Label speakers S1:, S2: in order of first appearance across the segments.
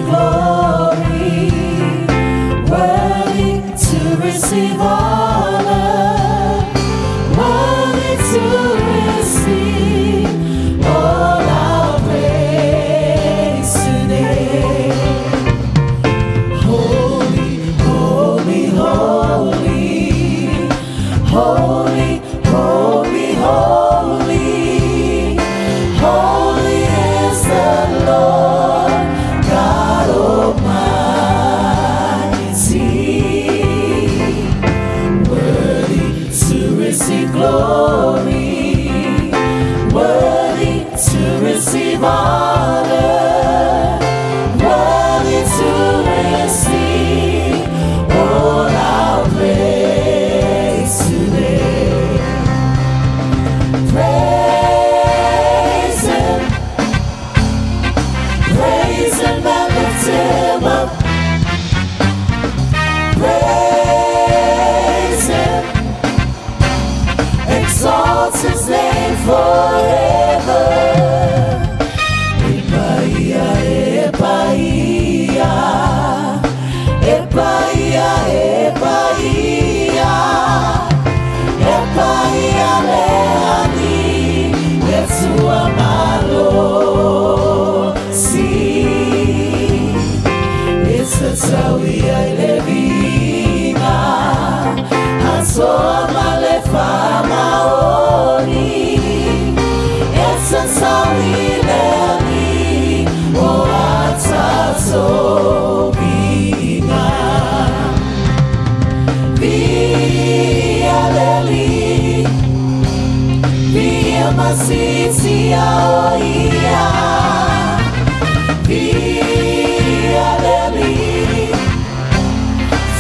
S1: Glory, worthy to receive honor, worthy to receive all our praise today. Holy, holy, holy, holy, holy, holy, holy is the Lord God Almighty. Worthy to receive glory, worthy to receive honor, worthy to receive all our praise today. Praise Him, praise Him and lift Him up. Praise Him, exalt His name forever. E paia, e paia, e paia, e paia, e paia le ani, le tua malosi. It's the tauia i le viiga, atoa ma le faamaoni. It's a taui le ali, o a tatou viiga. Viia le Alii, viia ma siitia o ia. Viia le Alii,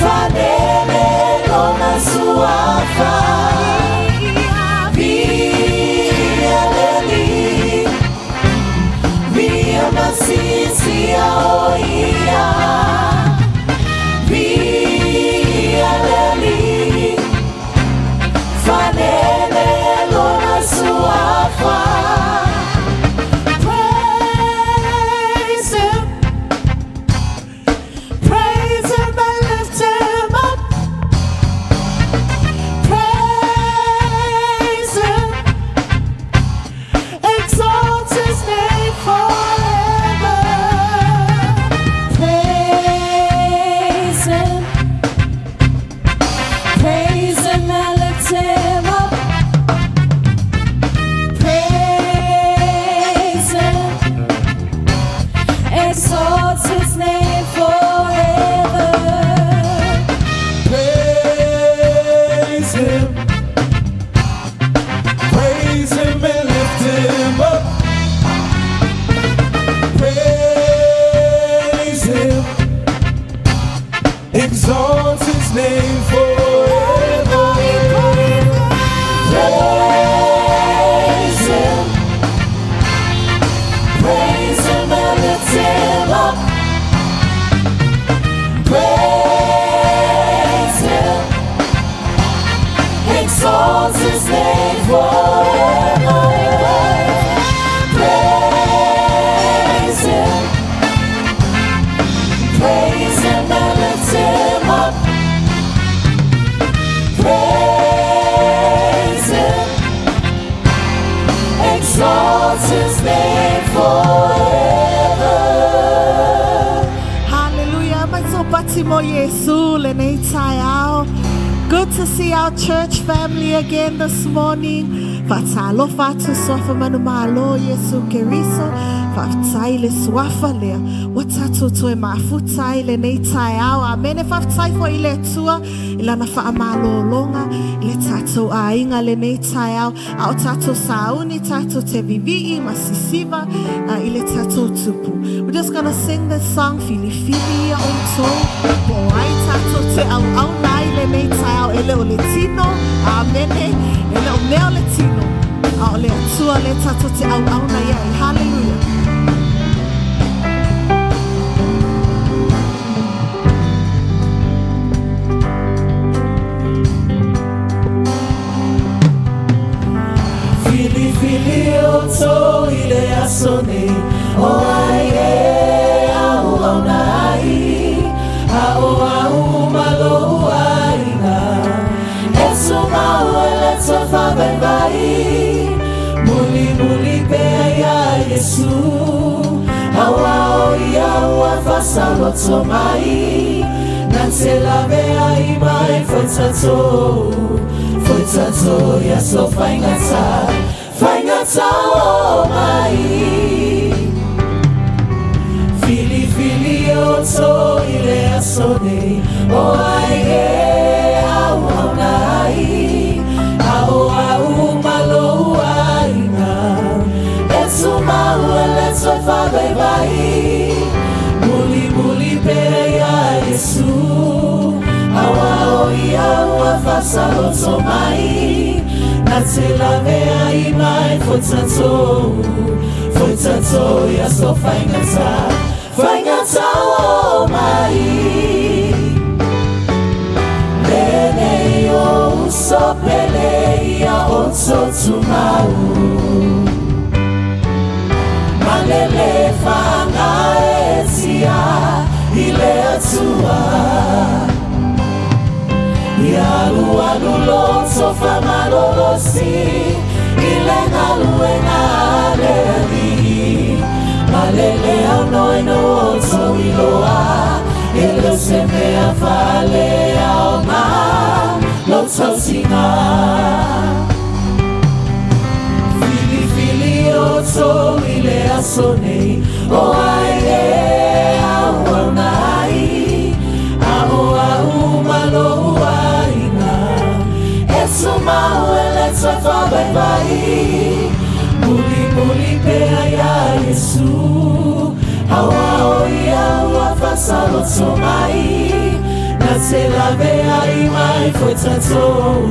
S1: faanene lona suafa. Viia le Alii, viia ma siitia o ia. Viia le Alii, faanene lona suafa. Praise Him, praise Him and lift Him up. Praise Him, exalt His name forever. Praise Him, praise Him and lift Him up. Praise Him, exalt His name forever.
S2: Praise Him. Praise Him and lift Him up. Praise Him. Exalt His name forever.
S1: Praise Him, praise Him and lift Him up. Praise Him, exalt His name forever. Praise Him, praise Him and lift Him up. Praise Him, exalt His name forever.
S3: Hallelujah. Mai mo Yesu lenei taeao. Good to see our church family again this morning. Faatalofa atu suafa manumalo Yesu Keriso. Faafetai le suafa lea. Ua tatou toe mafuta ai lenei taeao. Amene. Faafetai fo'i i le Atua. I lana faamalologa. I le tatou aiga lenei taeao. A o tatou sauni, tatou te vivii, ma sisiva i le tatou Tupu. We're just gonna sing this song, Filifili ia outou. Po o ai tatou te auauna ai lenei taeao e le o le tino. Amene. E le o mea o le tino. A o le Atua le tatou te auauna i ai. Hallelujah.
S1: Filifili outou i le aso nei, o ai e auauna. fasaloto mai Na te lavea i mai foi tatou Foi tatou ia so faigata Faigata o mai Filifili outou i le aso nei O ai e auauna ai A ʻo a'u ma lo'u aiga E tumau e le toe faavaivai Mulimuli pea iā Iesu Auā ʻo ia ua faasaloto mai Na te laveai mai foi tatou Foi tatou i aso faigata Faigata o mai Lenei ou uso pele ia outou tumau Malele faagaeetia i le Atua Ia alualu loto faamalolosi i le galuega a le Alii Malele aunoino outou iloa e le o se mea faaleaoga lou tausiga Filifili outou i le aso nei o ai e auauna ai A ʻo a'u ma lo'u aiga E tumau e le toe faavaivai Mulimuli pea iā Iesu Auā ʻo ia ua faasaloto mai Na te laveai mai foi tatou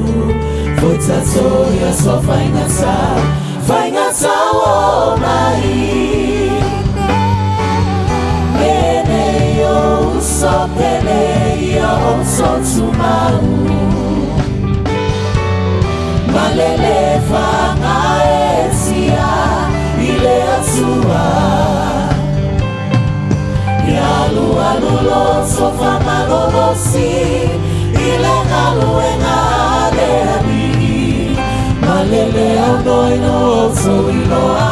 S1: Foi tatou i aso faigata Faigata o mai Lenei ou uso pele ia outou tumau Malele faagaeetia i le Atua Ia alualu loto faamalolosi i le galuega a le Alii Malele aunoino outou iloa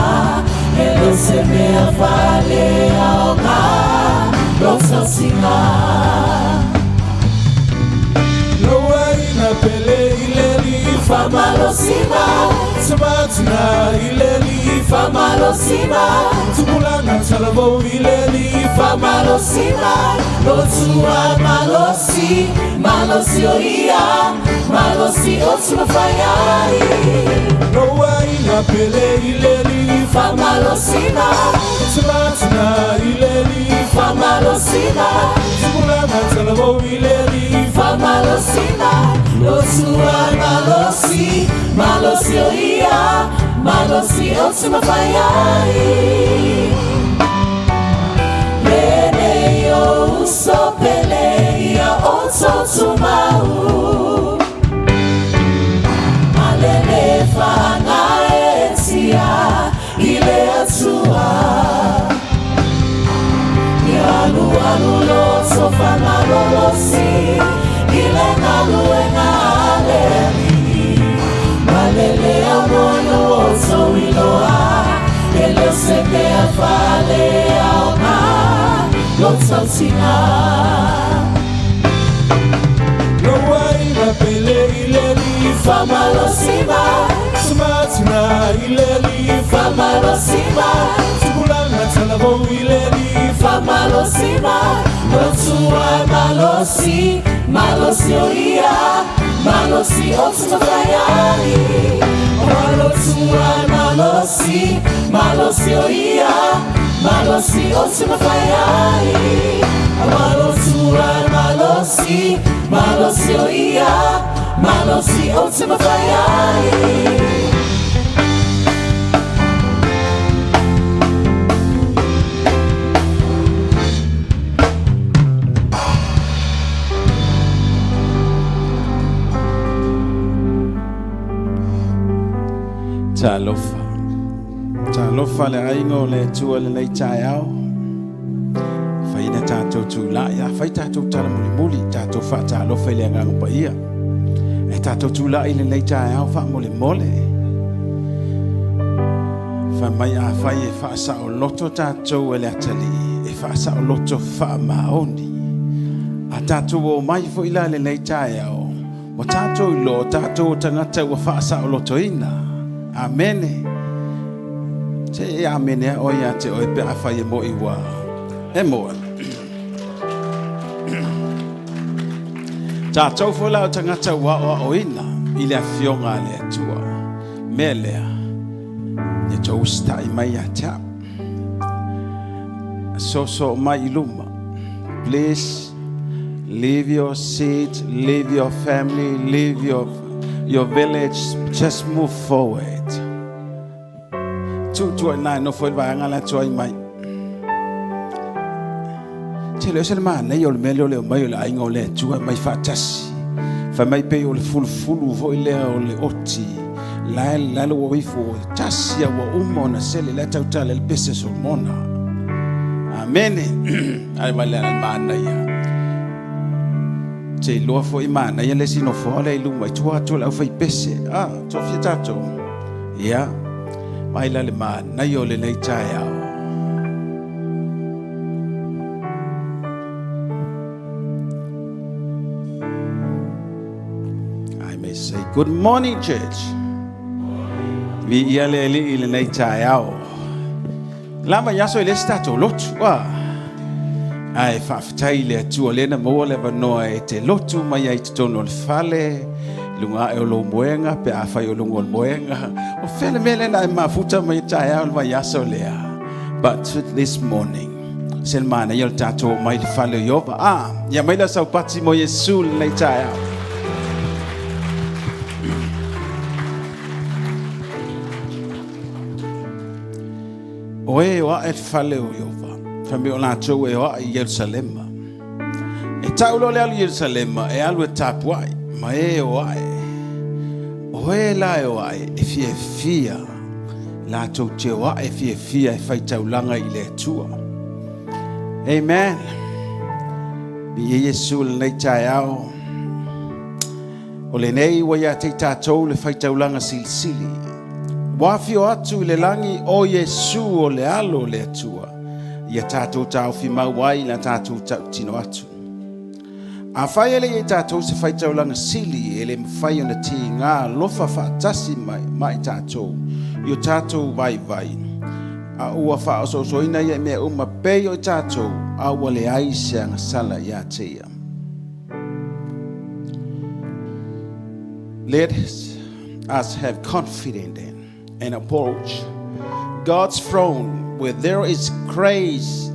S1: e le o se mea faaleaoga lou tausiga.
S2: Lou aiga pele i le Alii
S1: Faamalosina
S2: Tamatina i le Alii
S1: Faamalosina
S2: Tupulaga talavou i le Alii
S1: Faamalosina Lotua malosi Malosi o ia Malosi o tumafai ai
S2: Lou aiga pele i le Alii
S1: Faamalosina
S2: Tamatina i le Alii
S1: Faamalosina
S2: Tupulaga talavou i le Alii
S1: Faamalosina Lotua malosi Malosi o ia Malosi o tumafai ai Lenei ou uso pele ia outou tumau Malele faagaeetia i le Atua Ia alualu loto faamalolosi i le galuega a le Alii Malele aunoino outou iloa e le o se mea faaleaoga lou tausiga
S2: Lou aiga pele i le Alii
S1: Faamalosina
S2: Tamatina i le Alii
S1: Faamalosina
S2: Tupulaga talavou i le Alii
S1: Faamalosina Lotua malosi Malosi o ia Malosi o tumafai ai Lotua malosi Malosi o ia Malosi o tumafai ai Lotua malosi Malosi o ia Malosi o tumafai ai
S4: Talofa. Talofa le aiga o le Atua lenei taeao. Fai na tatou tulai, a fai tatou tala mulimuli, tatou faatalofa i le agaga paia. E tatou tulai lenei taeao faamolemole. Fai mai a fai e faasaoloto tatou e le atalii. E faasaoloto faamaoni. A tatou omai foi la i lenei taeao, ua tatou iloa o tatou o tagata ua faasaolotoina. Amene. Se e amene a oe ia te oe pe afai e mo'i ua e moe. Tatou foi la o tagata ua aoaoina i le afioga a le Atua. Mea lea, ia tou usitai mai ia te au. Soosoo mai i luma. Please leave your seat, leave your family, leave your village. Just move forward. Tuu tua i ina e nofo ai le vaega la e tuai mai. Te le o se le manaia o le mea lea o le omai o le aiga o le Atua e omai faatasi. Fai mai pei o le fulufulu foi lea o le oti. La e la ua ifo tasi a ua uma ona sele la e tautala i le pese a Solomona. Amene. Ai mai le manaia. Te iloa foi manaia le isi nofoa lea i luma i tua atu o le aufaipese. Ah, tofia tatou. Ia, mai la le manaia o lenei taeao. I may say good morning, church. Viia le Alii i lenei taeao. Lava i aso i le isi tatou lotu. Ah. Ae faafetai i le Atua lea na maua le avanoa e te lotu mai ai i totonu o le fale, i luga ae o lou moega, pe afai o luga o le moega. O fea le mea lea na e mafuta mai i taeao o le vaiaso lea? But this morning, se le manaia o le tatou omai i le fale o Ieova. Ah, ia mai la saupati mo Iesu lenei taeao. O e o ae le fale o Ieova, fai mai o latou e o ae i Ierusalema. E tau loa le alu i Ierusalema, e alu e tapuai, ma e o ae. O e la e o ae, e fiafia, latou te o ae fiafia e faitaulaga i le Atua. Amen. Viia Iesu i lenei taeao. O lenei ua ia te i tatou le faitaulaga silisili. Ua afio atu i le lagi o Iesu o le Alo o le Atua, ia tatou taofi mau ai la tatou tautino atu. Afai e le i ai tatou se faitaulaga sili e le mafai ona tiga alofa faatasi mai ma i tatou i o tatou vaivai, a ua faaosoosoina ia i mea uma pei o i tatou, a ua leai se agasala ia te ia. Let us have confidence then and approach God's throne where there is grace.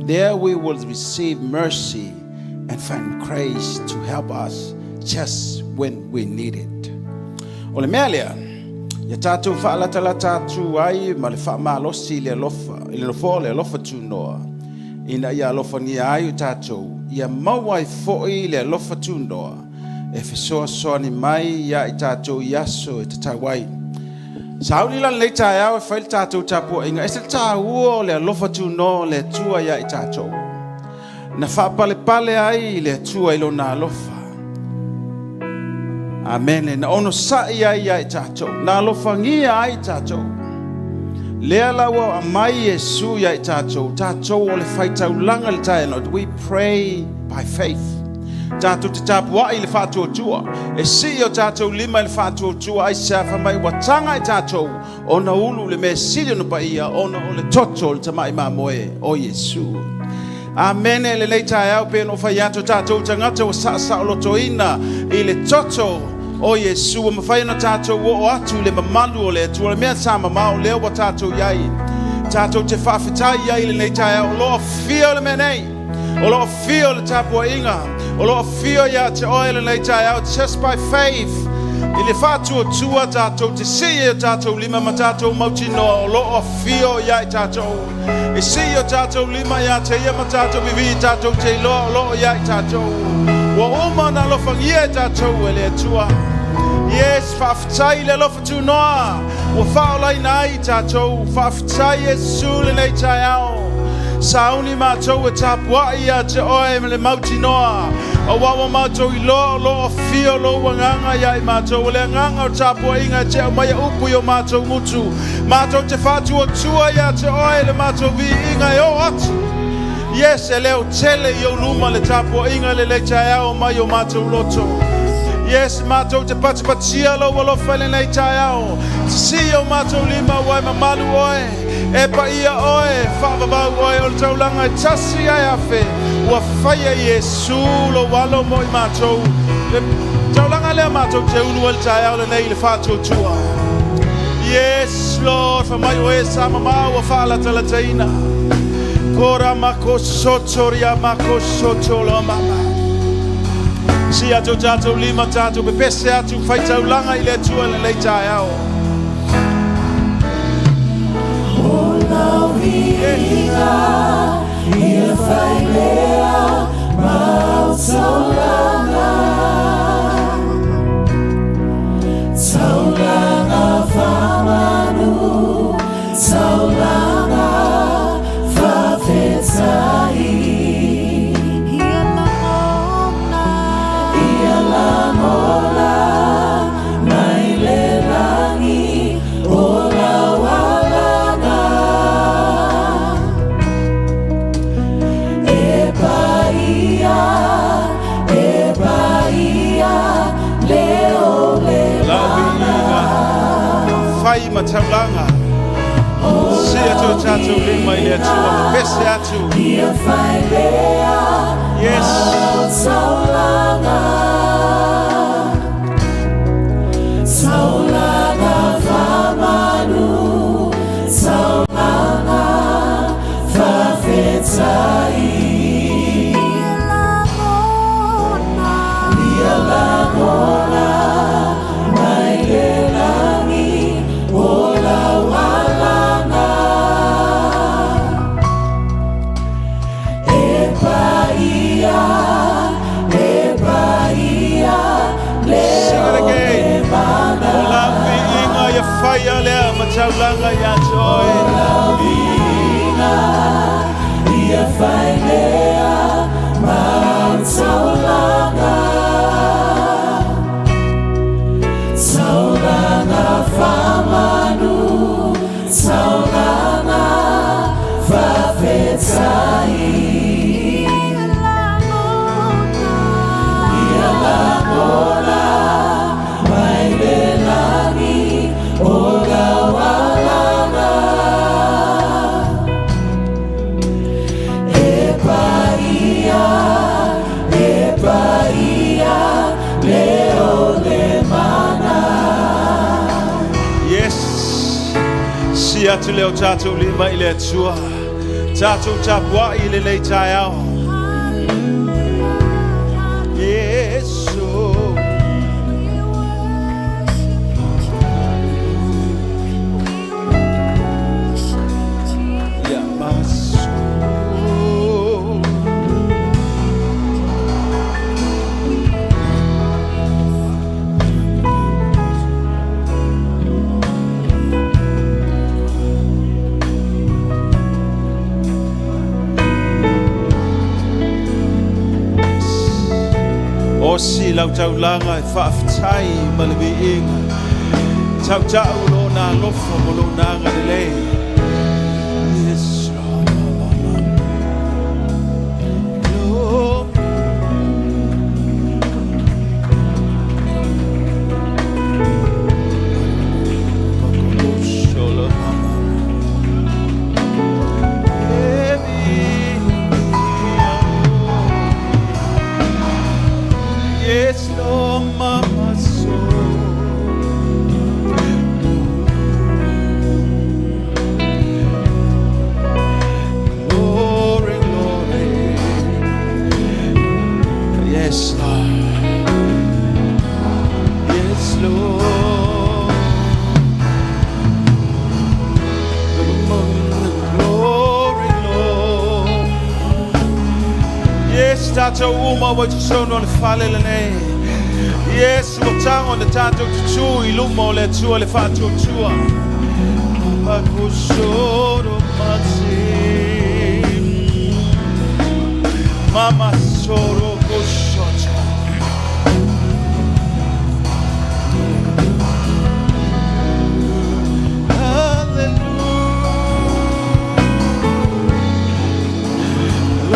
S4: There we will receive mercy and find grace to help us just when we need it. O le mea lea, ia tatou faalatalata atu ai ma le faamalosi i le alofa, i le nofoa o le alofa tunoa, ina ia alofagia ai o tatou, ia maua ai foi le alofa tunoa e fesoasoani mai ia i tatou i aso e tatau ai. Sauni la lenei taeao e fai le tatou tapuaiga, e ese le taua o le alofa tunoa o le Atua ia i tatou. Na faapalepale ai le Atua i lona alofa. Amene. Na onosai ai ia i tatou. Na alofagia ai tatou. Lea la ua aumai Iesu ia i tatou, tatou o le faitaulaga i le taeao. We pray by faith. Tatou te tapuai i le faatuatua. E sii o tatou lima i le faatuatua aisea fai mai ua taga i tatou ona ulu le mea sili ona paia ona o le toto o le tamai mamoe o Iesu. Amene. Lenei taeao pei ona ou fai atu, tatou tagata ua saasaolotoina i le toto o Iesu, ua mafai ona tatou oo atu i le mamalu o le Atua, le mea sa mamao lea ua tatou i ai. Tatou te faafetai ai i lenei taeao, o lo o afio le mea nei, o lo o afio le tapuaiga, o lo o afio ia te oe lenei taeao, just by faith, i le faatuatua tatou te sii o tatou lima ma tatou mautinoa o lo o afio ia i tatou. E sii o tatou lima ia te ia ma tatou vivii tatou te iloa o lo o ia i tatou. Ua uma ona alofagia e tatou e le Atua. Yes, faafetai i le alofa tunoa ua faaolaina ai i tatou. Faafetai Iesu lenei taeao. Sauni matou e tapuai ia te oe ma le mautinoa. Aua ua matou iloa o lo o afio lou agaga ia i matou. O le agaga o le tapuaiga e te aumaia upu i o matou gutu. Matou te faatuatua ia te oe le matou viiga e oo atu. Yes, e leo tele i ou luma le tapuaiga i lenei taeao mai o matou loto. Yes, matou te patipatia lou alofa i lenei taeao. Sisi o matou lima ua e mamalu oe, e paia oe, faavavau oe o le taulaga e tasi ae afe, ua faia e Iesu lou alo mo i matou. Le taulaga lea matou te ulu ai le taeao lenei i le faatuatua. Yes, Lord, fa mai oe sa mamao ua faalatalataina. Kora mako soto ria mako soto lo mama. Si atu tātou lima tātou pepese atu faitaulaga i le Atua lenei taeao.
S1: O lau viiga ia fai lea mau taulaga. Taulaga faamanu, taulaga faafetai.
S3: Ia lagona.
S1: Ia lagona mai le lagi o lau alaga. E paia, e paia, leo le
S4: Lau viiga fai ma taulaga. Si atu tātou lima i le Atua, pepese atu.
S1: Ia fai lea
S4: Yes.
S1: taulaga. Taulaga faamanu, taulaga faafetai.
S3: Ia lagona.
S1: Ia lagona mai le lagi o lau alaga. E paia, e paia,
S4: Sing it
S1: leo
S4: again.
S1: le mana.
S4: O lau viiga ia faia lea ma taulaga ia te oe.
S1: Ia fai lea mau taulaga. Taulaga faamanu, taulaga faafetai.
S3: Ia lagona.
S1: Ia lagona mai le lagi o lau alaga. E paia, e paia, leo le mana.
S4: Yes. Si atu leo tātou lima i le Atua. Tātou tapuai i lenei taeao. Yes. Oh.
S3: We worship you, We worship you,
S4: Ia maso. O si lau taulaga e faafetai ma le viiga. Tautau lo na alofa mo lo na agalelei. Yes, Lord. Lord. Yes, Lord, mama soul. Glory, glory. Yes, Lord. Yes, Lord. Glory, Lord. Yes, tatou uma ua i totonu o le fale lenei. Yes, ua tago na tatou tutū i luma o le Atua le faatuatua. Makusoro mati. Mama soro koshota. Hallelujah.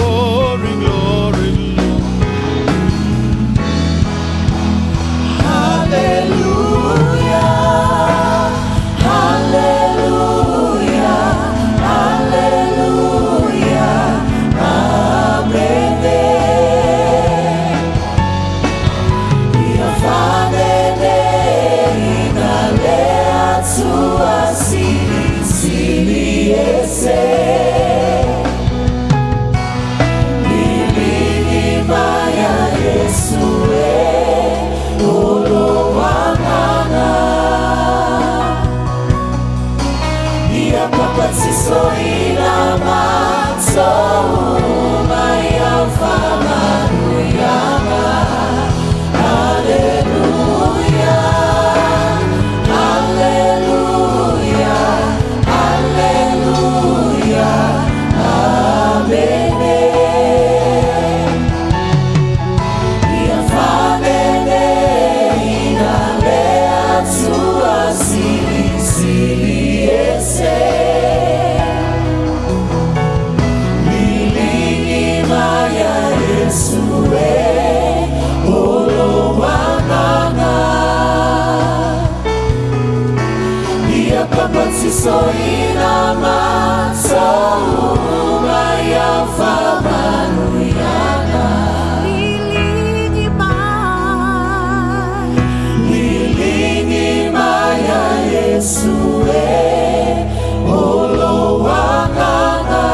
S1: e o lou agaga. Ia papatisoina matou uma i au faamanuiaga.
S3: Liligi mai.
S1: Liligi mai ia Iesu e o lou agaga.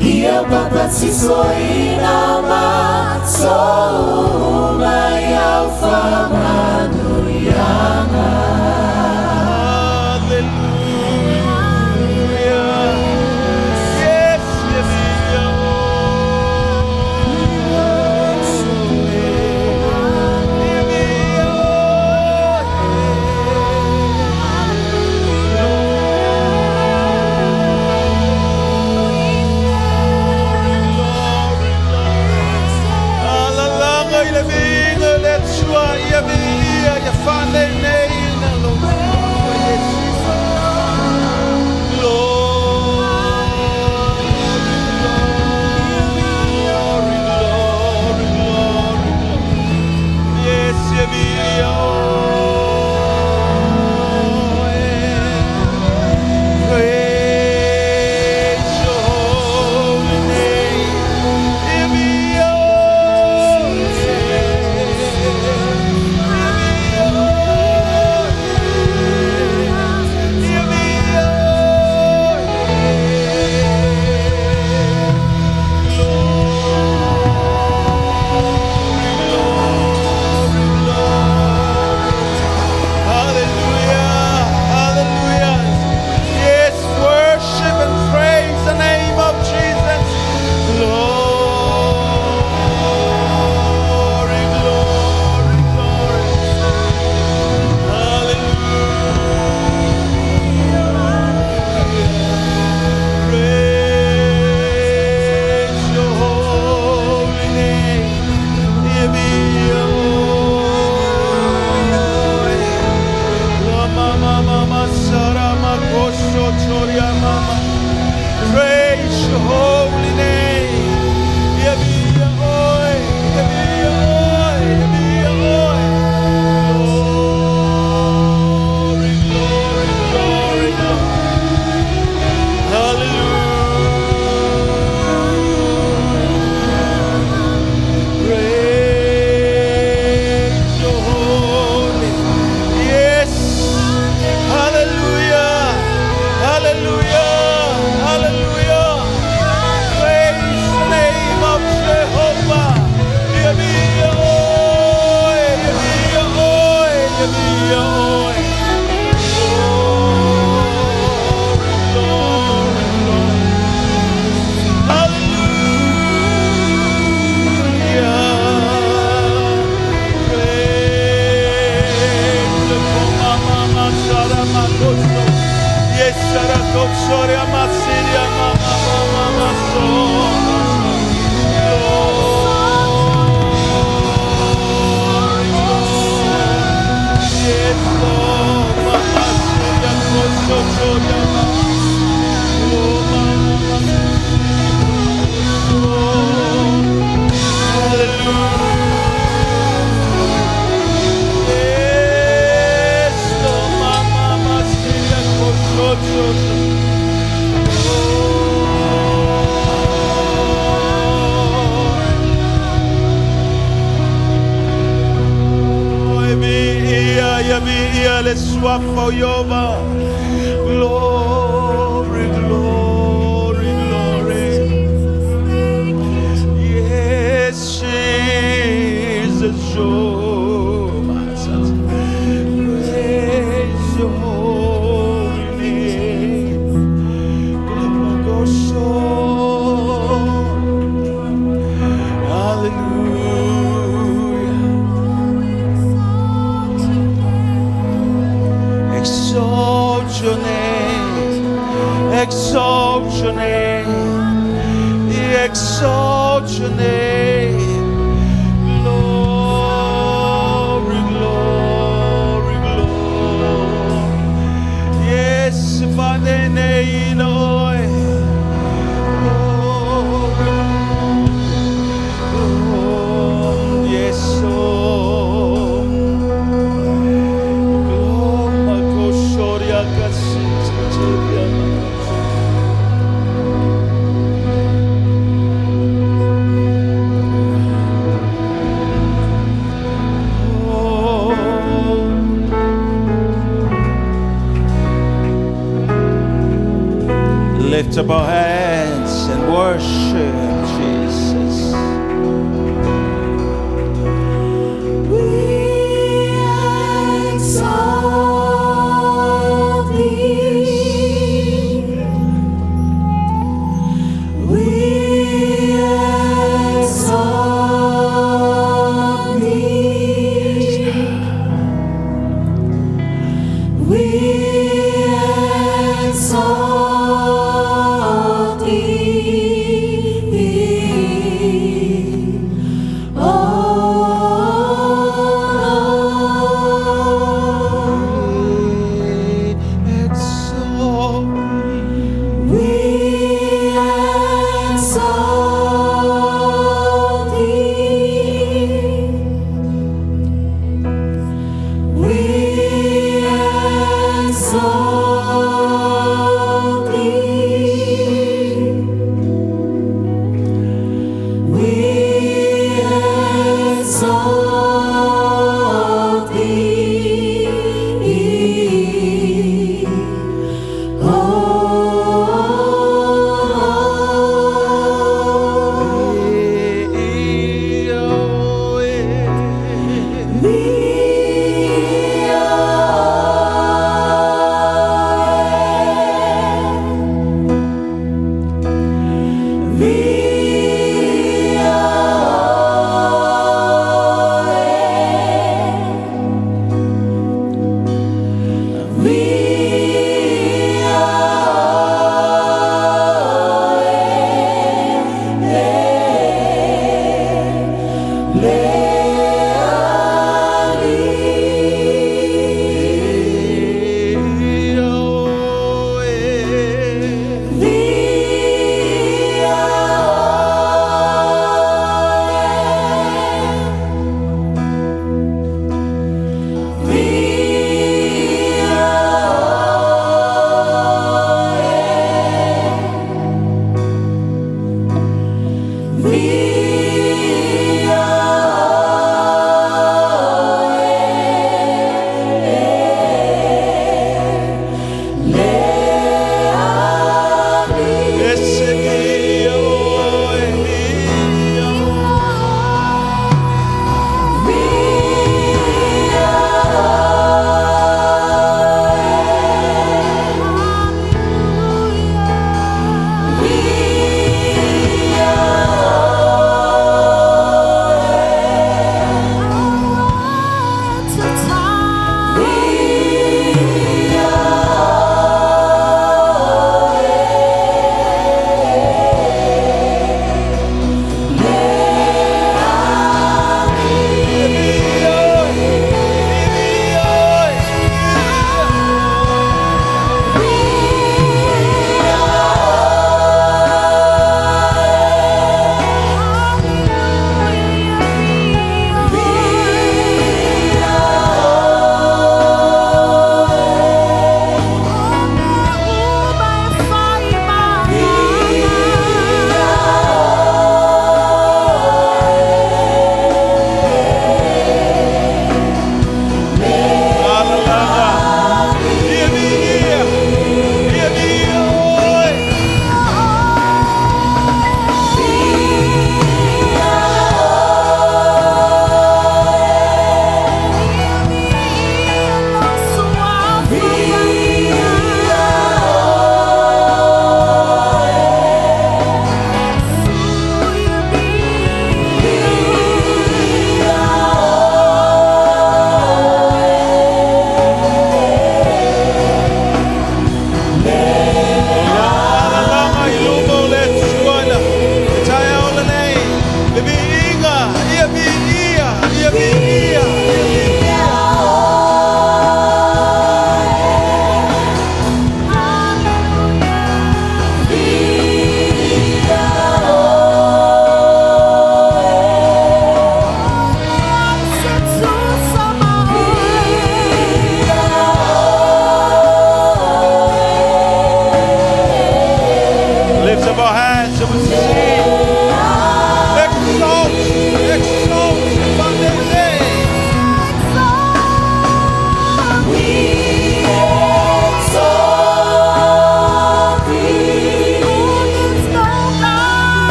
S1: Ia papatisoina matou uma i au faamanuiaga.
S2: Hallelujah. Yes, yes, Alalaga i le viiga o le Atua, ia viia, ia faaleleiina lou Iesu. Glory, glory, glory, glory, glory. Yes, ia viia oe. Praise your holy name. Ia viia oe. Ia viia oe. Ia viia oe. Glory, glory, glory. Hallelujah, hallelujah. Yes, worship and praise the name of Jesus. Glory, glory, glory. Hallelujah. Praise your holy name. Ia viia oe. Mama, mama, sarama, kosho, choria, mama. Praise your holy name. Ia viia oe, ia viia oe, ia viia oe. Glory, glory, glory, glory. Hallelujah. Praise your holy. Yes. Hallelujah. Hallelujah. Hallelujah. Praise the name of Jehovah. Ia viia oe, ia viia oe, ia viia oe. Glory, glory, glory. Hallelujah. Praise the Mama Sara Makoso. Yes, Sara Kosoria Masiria Mama Mama So. Glory, glory. Yes, Lord. Mama Siria Koso Soria Mama. Oh, Mama. Oh, hallelujah. Yes, Lord, Mama, Masiria, Koso, Soso. Oh, e viia, ia viia le suafa o Ieova. Glory, glory, glory. Yes, Jesus, oh, my son. Praise your holy name. Glory, Hallelujah. Exalt your name. Exalt your name. Exalt your name. Glory, glory, glory. Yes, Father, oe. Glory.
S4: up our hands and worship Jesus.
S1: We exalt thee. We exalt thee. We exalt thee. Oh Lord.
S2: We exalt thee.
S1: We exalt thee. We exalt thee. We exalt thee. Oh Lord. We are We are We are We are We are We are.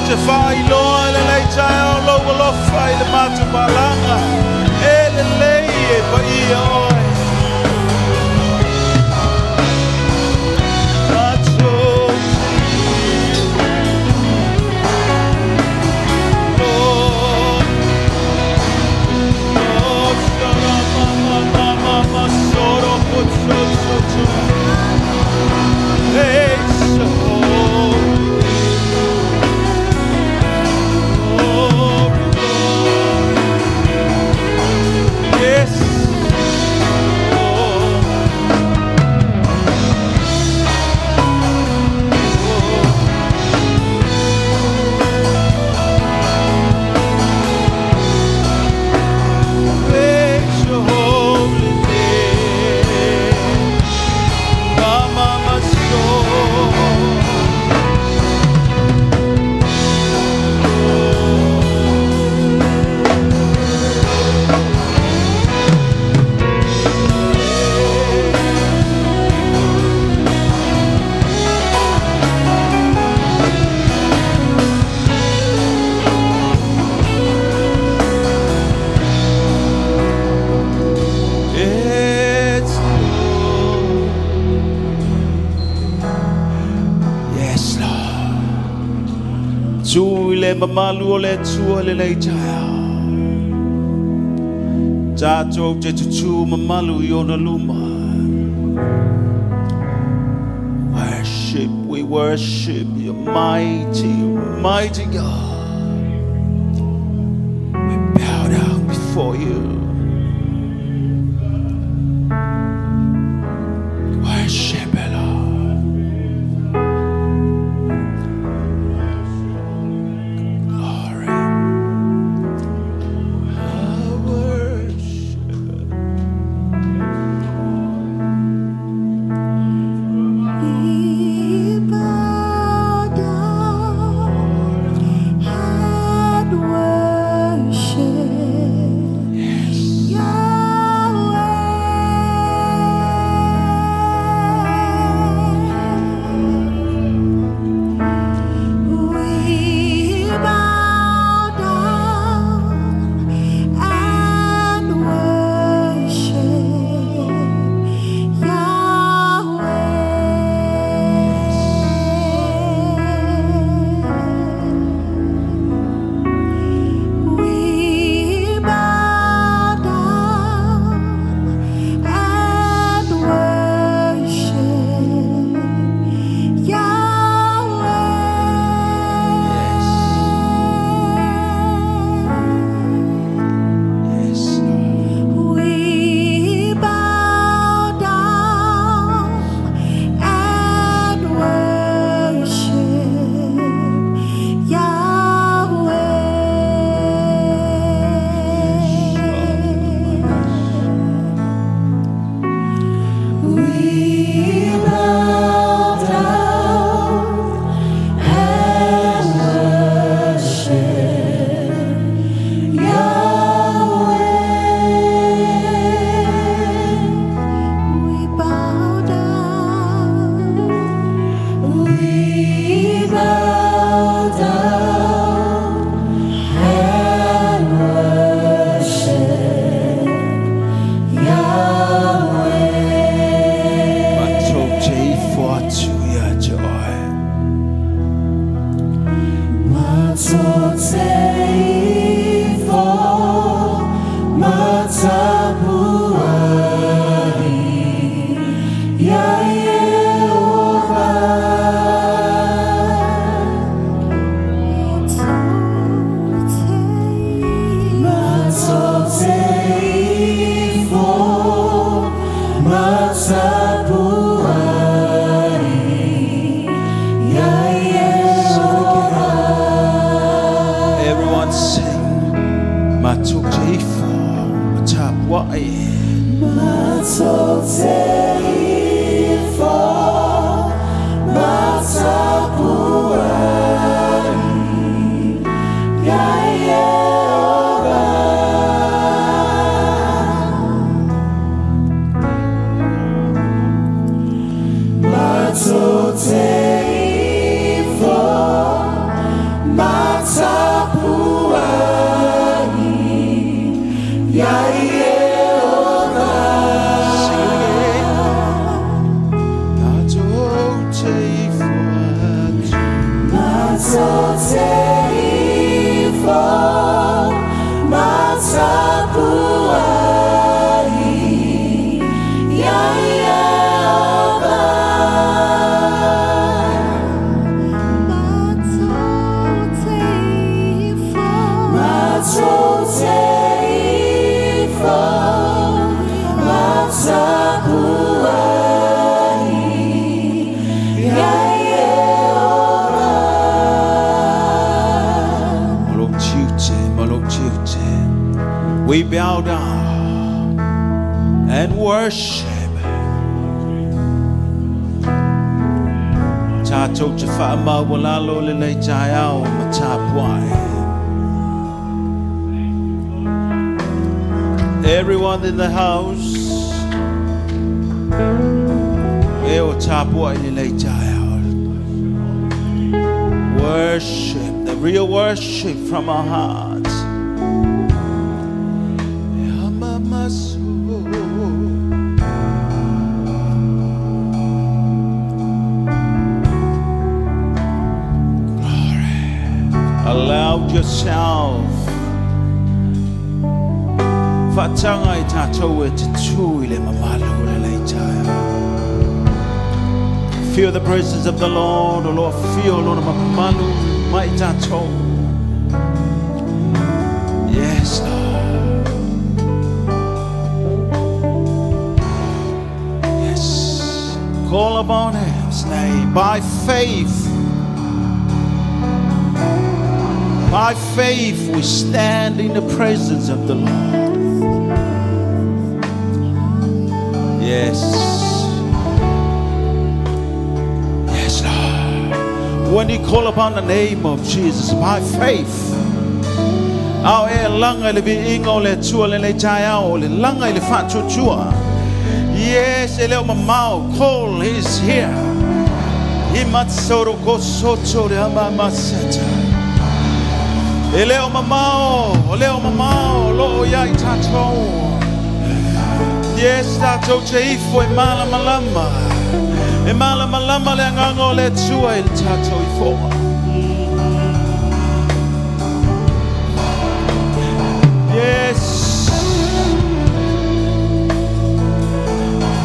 S2: te faailoa i lenei taeao lou alofa i le matou palaga. E lelei e paia oe. Matou Yes. Oh. Praise your holy name. Mama, soul. It's Lord. Yes, Lord. Tu i le mamalu o le Atua i lenei taeao. Tatou te tutū mamalu i ona luma. Worship, we worship your mighty, mighty God. We bow down before you. Worship you, Lord. Glory. I worship.
S3: We bow down and worship Yahweh. We bow down and worship Yahweh. We bow down and worship Yahweh.
S2: Yes, Lord.
S3: We bow down and worship Yahweh.
S1: We bow down and worship Yahweh.
S3: We bow down.
S1: We bow down and worship Yahweh.
S2: Matou te ifo atu ia te oe.
S1: Matou te ifo matapua'i ia Ieova. Matou te ifo matapua'i ia Ieova.
S2: Everyone sing. Matou te ifo matapua'i.
S1: Matou te ifo matapua'i ia Ieova. Matou te ifo
S4: We bow down and worship. Tātou te whaamaualalo le nei taeao ma tāpuai. Everyone in the house, e o tāpuai le nei taeao. Worship, the real worship from our hearts. Allow yourself. Whaatanga i tātou e te tū i le mamalu o le lei taeao. Feel the presence of the Lord, o Lord, feel lona mamalu mai tātou. Yes, Lord. Yes. Call upon His name by faith. By faith we stand in the presence of the Lord. Yes. Yes, Lord. When you call upon the name of Jesus by faith, ao e langa i le viiga o le Atua lenei taeao, le langa i le faatuatua. Yes, e le o mamao, call, he is here. Imatsoro kosoto le amamaseta. E le o mamao, o le o mamao, lo o iai tātou. Yes, tātou te ifo e malamalama. E malamalama le agaga o le Atua i le tātou ifoga. Yes.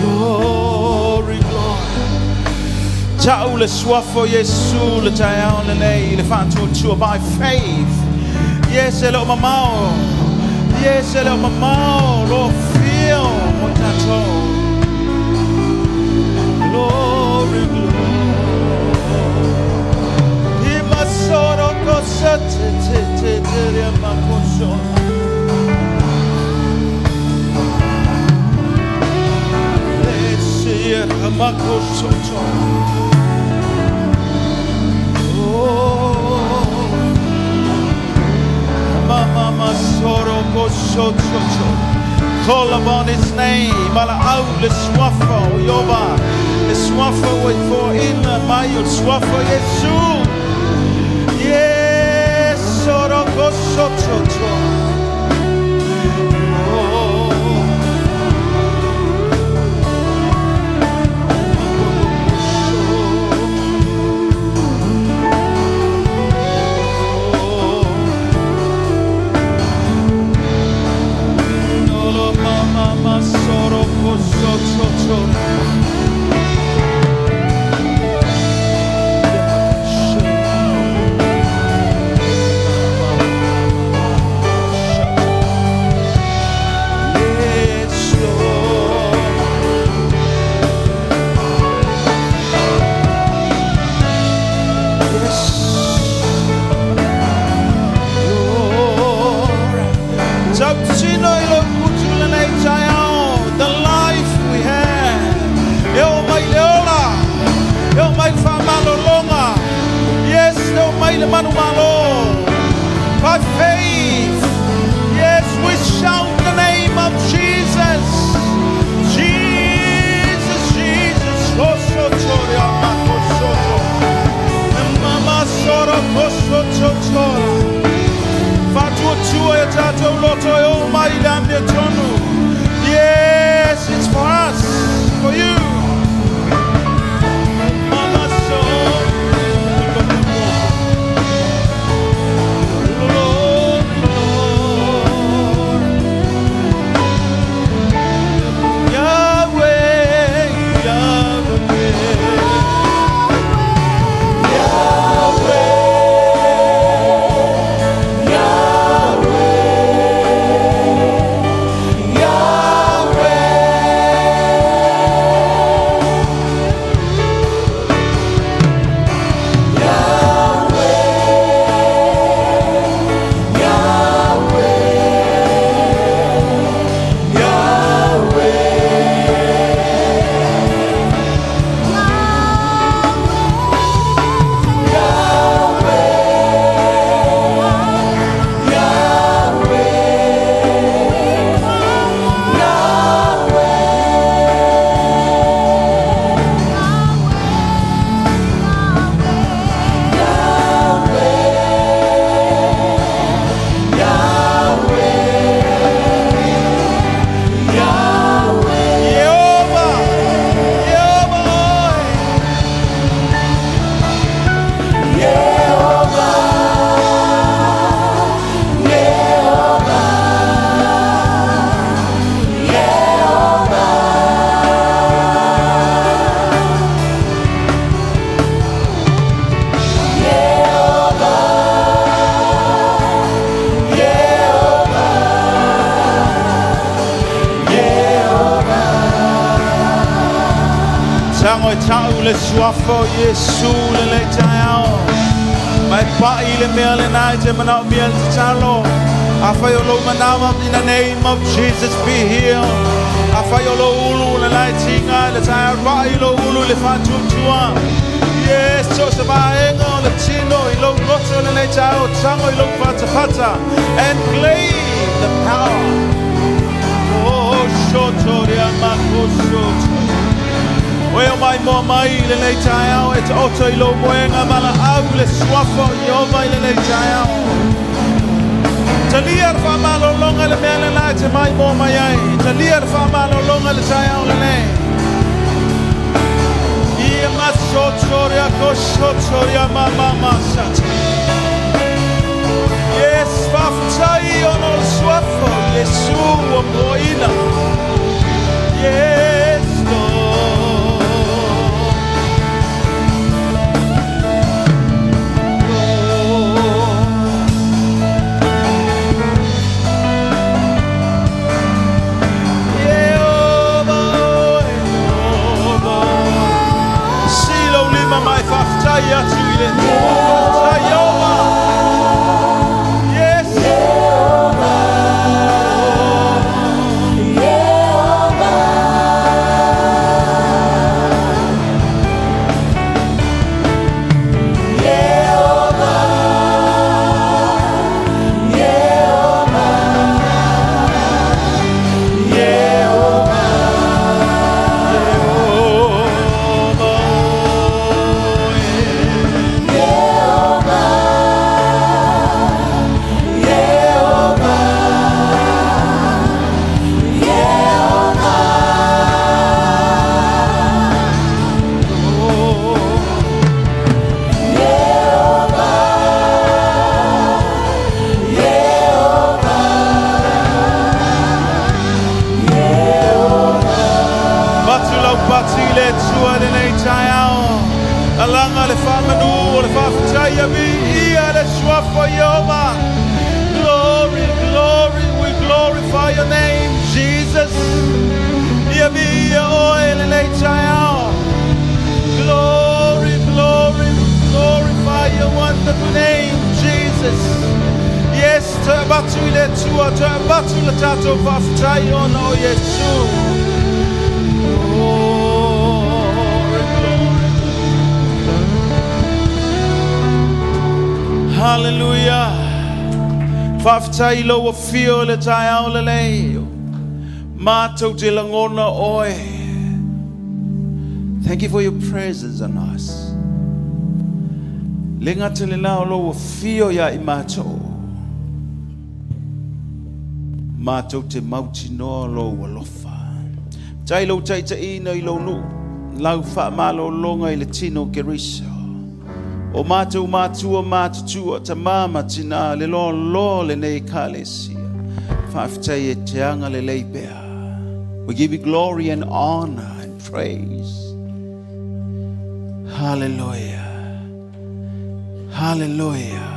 S4: Glory, glory. Ta'u le suafa o Iesu le taeao lenei le faatuatua by faith. Yes, e le o mamao. Yes, e le o mamao. Lord, feel mo tātou. Glory, glory. Imasoro kosa te te te te rea makoso. Let's makosoto. Oh, mama masoro kosoto. Call upon his name. Mala au le suafa o Ioba. Le suafa o foaina mai o le suafa o Iesu. Yes, oro kosoto. Oh. Nolo mama masoro kosoto. Yes, Lord. Yes, Lord. Tautino i lo gutu lenei taeao, the life we have. E o mai le ola, e o mai le whaamalologa. Yes, e o mai le manumalo. By faith, yes, we shout the name of Jesus. Jesus, Jesus. Oso tori amako soto. Mama soro koso totora. Faatuatua e tātou loto e o mai le amiotonu. Yes, it's for us, for you. Mama so.
S2: le suafa o Iesu lenei taeao. Mai pa'i le mea lena e te manaomia le tatalo. Afai o lou manava, in the name of Jesus be healed. Afai o lou ulu lena e tiga i le taeao, pa'i lou ulu i le faatuatua. Yes, so se vaega o le tino i lou loto lenei taeao, tago i lou fatafata and claim the power. Oh, shotoria makosoto. Oe o mai moa mai i lenei taeao e taoto i lou moega valaau le suafa o Ieova i lenei taeao. Talia le faamalologa le mea lena e te mai moa mai ai. Talia le faamalologa le taeao lenei. Ia masotoria kosotoria mama masata. Yes, faafetai ona o le suafa o Iesu ua moaina. Yes, Lord. Lord. Jehovah, Jehovah. Si lou lima mai faafetai atu i le Faafetai Jehovah. Yes. Jehovah. Batu lau pati i le Atua lenei taeao. Alaga le faamanu o le faafetai ia viia le suafa o Ieova. Glory, glory, we glorify your name, Jesus. Ia viia oe lenei taeao. Glory, glory, glorify your wonderful name, Jesus. Yes, toe avatu i le Atua, toe avatu le tatou faafetai ona o Iesu. Glory, glory. Hallelujah. Faafetai lou afio le taeao lelei. Matou te lagona oe. Thank you for your presence on us. Le gata le lao lou afio ia i matou. Matou te mautinoa lou alofa. Tai lou taitaiina i lou nuu. Lau faamalologa i le tino o Keriso. O matou matua matutua, tamā ma tinā, le loaloa lenei ekalesia. Faafetai e te agalelei pea. We give you glory and honor and praise. Hallelujah. Hallelujah.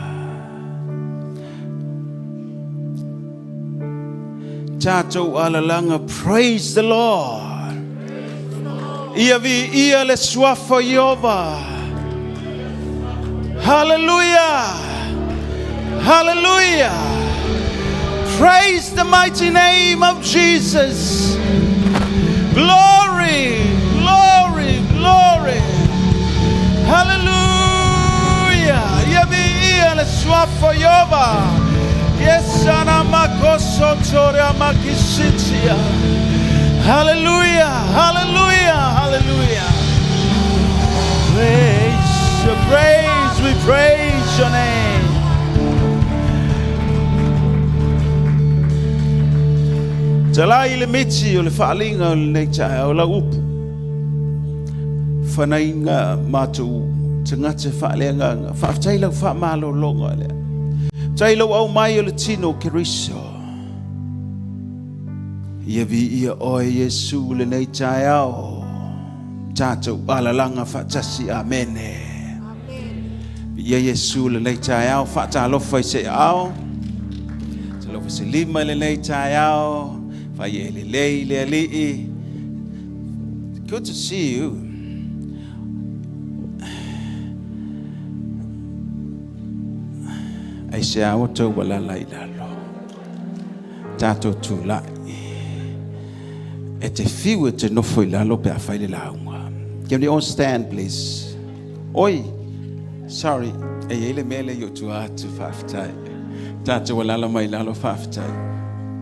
S2: Tatou alalaga, praise the Lord. Ia viia le suafa o Ieova. Hallelujah. Hallelujah. Praise the mighty name of Jesus. Glory, glory, glory. Hallelujah. Ia viia le suafa o Ieova. Yes, ana makoso tore amakisitia. Hallelujah, hallelujah, hallelujah. Praise, praise, we praise your name. Talai le miti o le faaliga o lenei taeao lau upu. Fanaina matou tagata faaleagaga. Faafetai lau faamalologa lea. Tai lau au mai o le tino o Keriso. Ia viia oe Iesu lenei taeao. Tatou alalaga faatasi. Amene. Ia Iesu lenei taeao. Faatalofa i se ao. Talofa se lima i lenei taeao. Fai e lelei le alii. Good to see you.
S4: Aisea ua tou alala i lalo? Tatou tulai. E te fiu e te nofo i lalo pe afai le lauga. Can we all stand, please? Oi, sorry, e i ai le mea lea i ou tua atu, faafetai. Tatou alala mai lalo, faafetai.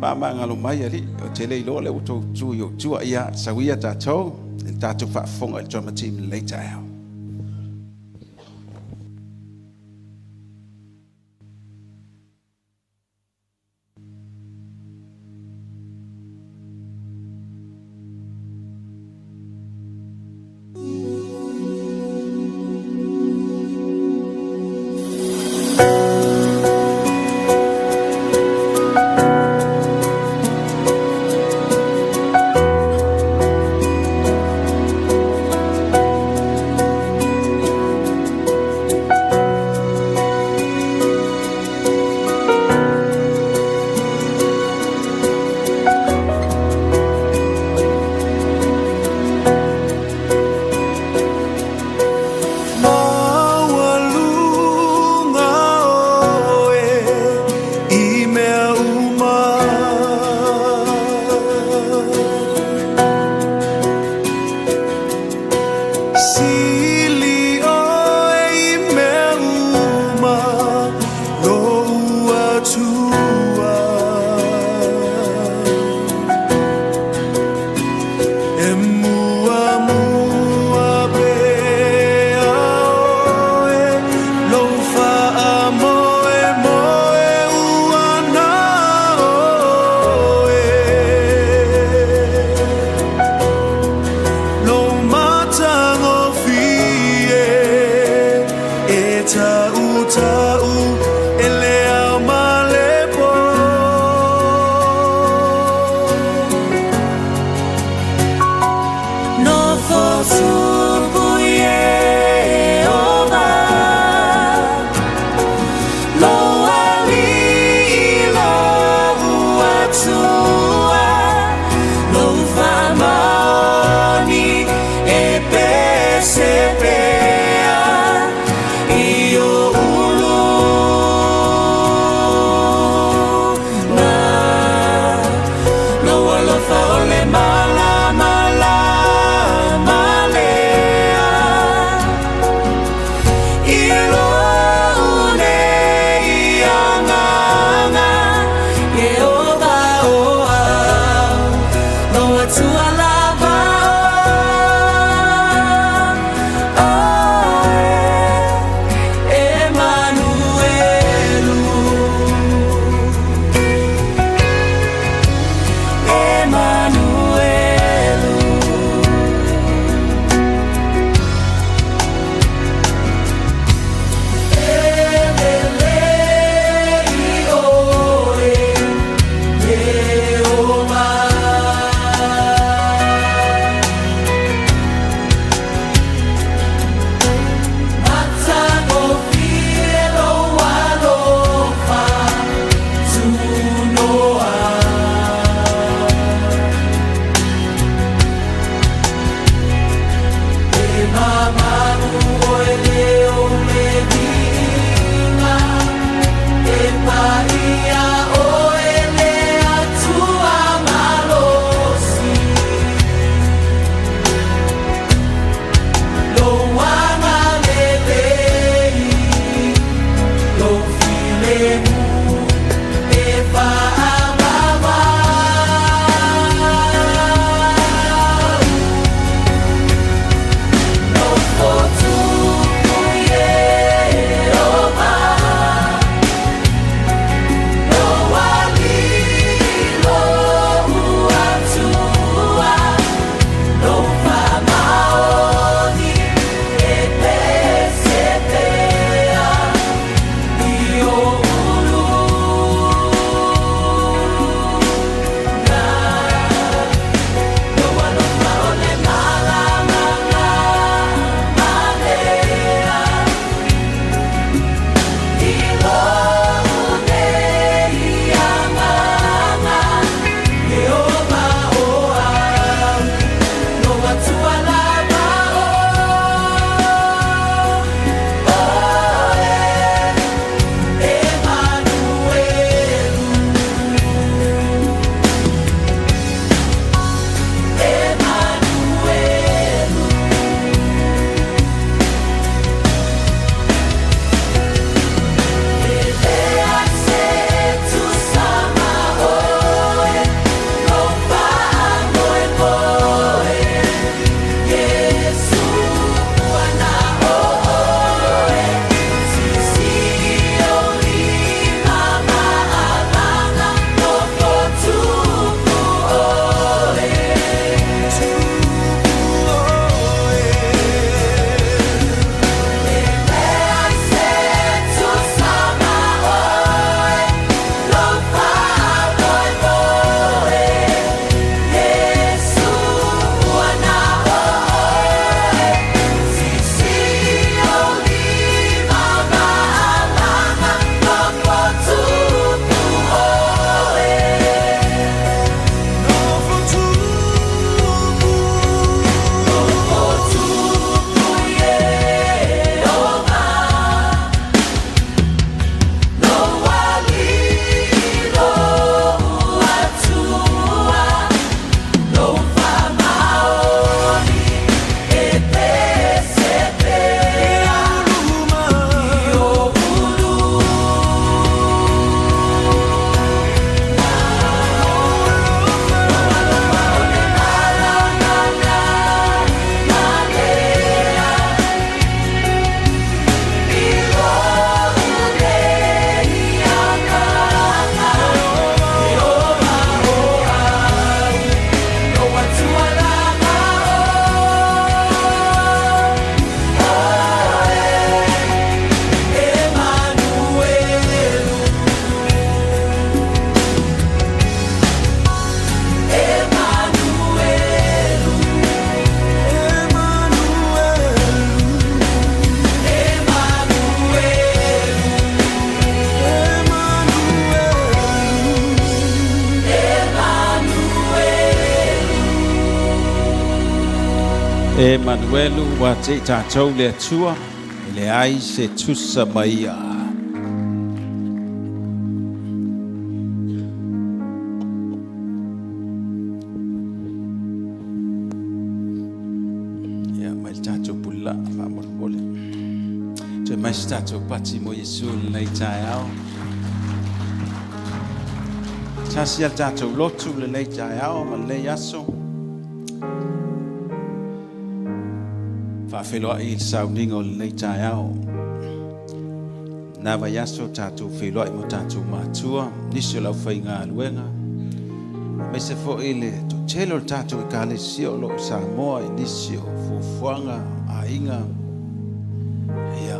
S4: Faamagalo mai alii, ou te le iloa lea ua tou tu i ou tua. Ia, sau ia tatou, e tatou faafofoga i le drama team i lenei taeao.
S2: Maualuga oe i mea uma. Sili oe i mea uma lou Atua. E muamua pea oe, lou faamoemoe ua na oe. Lou matagofie e tautau e le ao ma le po.
S1: Nofo tupu Ieova, Lou Alii lou Atua, Lou faamaoni e pese pea, I o ulu.
S4: Emanuelu ua te i tatou le Atua, e leai se tusa ma ia. Ia, mai le tatou pulilaa faamolemole. Toe mai se tatou pati mo Iesu i lenei taeao. Tasi a le tatou lotu lenei taeao ma lenei aso. Faafeiloai i le sauniga o lenei taeao. Na vaiaso tatou feiloai ma tatou matua, nisi o le aufaigaluega, aemaise foi le toatele o le tatou ekalesia o lo o i Samoa i nisi o fuafuaga, aiga. Ia,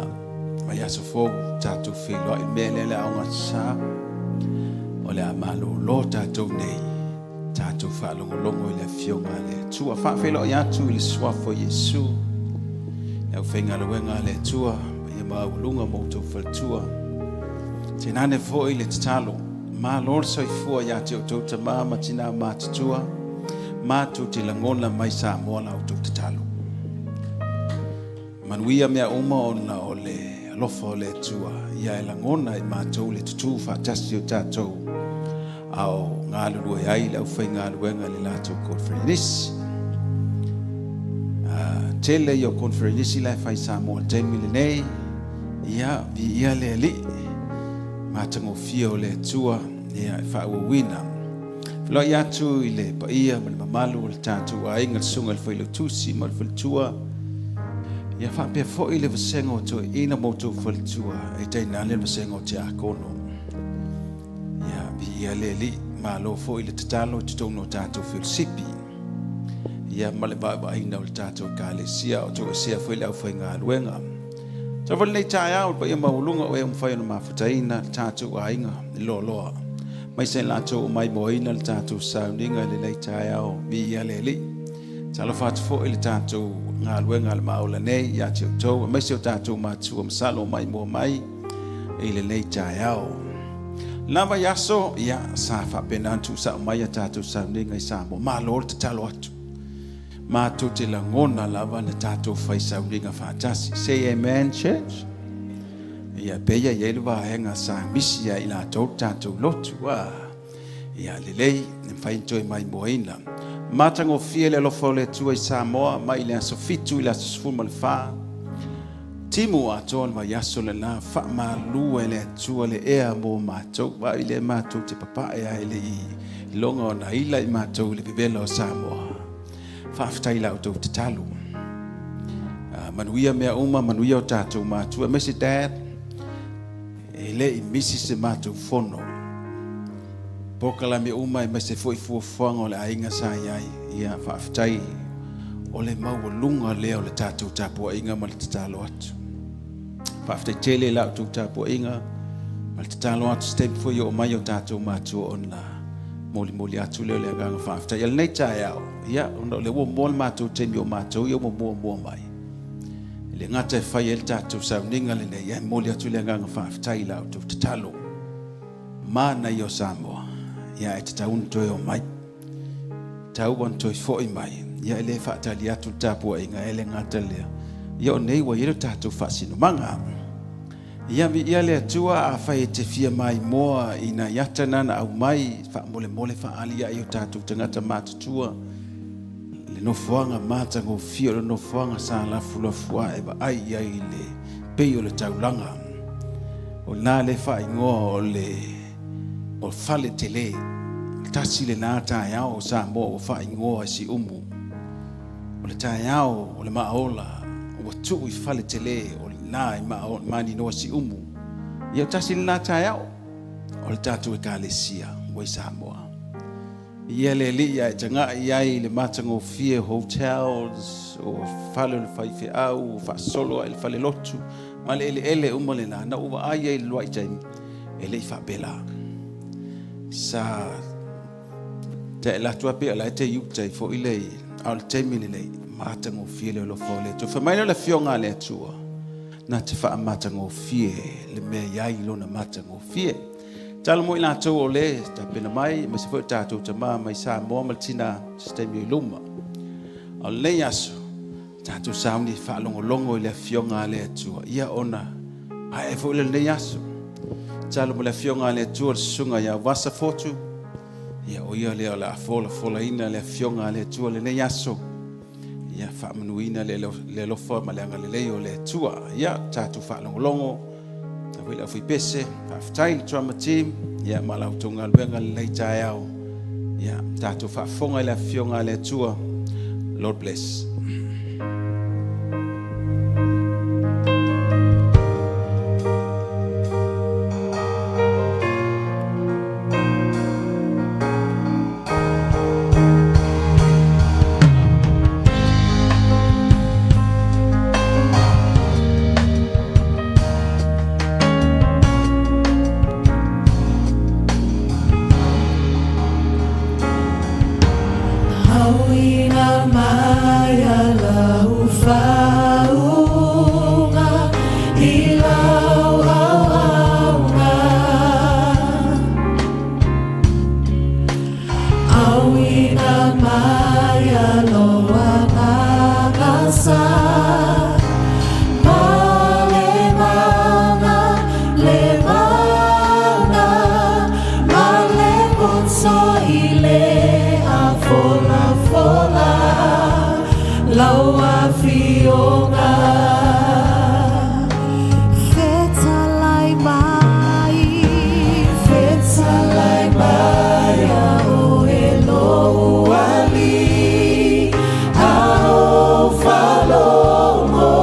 S4: vaiaso fou tatou feiloai i le mea lea le aoga sa, o le a malolo tatou nei, tatou faalogologo i le Afioga a le Atua. Faafeiloai atu i le suafa o Iesu, le aufaigaluega a le Atua, paia maualuga ma outou faletua. Tainane foi le tatalo, malo le soifua ia te outou tama ma tina matutua, matou te lagona mai Samoa la outou tatalo. Manuia mea uma ona o le alofa o le Atua, ia e lagona e matou le tutū faatasi o tatou a o galulue ai le aufaigaluega i le latou conferenisi. Tele ia o conferenisi la e fai Samoa i le taimi lenei, ia, viia le Alii, matagofie o le Atua, ia e faaauauina. Feloai atu i le paia ma le mamalu o le tatou aiga, le susuga i le Failautusi ma le faletua, ia faapea foi le vasega o toeaiina ma outou faletua, e tainane le vasega o tiakono. Ia, viia le Alii, malo foi le tatalo i totonu o tatou felosipi, ia ma le vaavaaiina o le tatou ekalesia, o toesea foi le aufaigaluega. Tau lenei taeao, le paia maualuga o e ua mafai ona mafutaina le tatou aiga i loaloa. Mai se latou o maimoaina le tatou sauniga i lenei taeao, viia le Alii. Talofa atu foi le tatou galuega a le maola nei ia te outou, aemaise o tatou matua masalo o maimoa mai i lenei taeao. Lena vaiaso, ia, sa faapena ona tuusao mai a tatou sauniga i Samoa. Malo le tatalo atu. Matou te lagona lava na tatou fai sauniga faatasi. Say amen, church. Ia, pei e i ai le vaega sa misi ia i latou le tatou lotu. Ia, lelei, e mafai ona toe maimoaina. Matagofie le alofa o le Atua i Samoa mai le aso 7 i le aso 14. Timu atoa le vaiaso lena, faamalu e le Atua le ea mo matou. Vaai le matou te papae ai le i loga o na ila i matou i le vevela o Samoa. Faafetai la outou tatalo. Manuia mea uma, manuia o tatou matua. Aemaise Dad, e le i misi se matou fono. Polokalame uma aemaise foi fuafuaga o le aiga sa i ai. Ia, faafetai o le maualuga lea o le tatou tapuaiga ma le tatalo atu. Faafetai tele la outou tapuaiga ma le tatalo atu se taimi foi oo mai o tatou matua ona molimoli atu lea o le agaga faafetai. A lenei taeao, ia, ona o lea ua moa le matou taimi o matou ia ua muamua mai. E le gata e fai ai le tatou sauniga lenei, ae momoli atu le agaga faafetai i la outou tatalo. Manaia o Samoa, ia e tatau ona toe omai. Tatau ona toe foi mai. Ia e le faatali atu le tapuaiga, e le gata lea. Ia o nei ua i ai le tatou faasinomaga. Ia viia le Atua, afai e te fia maimoa i nai ata na na aumai, faamolemole faaali ai o tatou tagata matutua le nofoaga matagofie o le nofoaga sa lafulafuae vaai i ai i le pei o le taulaga. O lena le faaigoa o le o fale tele. Tasi lena taeao o Samoa ua faaigoa e Siumu. O le taeao o le maaola ua tuu i fale tele o lena i Maninoa Siumu. Ia tasi lena taeao o le tatou ekalesia ua i Samoa. Ia le Alii ae taga'i ai i le matagofie hotels o fale o le faifeau o faasolo ai le fale lotu ma le eleele uma lena na ou vaai ai i le lua'i taimi e le i faapela. Sa taʻe atu lava pei o la e te i uta ai foi le a o le taimi lenei matagofie le alofa o le Atua. Fai mai lea o le Afioga a le Atua na te faamatagofie le mea i ai lona matagofie. Talo mo i latou o le tapena mai, aemaise foi o tatou tama mai Samoa ma le tina se taimi o i luma. A o lenei aso, Tatou sauni faalogologo i le Afioga a le Atua, ia ona ae foi le lenei aso. Tatalo mo le Afioga a le Atua le susuga ia Vasa Fotu, ia o ia lea o le a folafolaina le Afioga a le Atua lenei aso. Ia faamanuina le alofa ma le agalelei o le Atua. Ia tatou faalogologo, tatou le aufaipese, faafetai le drama team, ia ma la outou galuega lenei taeao. Ia tatou faafofoga i le Afioga a le Atua. Lord bless.
S1: Auina mai lau faauuga i lau auauna. Auina mai lou agaga sa ma le mana, le mana, ma le poto i le afolafola lau afioga.
S3: Fetalai mai,
S1: Fetalai mai ia oe lou Alii, a ou faalogo.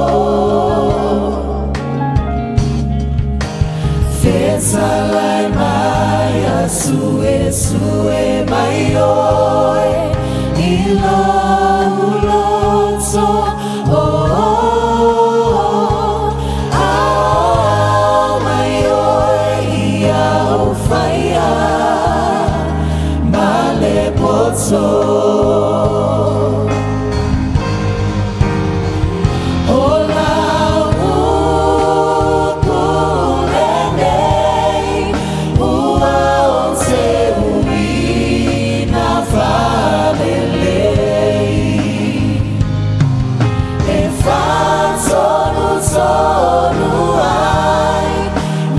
S1: Fetalai mai ia suesue mai oe i lou loto, oh, oh, ao mai oe ia ou faia ma le poto. O lau upu lenei, ua ou seuina faalelei. E faatonutonu ai,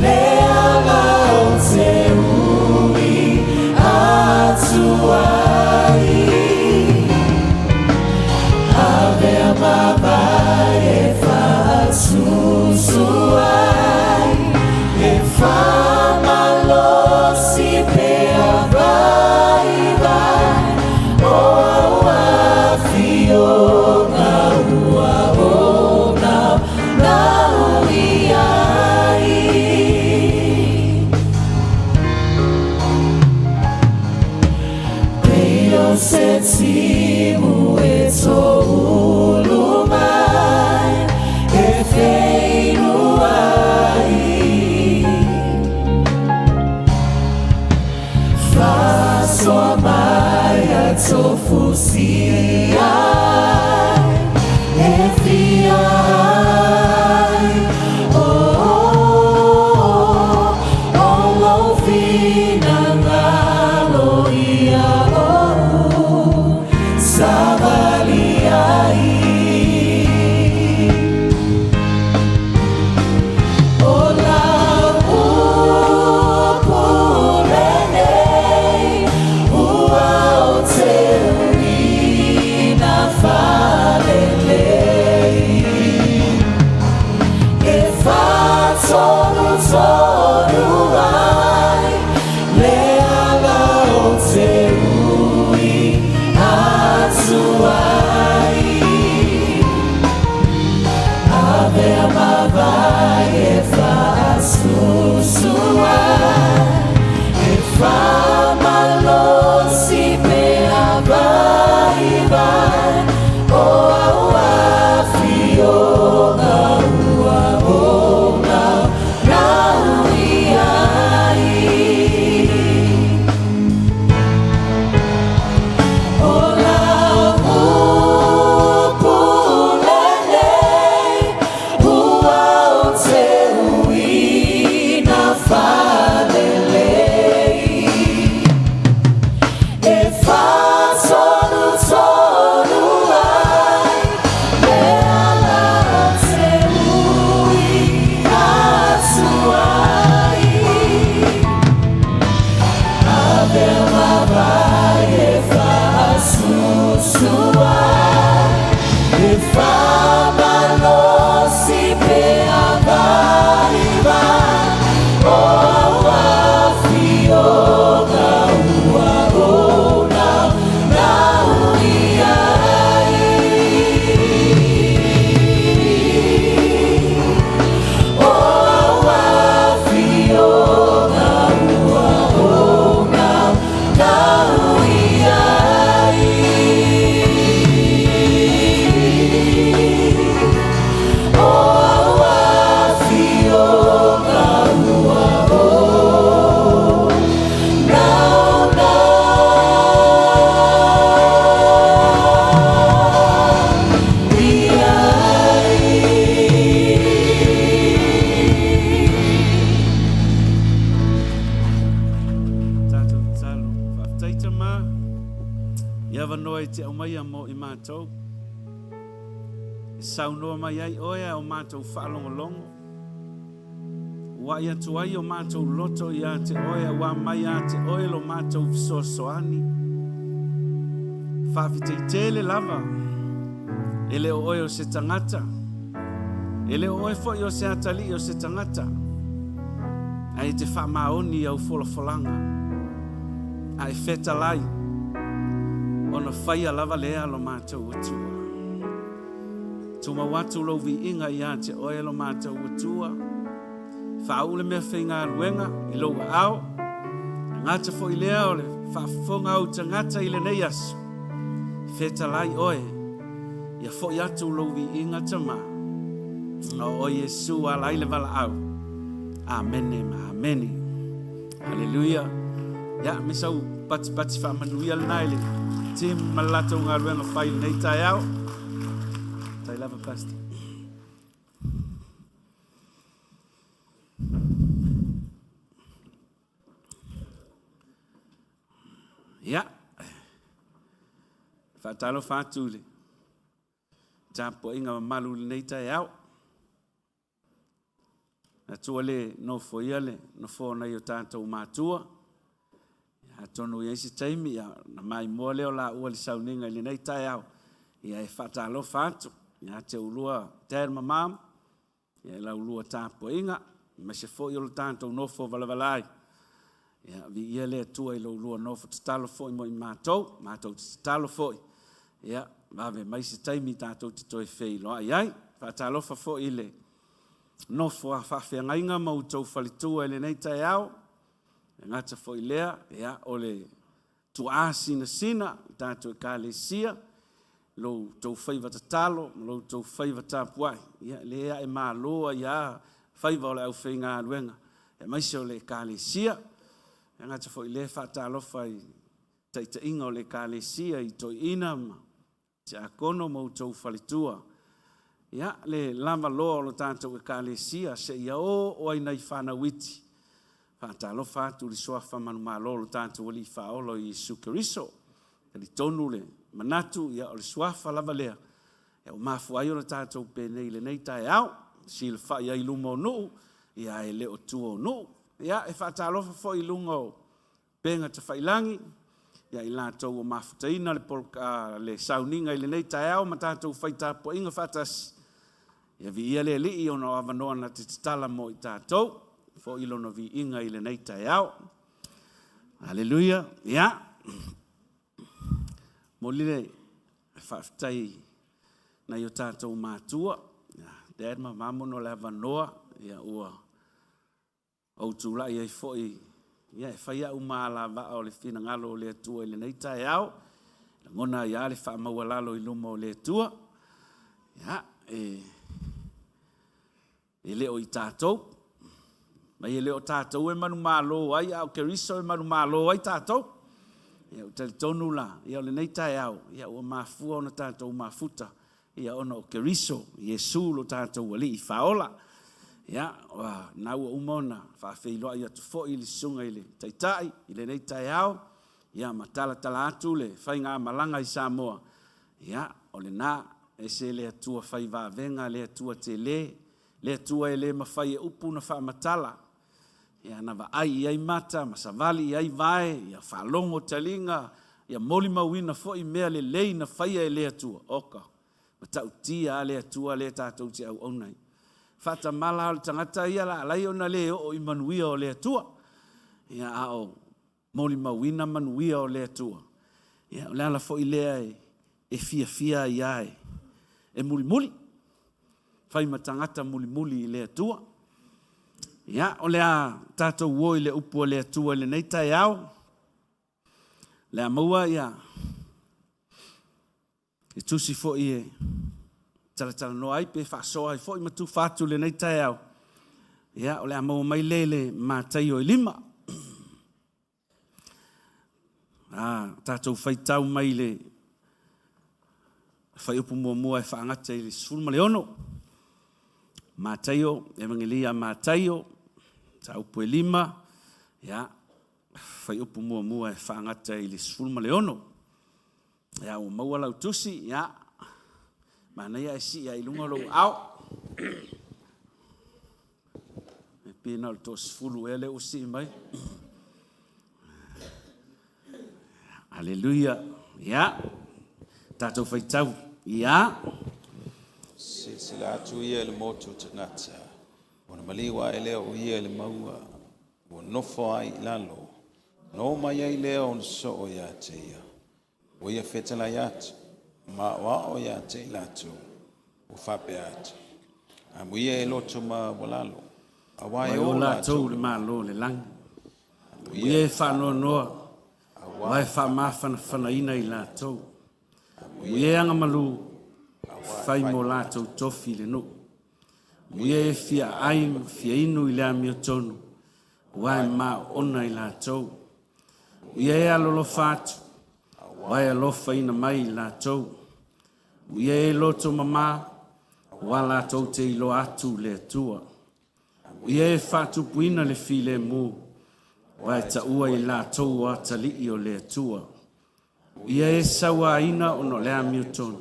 S1: le ala ou te ui atu ai. Avea ma vae e faasusu ai, e faamalosi pea vaivai, o au afioga ua ou naunau i ai. Pei o se timu e toulu mai, e feinuai. Faasoa mai ia tofusia ai, e fia ai. Oh, oh, oh, o lou finagalo ia ou savali ai. O lau upu lenei, ua ou seuina faalelei. E faatonutonu ai, le ala ou te ui atu ai. Avea ma vae e faasusu ai, e faamalosi pea vaivai, o au afioga ua ou naunau i
S5: te aumaia mo i matou. E saunoa mai ai oe a o matou faalogologo. Ua ai atu ai o matou loto iā te oe a ua mai iā te oe lo matou fesoasoani. Faafetai tele lava, e le o oe o se tagata, e le o oe foi o se atalii o se tagata, ae e te faamaoni i au folafolaga, a e fetalai, ona faia lava lea lo matou Atua. Tumau atu lou viiga ia te oe lo matou Atua. Faauu le mea faigaluega i lou aao. E gata foi lea o le faafofoga a ou tagata i lenei aso. Fetalai oe, ia foi atu lou viiga Tama. O oe Iesu ala ai le valaau. Amene ma amene. Haleluia. Ia, me sau patipati faamanuia lena i le team ma le latou galuega fai i lenei taeao. Tai lava, Pastor. Ia, faatalofa atu i le tapuaiga mamalu i lenei taeao. Atua le nofoia le nofoa o nai o tatou matua. Atonu i ai se taimi, ia, na maimoa lea o laua i le sauniga i lenei taeao, ia e faatalofa atu ia te ulua Dad ma Mom, ia i la ulua tapuaiga, aemaise foi o le tatou nofo valavala ai. Ia, viia le Atua i lo ulua nofo tatalo foi mo i matou, matou te tatalo foi, ia, vave mai se taimi tatou te toe feiloai ai. Faatalofa foi i le nofo a faafeagaiga ma outou faletua i lenei taeao. E gata foi lea, ia, o le tuaa sinasina i tatou Ekalesia, lo outou faiva tatalo ma lo outou faiva tapuai, ia, lea ae malo ai lava faiva o le aufaigaluega, aemaise o le Ekalesia. E gata foi lea, faatalofa i taitaiga o le Ekalesia i toeaiina ma tiakono ma outou faletua. Ia, le lavaloa o lo tatou Ekalesia seia oo ai nai fanau iti. Faatalofa atu i le suafa manumalo o lo tatou Alii Faaola o Iesu Keriso. Talitonu le manatu, ia, o le suafa lava lea ua mafua ai ona tatou penei i lenei taeao, silafai ai i luma o nuu, ia ae le o tua o nuu. Ia, e faatalofa foi i luga o upega tafailagi, ia i latou ua mafutaina le, le sauniga i lenei taeao ma tatou fai tapuaiga faatasi. Ia viia le Alii ona o avanoa na te tatala mo i tatou, foi lona viiga i lenei taeao. Aleluia. Ia, momoli le faafetai nai o tatou matua, Dad ma Mama ona o le avanoa, ia ua ou tulai ai foi ia e fai au ma alavaa o le finagalo o le Atua i lenei taeao. Lagona ai lava le faamaualalo i luma o le Atua. Ia, e, e le o i tatou. Mai e le o tatou e manumalo ai, a o Keriso e manumalo ai tatou. Ia, ou talitonu la, ia o lenei taeao, ia ua mafua ona tatou mafuta Ia ona o Keriso, Iesu lo tatou Alii Faaola. Ia, ua na ua uma ona faafeiloai atu foi i le Susuga i le Taitai i lenei taeao, ia ma talatala atu le faigamalaga i Samoa. Ia, o lena, ese le Atua fai vavega, le Atua tele, le Atua e le mafai e upu ona faamatala. Ia, na vaai i ai mata ma savali i ai vae, ia faalogo taliga, ia molimauina foi mea lelei na faia e le Atua. Oka, matautia lava le Atua lea tatou te auauna ai. Faatamala lava o le tagata ia la alai ona le oo i manuia o le Atua. Ia, a o molimauina manuia o le Atua. Ia, o le ala foi lea e fiafia ai lava e mulimuli, fai ma tagata mulimuli i le Atua. Ia, o le a tatou o i le upu a le Atua i lenei taeao. O le a maua ia le tusi foi e talatalanoa ai pe faasoa ai foi ma tufa atu i lenei taeao. Ia, o le a maua mai lea i le Mataio e 5. A tatou faitau mai le fuaiupu muamua e faagata i le 16. Mataio, Evagelia a Mataio, mataupu e 5, ia, fuaiupu muamua e faagata i le 16. Ia ua maua lau tusi, ia, manaia ae sii ai i luga lou aao. E pei na o le toasefulu ea lea ua sii mai. Aleluia. Ia, tatou faitau. Ia.
S4: Silasila atu ia i le motu o tagata, ona maliu ae lea o ia i le mauga, ua nofo ai i lalo, ona oo mai ai lea o ona soo ia te ia. Ua ia fetalai atu, ma aoao ia te i latou, ua faapea atu, Amuia e loto maualalo, aua e o
S5: latou le Malo o le lagi. Amuia e faanoanoa, aua e faamafanafanaina i latou. Amuia e agamalu, fai mo latou tofi i le nuu. Amuia e fia ai ma fia inu i le amiotonu, aua e maoona i latou. Amuia e alolofa atu, aua e alofaina mai i latou. Amuia e loto mama, aua latou te iloa atu le Atua. Amuia e faatupuina le filemu, aua e taua i latou o atalii o le Atua. Amuia e sauaina ona o le amiotonu,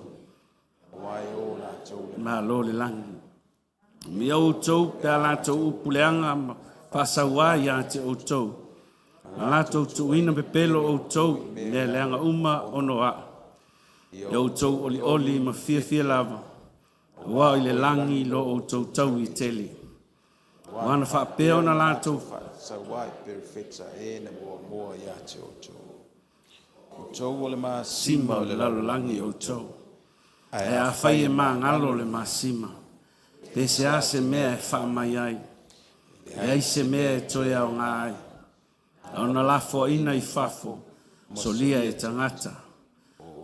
S4: aua e o latou le
S5: Malo le lagi. Amuia outou pe a latou upu leaga ma faasauā ia te outou, ma latou tuuina pepelo outou i mea leaga uma ona o a'u. Ia outou olioli ma fiafia lava, aua o i le lagi lo outou taui tele. Aua na faapea ona latou
S4: faasauā i perofeta e na muamua ia te outou. Outou o le masima
S5: o le lalolagi outou. Ae afai e magalo le masima, pe se a se mea e faamai ai, e leai se mea e toe aoga ai, a ona lafoaiina i fafo, solia e tagata.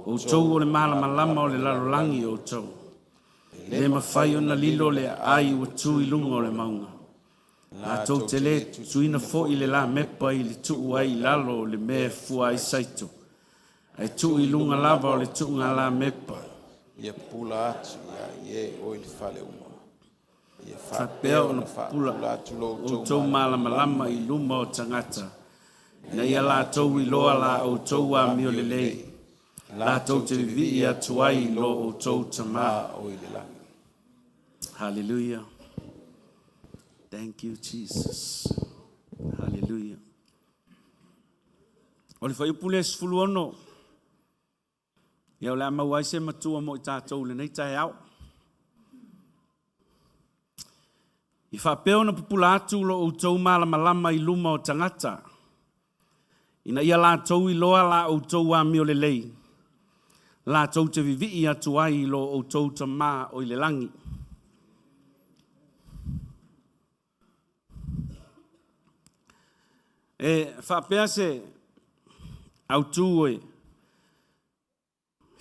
S5: Outou o le malamalama o le lalolagi outou. E le mafai ona lilo le aai ua tu i luga o le mauga. Latou te le tuina foi le lamepa i le tuu ai i lalo o le mea e fua ai saito, ae tuu i luga lava o le tuuga lamepa.
S4: Ia pupula atu ia i e o i le fale uma. Ia
S5: faapea ona pupula
S4: atu lo
S5: outou malamalama i luma o tagata, ina ia latou iloa la outou amio lelei, latou te vivii atu ai i lo outou Tama
S4: o i le lagi.
S5: Hallelujah. Thank you, Jesus. Hallelujah. O le fuaiupu lea 16, ia o le a maua ai se matua mo i tatou i lenei taeao. I faapea ona pupula atu lo outou malamalama i luma o tagata, ina ia latou iloa la outou amio lelei, latou te vivii atu ai i lo outou Tama o i le lagi. E faapea se autū e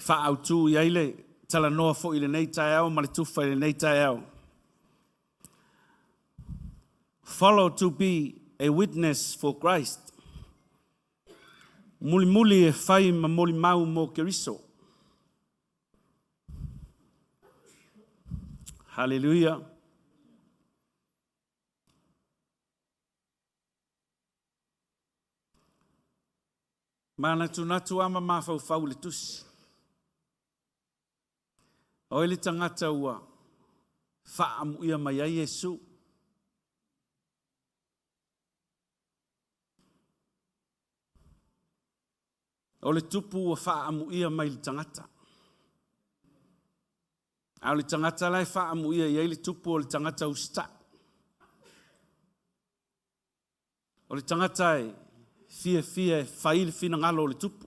S5: faaautu i ai le talanoa foi i lenei taeao ma le tufa i lenei taeao. Follow to be a witness for Christ. Mulimuli e fai ma molimau mo Keriso. Hallelujah. Manatunatu a ma mafaufau i le tusi. O ai le tagata ua faaamuia mai ai Iesu? O le tupu ua faaamuia mai le tagata. A o le tagata la e faaamuia i ai le tupu o le tagata usitai. O le tagata e fiafia e fai le finagalo o le tupu.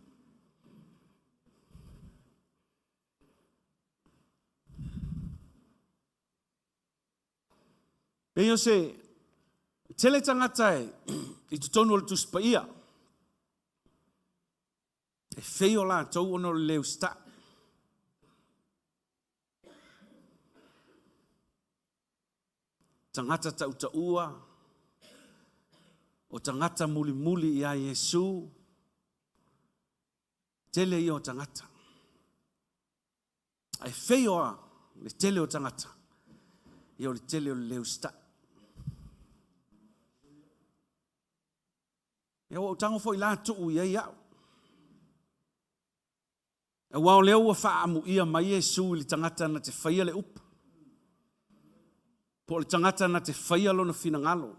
S5: Pei o se tele tagata e i totonu o le Tusi Paia e feio latou ona o le le usitai. Tagata tautaua, o tagata mulimuli ia Iesu, tele ia o tagata. Ae feio a le tele o tagata, ia o le tele o le le usitai. Ia ua ou tago foi la tuu i ai au. Aua o lea ua faaamuia mai Iesu i le tagata na te faia le upu, po o le tagata na te faia lona finagalo.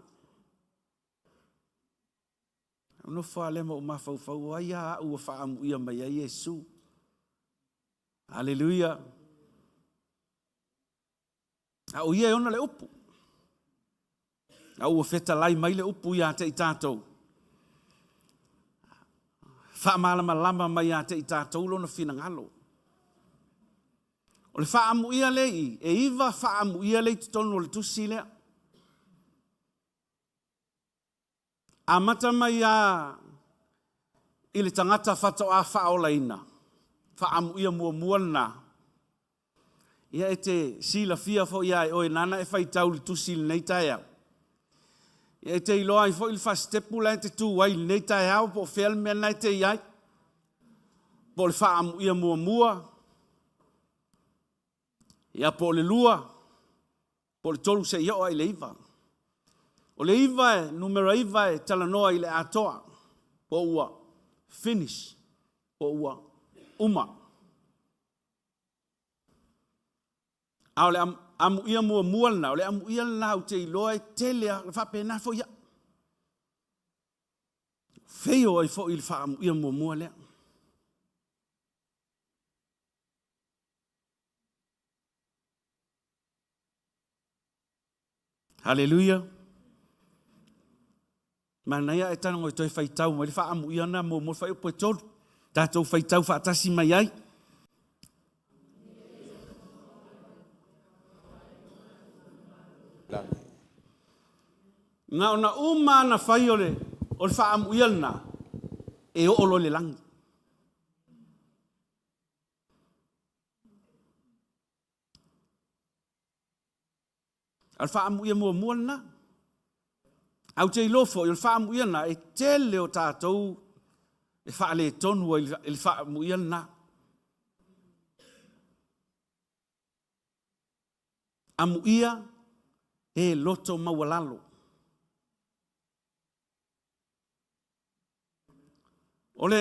S5: Ou nofo lava lea ma ou mafaufau, o ai lava au ua faaamuia mai ai Iesu? Aleluia! A o ia e ona le upu. A ua fetalai mai le upu ia te i tatou. Faamalamalama mai ia te i tatou lona finagalo. O le faaamuia lea i i, e iva faaamuia lea i totonu o le tusi lea. Amata mai lava i le tagata faatoa faaolaina, faaamuia muamua lena. Ia e te silafia foi ia e oe nāna e faitau le tusi i lenei taeao. Ia e te iloa ai foi le fasitepu la e te tu ai i lenei taeao po o fea le mea lena e te i ai. Po o le faaamuia muamua, ia po o le lua, po o le tolu seia oo i le iva. O le iva e, numera iva e talanoa i le atoa, po ua finish, po ua uma. A o le amuia muamua lena, o le amuia lena ou te iloa e tele lava, faapena foi au. Feio ai foi i le faaamuia muamua lea. Haleluia. Manaia ae tago e toe faitau mai le faaamuia lena muamua le fuaiupu e tolu. Tatou faitau faatasi mai ai. Na ona uma lava na fai o le, o le faaamuia lena, e oo loa i le lagi. A o le faaamuia muamua lena. Ae ou te iloa foi, o le faaamuia lena, e tele o tatou e faaletonu ai i le faaamuia lena. Amuia e loto maualalo. O le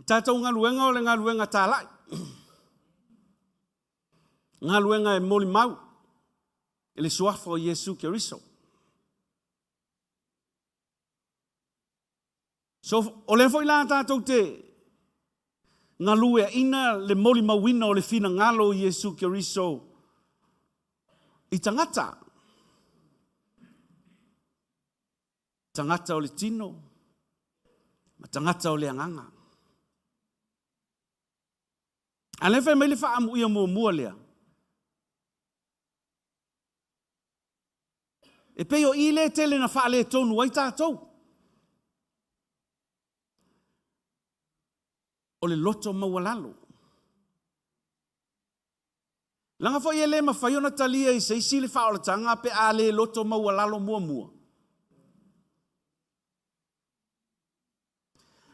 S5: tatou galuega o le galuega talai. Galuega e molimau i le suafa o Iesu Keriso. So, o lea foi la tatou te galueaina le molimauina o le finagalo o Iesu Keriso i tagata. Tagata o le tino ma tagata o le agaga. A lea fai mai le faaamuia muamua lea, E pei o i lea e tele na faaletonu ai tatou. O le loto maualalo. Leaga foi e le mafai ona talia i se isi le faaolataga pe a le loto maualalo muamua.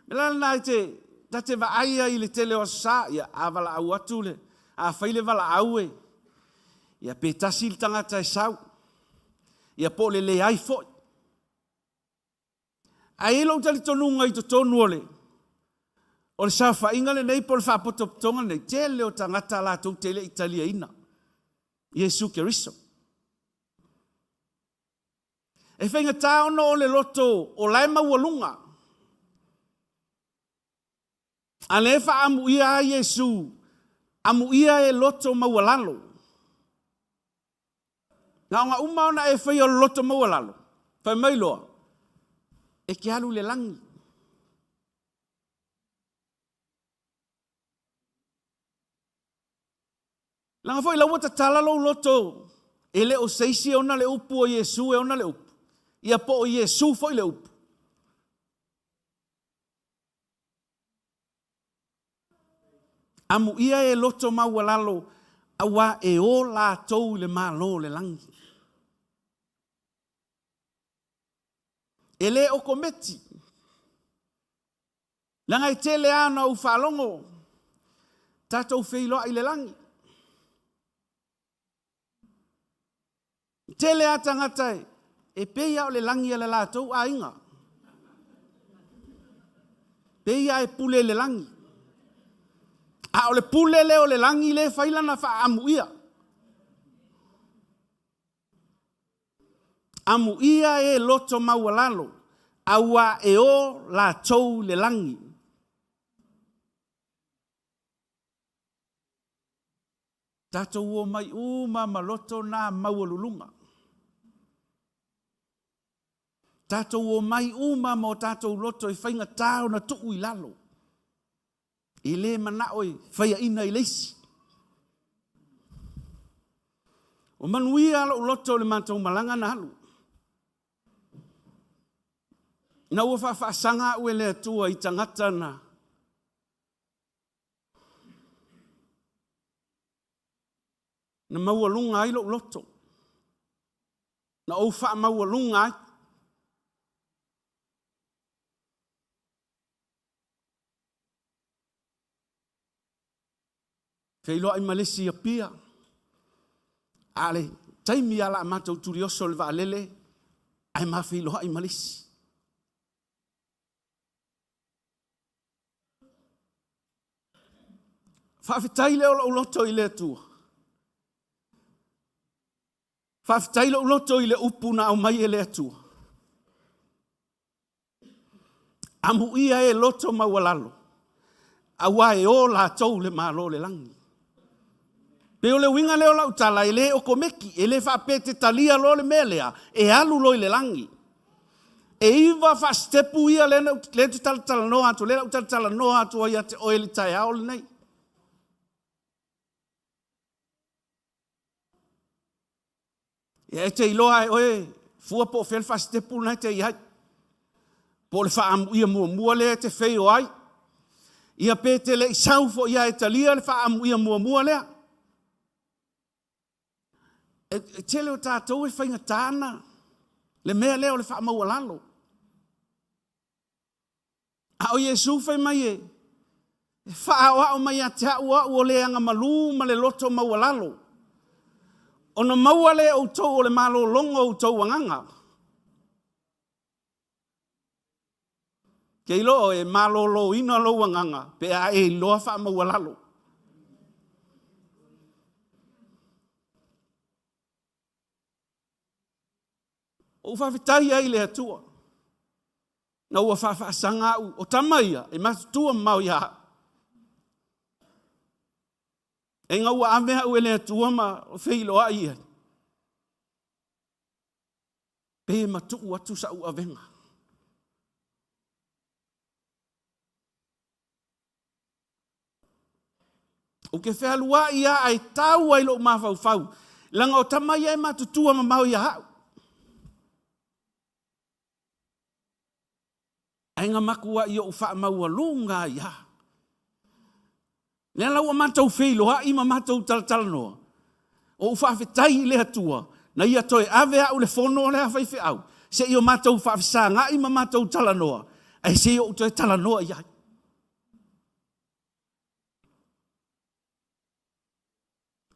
S5: O le mea la lena e te, ta te vaai ai i le tele o Aso Sa, ia, a valaau atu le, a fai le valaau e, ia, pe tasi le tagata e sau, ia, po o le leai foi. Ae i ai lou talitonuga i totonu o le, o le saofaiga lenei po o le faapotopotoga lenei, tele o tagata latou te le i taliaina Iesu Keriso. E faigata ona o le loto o la e maualuga. A lea e faaamuia lava Iesu, amuia e loto maualalo. Na ona uma ona e faia o le loto maualalo, fai mai loa, e te alu i le lagi. Leaga foi la ua tatala lou loto, e le o se isi e ona le upu, o Iesu e ona le upu. Ia po o Iesu foi le upu. Amuia e loto maualalo, auā e o latou i le Malo o le lagi. E le okometi. Leaga e tele lava ona ou faalogo, tatou feiloai i le lagi. E tele lava tagata e pei lava o le lagi a le latou aiga. Pei lava e pule i le lagi. A o le pule lea o le lagi lea e fai lana faaamuia. Amuia e loto maualalo, auā e o latou i le lagi. Tatou omai uma ma loto na maualuluga. Tatou omai uma ma o tatou loto e faigata ona tuu i lalo. E le manao e faiaina i le isi. Ua manuia lou loto i le matou malaga na alu. Ina ua faafaasaga au e le Atua i tagata na na maualuga ai lou loto, na ou faamaualuga ai. Feiloai ma le isi i Apia, a o le taimi lava o le a matou tulioso i le vaalele, ae ma feiloai ma le isi. Faafetai lea o lou loto i le Atua. Faafetai lou loto i le upu na aumai e le Atua. Amuia e loto maualalo, aua e o latou le Malo o le lagi. Pei o le uiga lea o lau tala, e le okomeki, e le faapea e te talia loa le mea lea, e alu loa i le lagi. E 9 faasitepu ia lea ou te talatalanoa atu, lea ou te talatalanoa atu ai ia te oe i le taeao lenei. Ia e te iloa lava e oe fua po o fea le faasitepu lena e te i ai. Po o le faaamuia muamua lea e te fail ai, ia pe te le i sau foi lava e talia le faaamuia muamua lea. E tele o tatou e faigata na le mea lea o le faamaualalo. A o Iesu fai mai e faaoao mai ia te au o au o le agamalu ma le loto maualalo, ona maua lea e outou o le malologa o outou agaga. Ke iloa e maloloina lou agaga pe a e iloa faamaualalo. Ua ou faafetai ai i le Atua na ua faafaasaga au, o tama ia e matutua mamao ia au. Ina ua ave au e le Atua ma feiloai ia, pe matuu atu sau avega. Ou te fealuai lava ae tau ai lou mafaufau, leaga o tama ia e matutua mamao ia au. Ae na matuai ou faamaualuga ai lava. Lea la ua matou feiloai ma matou talatalanoa, ua ou faafetai i le Atua na ia toe ave au i le fono lea a faifeau, se i o matou faafesagai ma matou talanoa, ae se i ou toe talanoa i ai.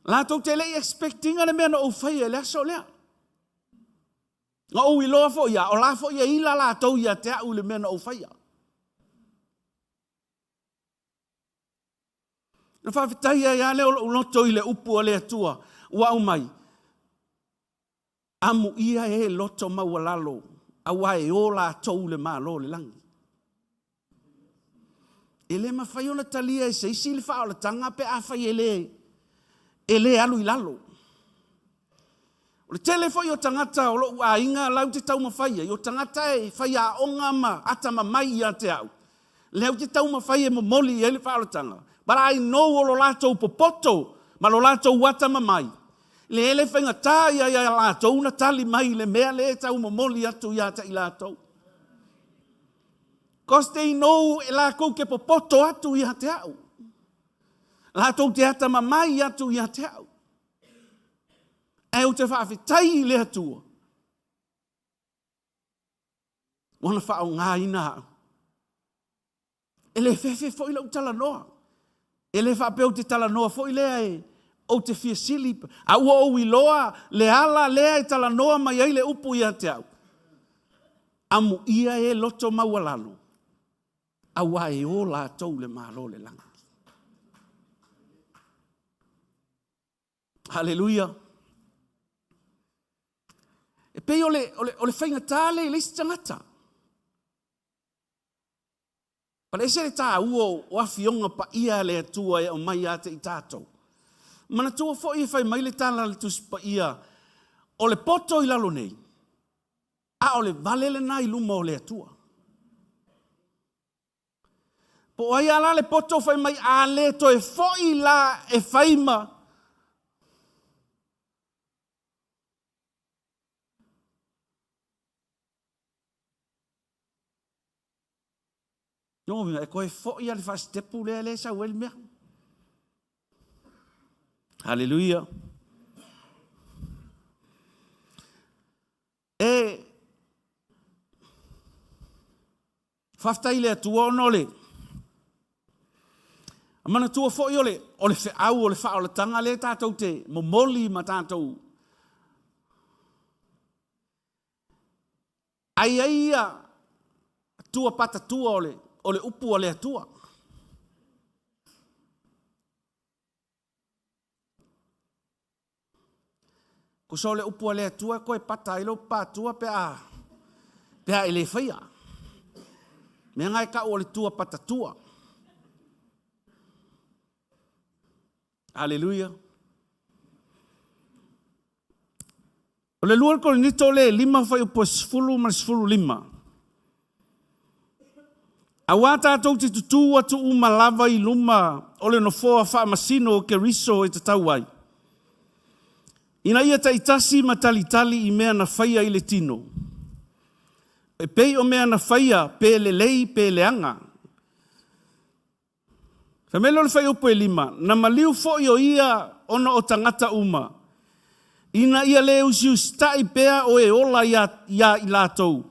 S5: Latou te le i expect ina le mea na ou faia i le aso lea. Na ou iloa foi lava, o la foi e ila latou ia te au i le mea na ou faia. Na faafetai ai lava lea o lou loto i le upu a le Atua ua aumai, amuia e loto maualalo, aua e o latou le Malo o le lagi. E le mafai ona talia e se isi le faaolataga pe afai e le, e le alu i lalo. O le tele foi o tagata o lou aiga lau te taumafai ai, o tagata e faiaoga ma atamamai ia te au, lea ou te taumafai e momoli i ai le faaolataga. But I know o lo latou popoto ma lo latou atamamai, lea e le faigata ia ia latou ona tali mai i le mea lea e tau momoli atu ia te i latou. Cause they know e latou te popoto atu ia te au. Latou te atamamai atu ia te au. Ae ou te faafetai i le Atua ua na faaaogaina au. E le fefe foi lau talanoa. E le faapea ou te talanoa foi lea e ou te fia sili, a ua ou iloa le ala lea e talanoa mai ai le upu ia te au. Amuia e loto maualalo, aua e o latou le Malo o le lagi. Haleluia. E pei o le, o le, o le faigata le i le isi tagata. Pale ese le tāua o afioga paia a le Atua e aumai ia te i tātou. Manatua foi e fai mai le tala a le Tusi Paia, o le poto i lalo nei, a o le vale lena i luma o le Atua. Po o ai lava la le poto fai mai a le toe foi la e fai ma Lona uiga, e toe foi lava le faasitepu lea lea e sau ai le mea. Haleluia. E faafetai i le Atua ona o le manatua foi o le, o le feau o le faaolataga lea tatou te momoli ma tatou Ai ai ia tua patatua o le, o le upu a le Atua. Tusa o le upu a le Atua e toe pata ai lou patua pe a, pe a e le faia. Mea na e tau o le tua patatua. Aleluia. O le 2 Korinito le 5 fuaiupu e 10 ma le 15. Auā tātou te tutū atu uma lava i luma o le nofoa faamasino o Keriso e tatau ai, ina ia taitasi ma talitali i mea na faia i le tino, e pei o mea na faia pe lelei pe leaga. Fai mai lea o le fuaiupu e 5, na maliu foi o ia ona o tagata uma, ina ia le usiusitai pea o e ola iā, iā i latou,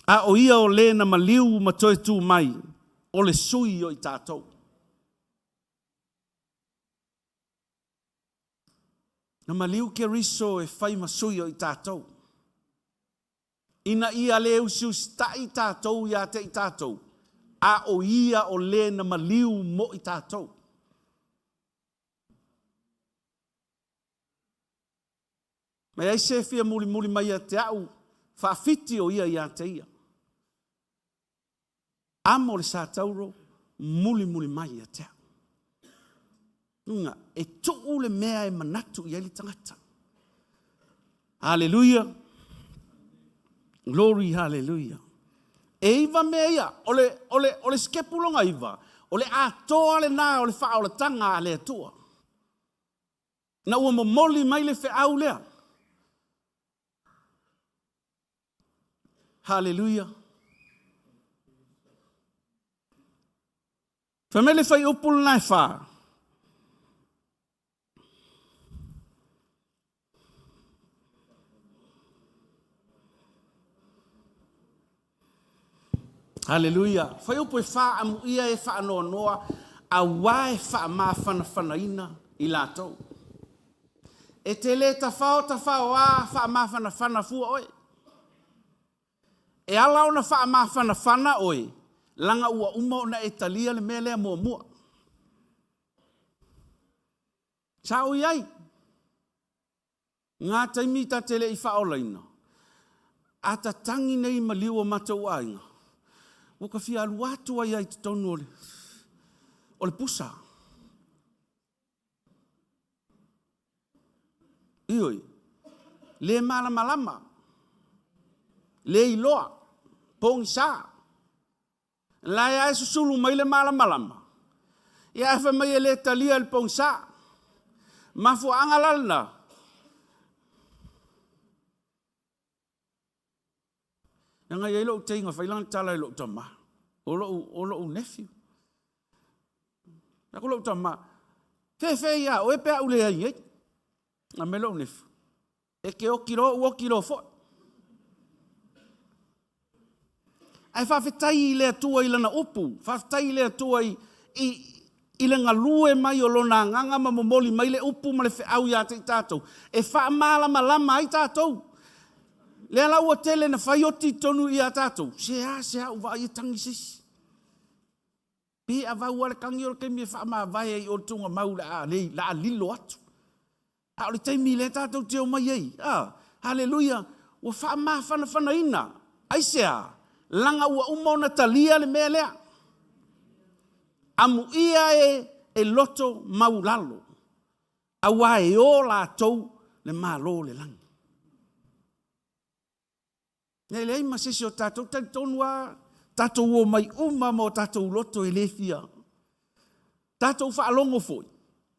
S5: a o ia o le na maliu ma toe tu mai, o le sui o i tatou. Na maliu Keriso e fai ma sui o i tatou. Ina ia le usiusitai tatou ia te i tatou, a o ia o le na maliu mo i tatou. Mai ai se fia mulimuli mai ia te au, faafiti o ia ia te ia. Amo le sa tauro, mulimuli mai ia te au. Luga, e tuu le mea e manatu i ai le tagata. Haleluia. Glory, haleluia. E iwa mea ia, o le, o le, o le sikepu lona iwa, o le atoa lena o le faaolataga a le Atua. Na ua momoli mai le feau lea. Haleluia. Fai mai le fuaiupu lena e fa. Haleluia. Fuaiupu e fa amuia e faanoanoa auā e faamafanafanaina i latou. E te le tafao tafaoā faamafanafana fua oe. E ala ona faamafanafana oe, laga ua uma ona e talia le mea lea muamua. Sa ou i ai ngā taimi ta te le i faaolaina, a tatangi nei maliu o matou aiga, ua ka fia alu atu ai ai totonu o le, o le pusa. Ioe, le malamalama, le iloa, pogisa. La e ae susulu mai le malamalama, ia ae fai mai e le talia le pogisa. Mafuaaga la lena, leaga e i ai lou teiga fai lana tala i lou tama, o lou, o lou nephew. Aku lou tama, fefe ia oe pe a ou leai nei. A me lou nephew, e ke oki loa ou oki loa foi. Ae faafetai i le Atua i lana upu, faafetai i le Atua i, i, i le galue mai o lona agaga ma momoli mai le upu ma le feau ia te i tatou, e faamalamalama ai tatou. Lea la ua tele na fai oti i totonu ia tatou, se a se a ou vaai e tagi se isi. Pe avau lava le tagi o le taimi e faamavae ai i o le tuugamau o le a, le a lilo atu. A o le taimi lea tatou te omai ai, a, haleluia, ua faamafanafanaina. Aisea? Laga ua uma ona talia le mea lea. Amuia e e loto maulalo, auā e o latou le Malo o le lagi. E leai ma se isi o tatou, talitonu lava, tatou omai uma ma o tatou loto e le fia. Tatou faalogo foi,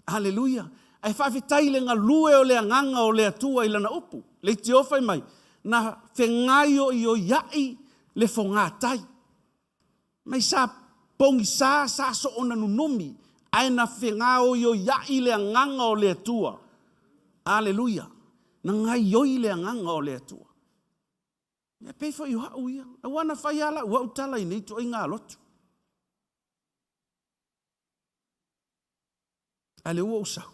S5: aleluia, ae faafetai i le galue o le Agaga o le Atua i Lana upu. Leitio fai mai, na fegaioioiai le fogatai. Mai sa pogisa sa soona nunumi, ae na fegaoioiai le Agaga o le Atua. Aleluia! Na gaioi le Agaga o le Atua. E pei foi o au ia, aua na fai lava lau au tala i nei ituaiga lotu. A lea ua ou sau,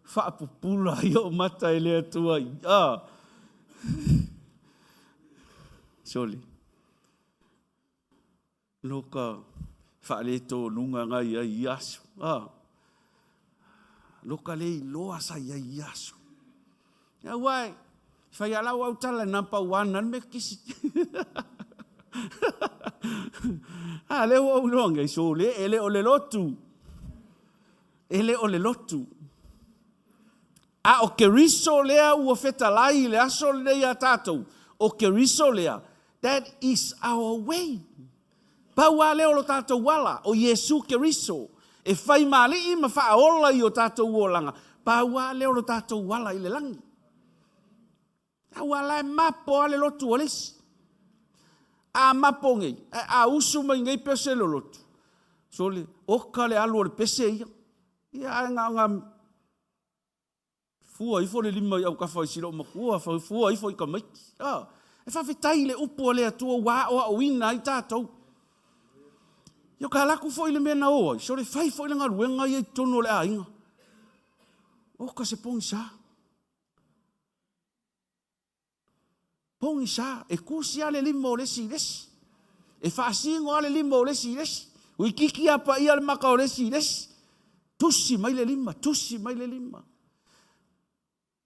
S5: faapupula ai ou mata e le Atua. Ah. Sole. No ka faale tonuga nga i ai ia aso. Ah. No ka le iloa sa i ai ia aso. Ia ua e, fai a lau au tala number one na le kisi. A lea ua ou iloa nei, sole, e le o le lotu. E le o le lotu. A o Keriso lea ua fetalai i le aso lenei iā tatou, o Keriso lea, that is our way. Pau lava lea o lo tatou ala, o Iesu Keriso, e fai ma Alii ma Faaola i o tatou olaga, pau lava lea o lo tatou ala i le lagi. Aua la e mapo lava le lotu o le isi. A mapo nei, ae a usu mai nei pese le lotu, sole, oka le alu o le pese ia. Ia ae na ona Fua ifo le lima i autafa i si loomatua, fua ifo i tamaiti. A, e faafetai i le upu a le Atua ua aoaoina ai tatou. Ia o ka laku foi le mea na o ai, sole fai foi le galuega ia i totonu o le aiga. Oka se pogisa. Pogisa, e tusi lava le lima o le isi i le isi. E faasino lava le lima o le isi i le isi. Ua itiiti lava paia le maka o le isi i le isi. Tusi mai le lima, tusi mai le lima.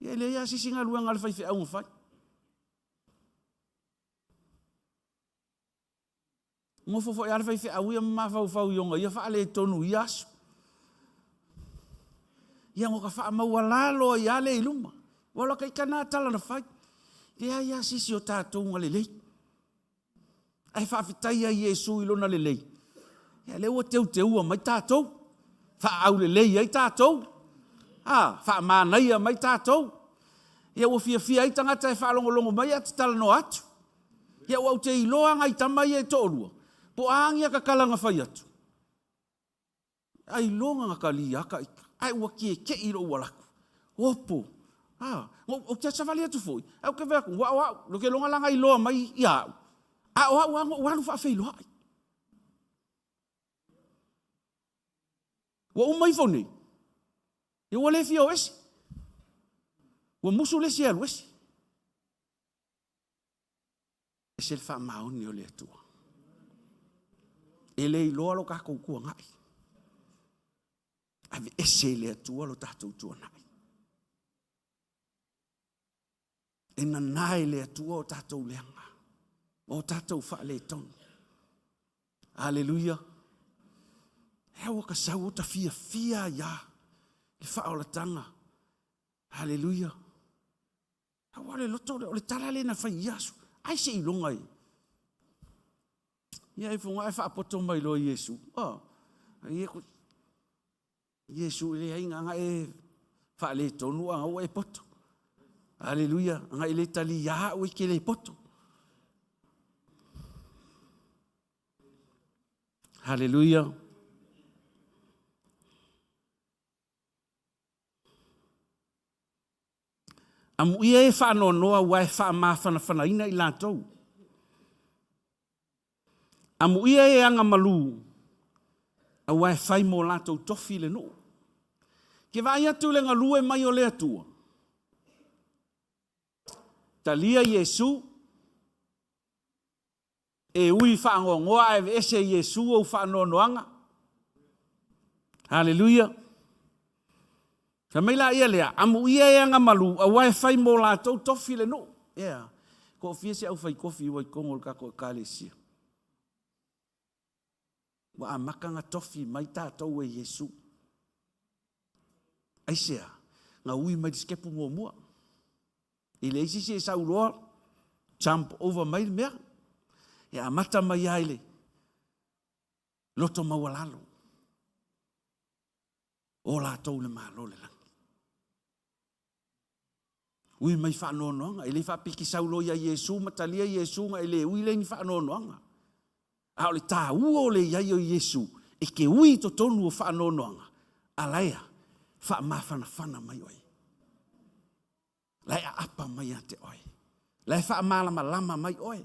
S5: Ia e leai lava se isi galuega a le faifeau na fai. Nofo foi lava le faifeau ia ma mafaufau i ona ia faaletonu i ia aso. Ia no ka faamaualalo ai lava lea i luma. Ua alu aka ita na tala na fai. Leai lava se isi o tatou na lelei. Ae faafetai ia Iesu i lona lelei. Ia lea ua teuteua mai tatou. Faaaulelei ai tatou. A, faamanaia mai tatou. Ia ua fiafia ai tagata e faalogologo mai ae talanoa atu. Ia ua ou te iloa nai tama ia e toalua, po o a ni atatala na fai atu, ailoga na talia ata ita, ae ua tietei i lou alaku. Opo, a, ou te savali atu foi, ae ou te vaai atu, ua o au, ou te iloga la na iloa mai ia au, a o au lava na ou alu faafeiloai. Ua uma ifo nei, ia ua le fia o ese, ua musu le isi e alu ese. Ese le faamaoni o le Atua. E le iloa lo tatou tuanai. Aveese e le Atua lo tatou tuanai. E nana e le Atua o tatou leaga, o tatou faaletonu. Aleluia. E aua ka sau o ta fiafia ai a le faaolatanga. Aleluia. Aua o le loto lea, o le tala lea na fai i ia aso. Ai seiloga e. Ia e foga e faapoto mai loa Iesu. Oh, ia ku Iesu e leai nga e faaletonu a ua e poto. Aleluia, nga e le tali ia au e ke le poto. Haleluia. Amuia e faanoanoa aua e faamafanafanaina i latou. Amuia e agamalu aua e fai mo latou tofi le nuu. Ke vaai atu i le galue mai o le Atua, talia Iesu, E ui faanoanoa ae aveese e Iesu ou faanoanoaga. Haleluia. Fai mai laia lea, Amuia e agamalu, aua e fai mo latou tofi le nuu. Ea, toafia se aufai tofi ua i totonu o le tatou Ekalesia? Ua amata ona tofi mai tatou e Iesu. Aisea? Na ui mai le sitepu muamua. E leai se isi e sau loa jump over mai le mea. E amata mai lava i le loto maualalo. O latou le Malo o le lagi. Ui mai faanoanoaga, e le faapea e te sau loa ia Iesu ma talia Iesu na e le ui lea i ni faanoanoaga. A o le taua o le i ai o Iesu, e te ui i totonu o faanoanoaga, a la e a? Faamafanafana mai oe. La e aapa mai ia te oe. La e faamalamalama mai oe.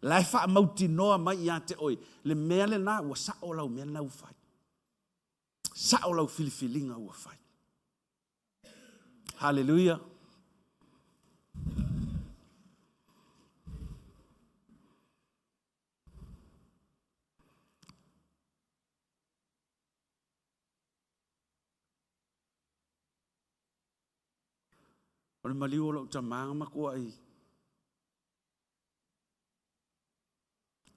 S5: La e faamautinoa mai ia te oe le mea lena ua sao lau mea lena ua fai. Sao lau filifiliga ua fai. Haleluia. O le maliu o lou tama na matuai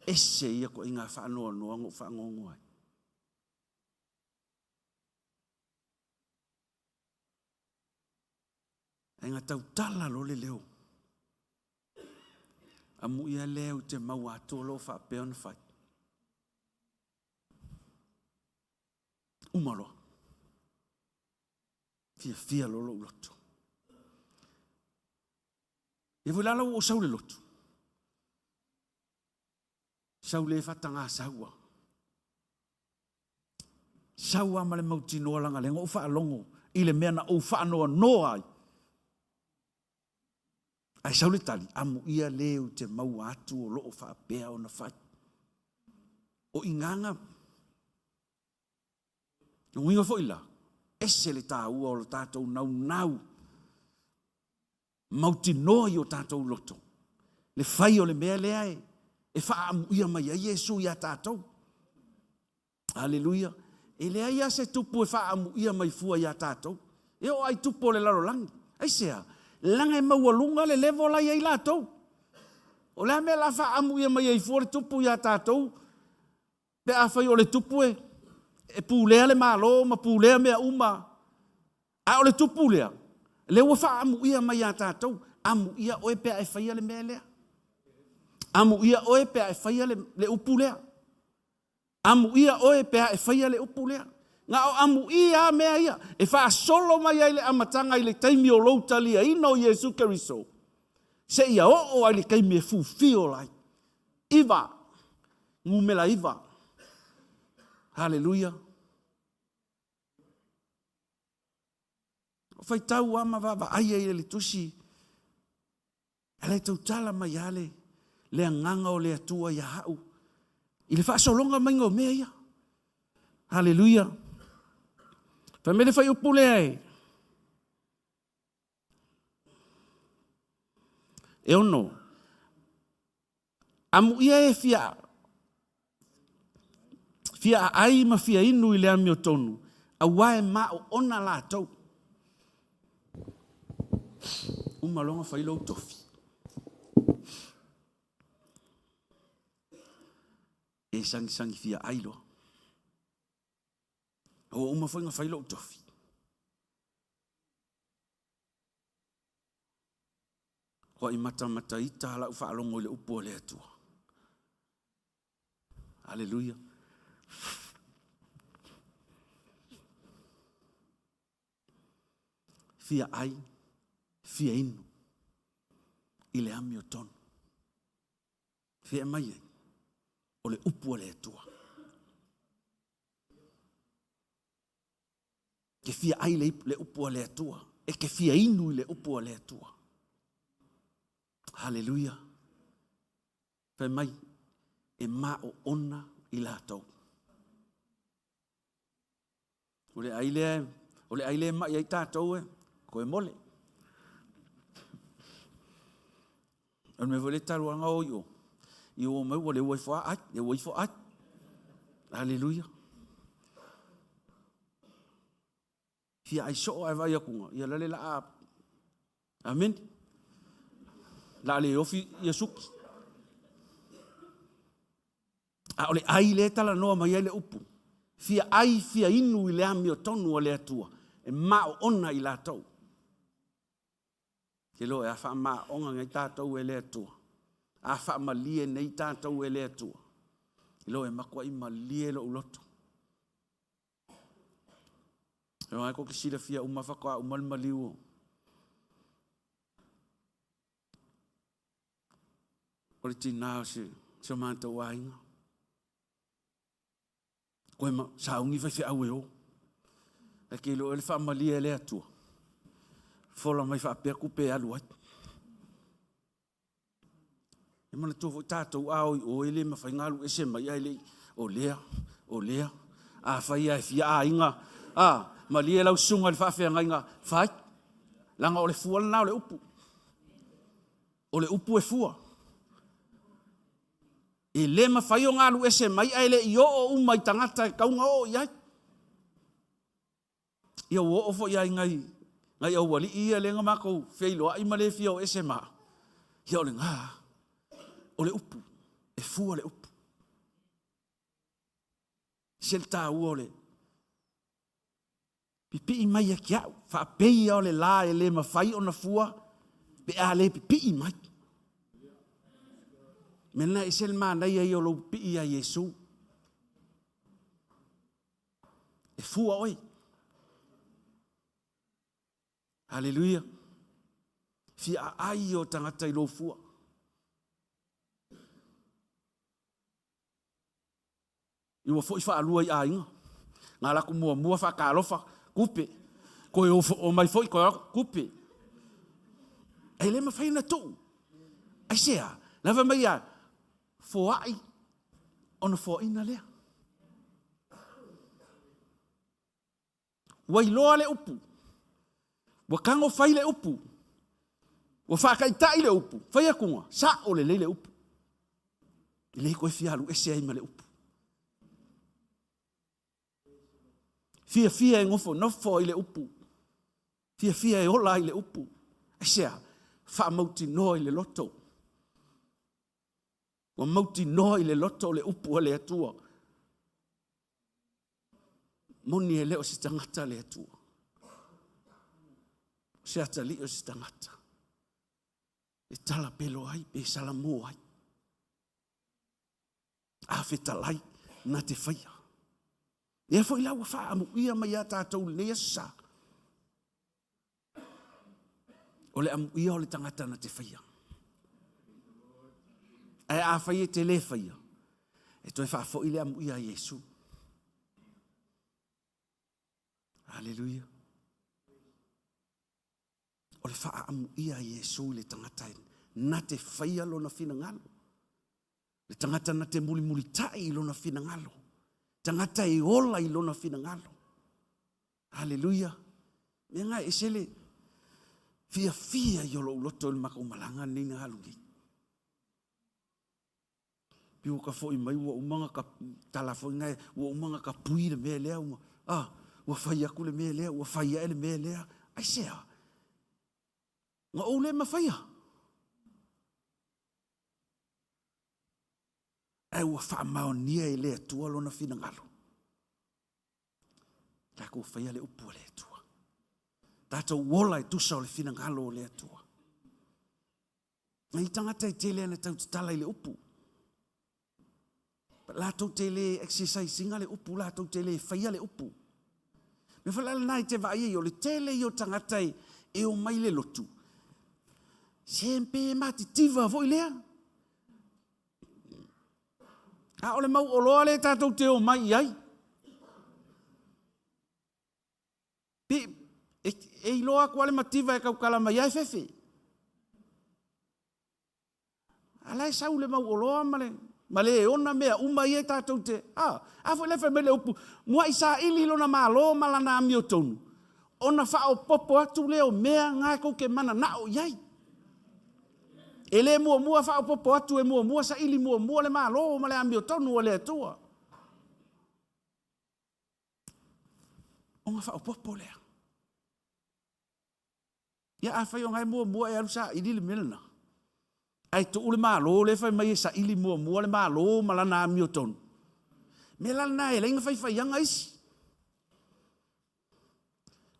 S5: ese ia toaiga faanoanoa na ou faanoanoa ai. Ae na tautala loa le leo. Amuia lea ou te maua atu o lo o faapea ona fai. Uma loa. Fiafia loa lou loto. Ia foi la la ua ou sau le lotu. Sau le faataga sau a. Sau a ma le mautinoa laga lea na ou faalogo i le mea na ou faanoanoa ai. Ae sau le tali, amuia le ou te maua atu o lo o faapea ona fai. O igaga, uiga foi la, ese le taua o lo tatou naunau mautinoa i o tatou loto le fai o le mea lea e faaamuia mai ai Iesu iā tatou. Aleluia. E leai lava se tupu e faaamuia mai fua iā tatou. E oo lava i tupu o le lalolagi. Aisea? Leaga e maualuga le level la e i ai latou. O le a le mea o le a faaamuia mai ai fua le tupu iā tatou pe afai o le tupu e pulea le Malo ma pulea mea uma. A o le tupu lea, lea ua faaamuia mai ia tatou, amuia oe pe a e faia le mea lea. Amuia oe pe a e faia le, le upu lea. Amuia oe pe a e faia le upu lea. Na o amuia lava mea ia e faasolo mai ai le amataga i le taimi o lou taliaina o Iesu Keriso, seia oo ai le taimi e fulfill ai. Iva, numera iva. Haleluia. O faitau lava ma vaavaai ai le tusi, a le tautala mai lava le, le agaga o le Atua ia au i le faasologa maiga o mea ia. Haleluia. Fai mai le fuaiupu lea e, e ono, Amuia e fia fia aai ma fia inu i le amiotonu, aua e maoona latou. Uma loa ona fai lou tofi. E sagisagi fia ai loa. Ua uma foi ona fai lou tofi. Koa i matamataita lau faalogo i le upu a le Atua. Aleluia. Fia ai, fia inu i le amiotonu. Fea mai ai, o le upu a le Atua. Ke fia ai le, le upu a le Atua. E ke fia inu i le upu a le Atua. Haleluia. Fai mai, e maoona i latou. O le ai lea, o le ai lea e mai ai tatou e, koe mole. O le mea foi lea talu lava ona o i o, i o mai ua le ua ifo a ai, le ua ifo ai. Aleluia. Fia ai soo ae vaai atu ia lale la a Amen. La le ofi ia suki. A o le ai le talanoa mai ai le upu. Fia ai fia inu i le amiotonu a le Atua e maoona i latou. Ke loa e a faamaoga nei tatou e le Atua. A faamalie nei tatou e le Atua. Loa e matuai malie lou loto. E ai ko ke silafia uma faatoa uma le maliu o o le tinā o si, si o matou aiga. Koe ma sauni faifeau e o. Ae ke iloa le faamalie e le Atua. Fola mai faapea kupe e alu ai. E manatua foi tatou a o i o e le mafai ona alu ese mai ae le i o lea, o lea. Afai lava e fia aiga, a, malie lau susuga i le faafeagaiga, fai. Leaga o le fua lena o le upu. O le upu e fua. E le mafai ona alu ese mai ae le i oo uma i tagata e tatau ona oo i ai. Ia ua oo foi lava i nai, nai aualii ia lea na matou feiloai ma le fia o ese ma, ia o lena, o le upu, e fua le upu. Se le taua o le pipii mai ia te au, faapei ia o le la e le mafai ona fua pe a le pipii mai. Mea lena e ese le manaia ia o lou pipii ia Iesu. E fua oe. Haleluia. Fia aai o tagata i lou fua. I ua foi faalua i aiga. Ngā laku muamua faatalofa, kupe. Koe o mai foi, koe aku, kupe. E le mawhai na tuu. Aisea, lava mai a, foai ona foaina lea. Ua iloa le upu. Ua tago fai le upu. Ua faataitai le upu. Fai atuga, sao lelei le upu. E le toe fia alu ese ai ma le upu. Fiafia e nofonofo ai le upu. Fiafia e ola ai le upu. Aisea? Faamautinoa i le loto. Ua mautinoa i le loto le upu a le Atua. Moni e le o se tagata le Atua. O se atalii o se tagata. E talapelo ai pe salamo ai. A fetalai na te faia. Lea foi la ua faaamuia mai ia tatou i lenei aso sa. O le amuia o le tagata na te faia. Ae afai e te le faia, e toe faafoi le amuia a Iesu. Haleluia. O le faaamuia a Iesu i le tagata na te faia lona finagalo. Le tagata na te mulimulitai i lona finagalo. Tagata e ola i lona finagalo. Haleluia. Mea nga e ese le fiafia i o lou loto i le matou malaga lenei na alu nei. Piu ka foi mai ua uma ona ka tala foi na ua uma ona tapui le mea lea ua ah ua fai atu le mea lea ua fai ae le mea lea. Aisea? Na ou le mafaia. Ae ua faamaonia e le Atua lona finagalo. Tatou faia le upu a le Atua. Tatou ola e tusa o le finagalo o le Atua. Nai tagata e tele ana tau tatala i le upu. Latou te le exercise ina le upu, latou te le faia le upu. Me whalala nā i te vaai ai o le tele i o tagata e, e o mai le lotu. Se pe matitiva foi lea. A o le mau oloa lea tatou te o mai i ai. Pe, e, e iloa atu lava le mativa e tautala mai ai fefe. A la e sau le mau oloa ma le, ma le ona mea uma ia tatou te, a, a foi la e fai mai le upu, muai saili lona Malo ma lana amiotonu, ona faaopoopo atu lea o mea na tou te mananao i ai. E le muamua faaopoopo atu, e muamua saili muamua le Malo ma le amiotonu a le Atua. Ona faaopoopo lea. Ia afai o na e muamua e alu saili le mea lena, ae tuu le Malo lea e fai mai e saili muamua le Malo ma lana amiotonu, mea la lena e ala ai ona faifaiaga isi.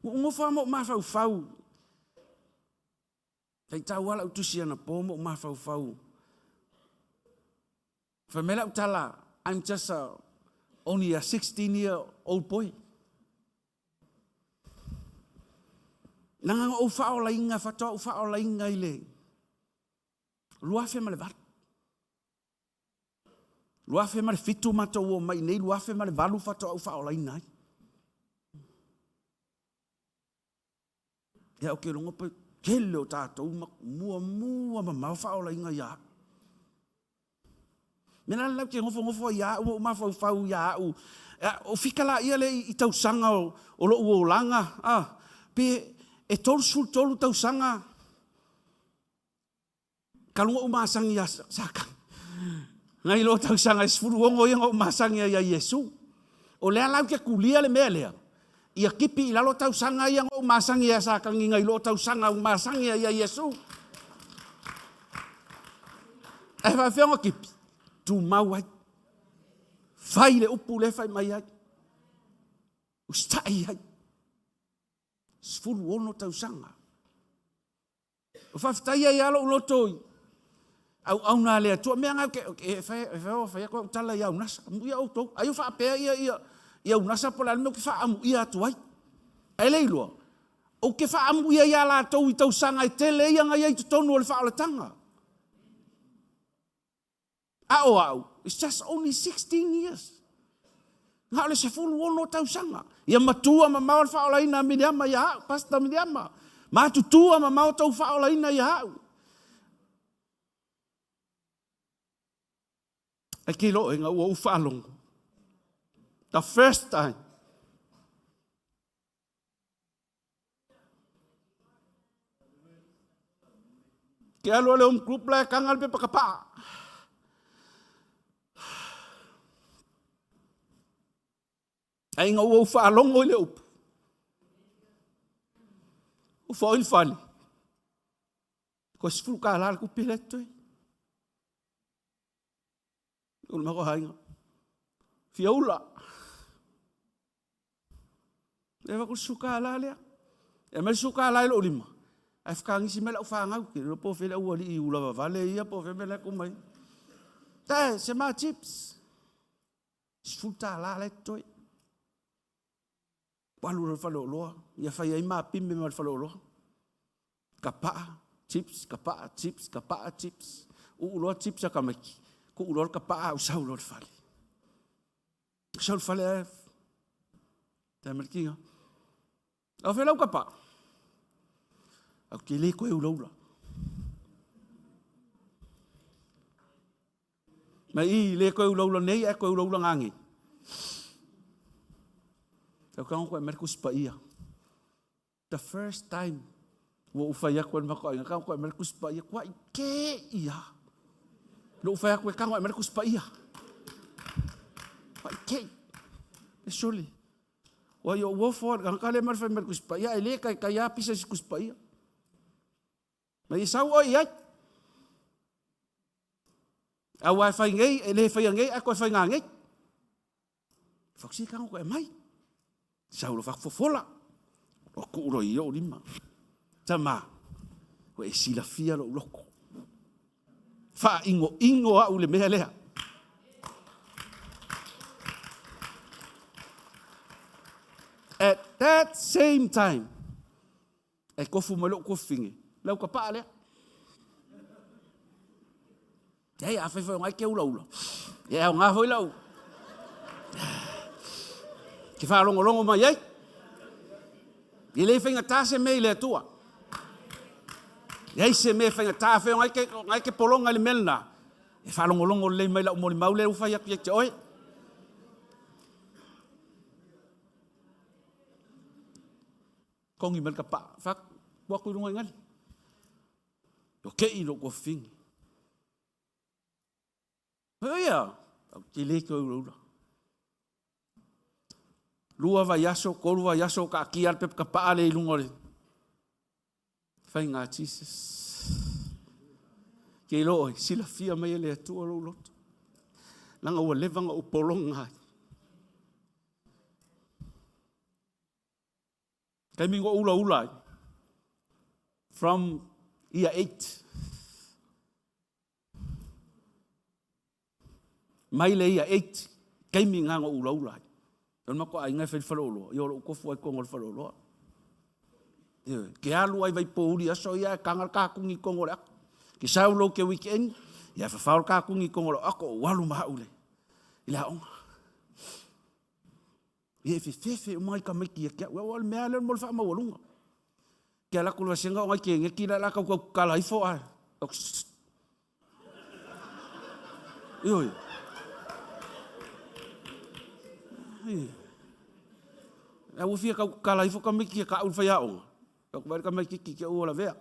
S5: Ua ou nofo lava ma ou mafaufau, faitau lava lau tusi anapo ma ou mafaufau, fai mai lau tala, I'm just a, only a 16 year old boy. Leaga na ou faaolaina, faatoa ou faaolaina i le 2008. 2007 matou omai i inei, 2008 faatoa ou faaolaina ai. Ia ou te iloa pe tele o tatou ma muamua mamao faaolaina ia au. Mea la lea ou te nofonofo ai ia au ma ou mafaufau ia au, o fika laia lea i tausaga o lou olaga, pe e 33 tausaga talu ona ou masani ia Satani. Nai lo tausaga e 16 ia na ou masani ai ia Iesu. O lea la ou te tulia le mea lea, ia tipi i lalo tausaga ia na ou masani ai ia Satani nai lo tausaga ua masani ai ia Iesu. Ae faafefea ona tipi? Tumau ai. Fai le upu lea e fai mai ai. Usitai ai. 16 tausaga. O faafetai ai lava lou loto i auauna a le Atua. Mea na e fai atu au tala i Aunasa, amuia outou. Ai o faapea ia Aunasa po o le a le mea ou te faaamuia atu ai. Ae le iloa, ou te faaamuia ia latou i tausaga e tele ia na i ai i totonu o le faaolataga. A o au, it's just only 16 years. Na o le 16 tausaga. Ia matua mamao le faaolaina a Miriama ia au, Pastor Miriama. Matutua mamao tou faaolaina ia au. Ae ke loe ina ua ou faalogo. The first time. Ke alu a le home group la e kanga le pepa kapaa. Ai ina ua ou faalogo i le upu. Ua foi le fale. Koe 10 tālā le tupe lea totoe. O le matou aiga. Fia ula. E avatu le suka la lea. E aumai le suka la i lou lima. Ae fetagisi mai lau fanau. Ke iloa po o fea le aualii ula vavale ia po o fea mea la e tuu mai. Dad, se ma chips. $10 la e totoe. Ua alu loa i le faleoloa, ia fai ai mapime ma le faleoloa. Kapaa, chips, kapaa, chips, kapaa, chips. Uu loa chips a tamaiti, tuu loa le kapaa au sau loa i le fale. Sau i le fale ae, tai mai le tiga. Au fea lau kapaa? Au te le toe ulaula. Mai i le toe ulaula nei ae toe ulaula ngāngei. Tau kago koe mai le Tusi Paia. The first time ua ou fai atu e le matou aiga, kago koe mai le Tusi Paia, kuai ke ia. Lou fai atu e kago mai le Tusi Paia. Kuai ke. E sole. Ua i o uofo, ka le mai le fai mai le Tusi Paia, e le kai kai a pisa si Tusi Paia. Ma i sau oi ai. Aua e fai nei, e le faia nei, ae koe fai ngā nei. Whakusi ka koe mai. Sau lo whakufofola. O ku ro i o lima. Tama, koe e silafia lo loko. Wha ingo ingo au le mea lea. At that same time, E kofu mai lou kofine, lau ka paa lea. Ei, a whai ngai ke ula ula. E au ngā hoi lau. Ke whaalongolongo mai ai. I le whainga tā se mea i le atua. Ei se mea whainga tā whai ngai ke, ngai ke polonga i le mea E whaalongolongo lelei mai lau molimau le uwhai aku ia te oe. Kongi mai le kapaa, fak, ua aku i luga i gali. O kei lou kofini. Hoi ia, au te le toe ulaula. Lua vaiaso, tolu vaiaso, o taatia le pepa kapaa lea i luga o le. Faiga Jesus. Ke iloa oe, silafia mai e le Atua lou loto. Leaga ua leva ona ou pologa ai. Taimi na ou ulaula ai, from year 8, mai le year 8, taimi na na ou ulaula ai. O le matou aiga e fai le faleoloa, ia o lou tofu lava i totonu o le faleoloa. Ioe, ke alu ai vaipouli i aso ia ae taga le katuni i totonu o le ato. Ke sau loa ke weekend, ia fafao le katuni i totonu o lou ato, ou alu ma au i le aoga. Ia e fefefe uma nai tamaiti ia te au. Aua o le mea lava lea mo le faamaualuga. Ke alu atu i le vasega o nai keneti la e tau tatala ifo ae. Ioe. A ua fia tau tatala ifo tamaiti ia ta'u i le faiaoga. Ou te vaai i le tamaititi te i ua lavea.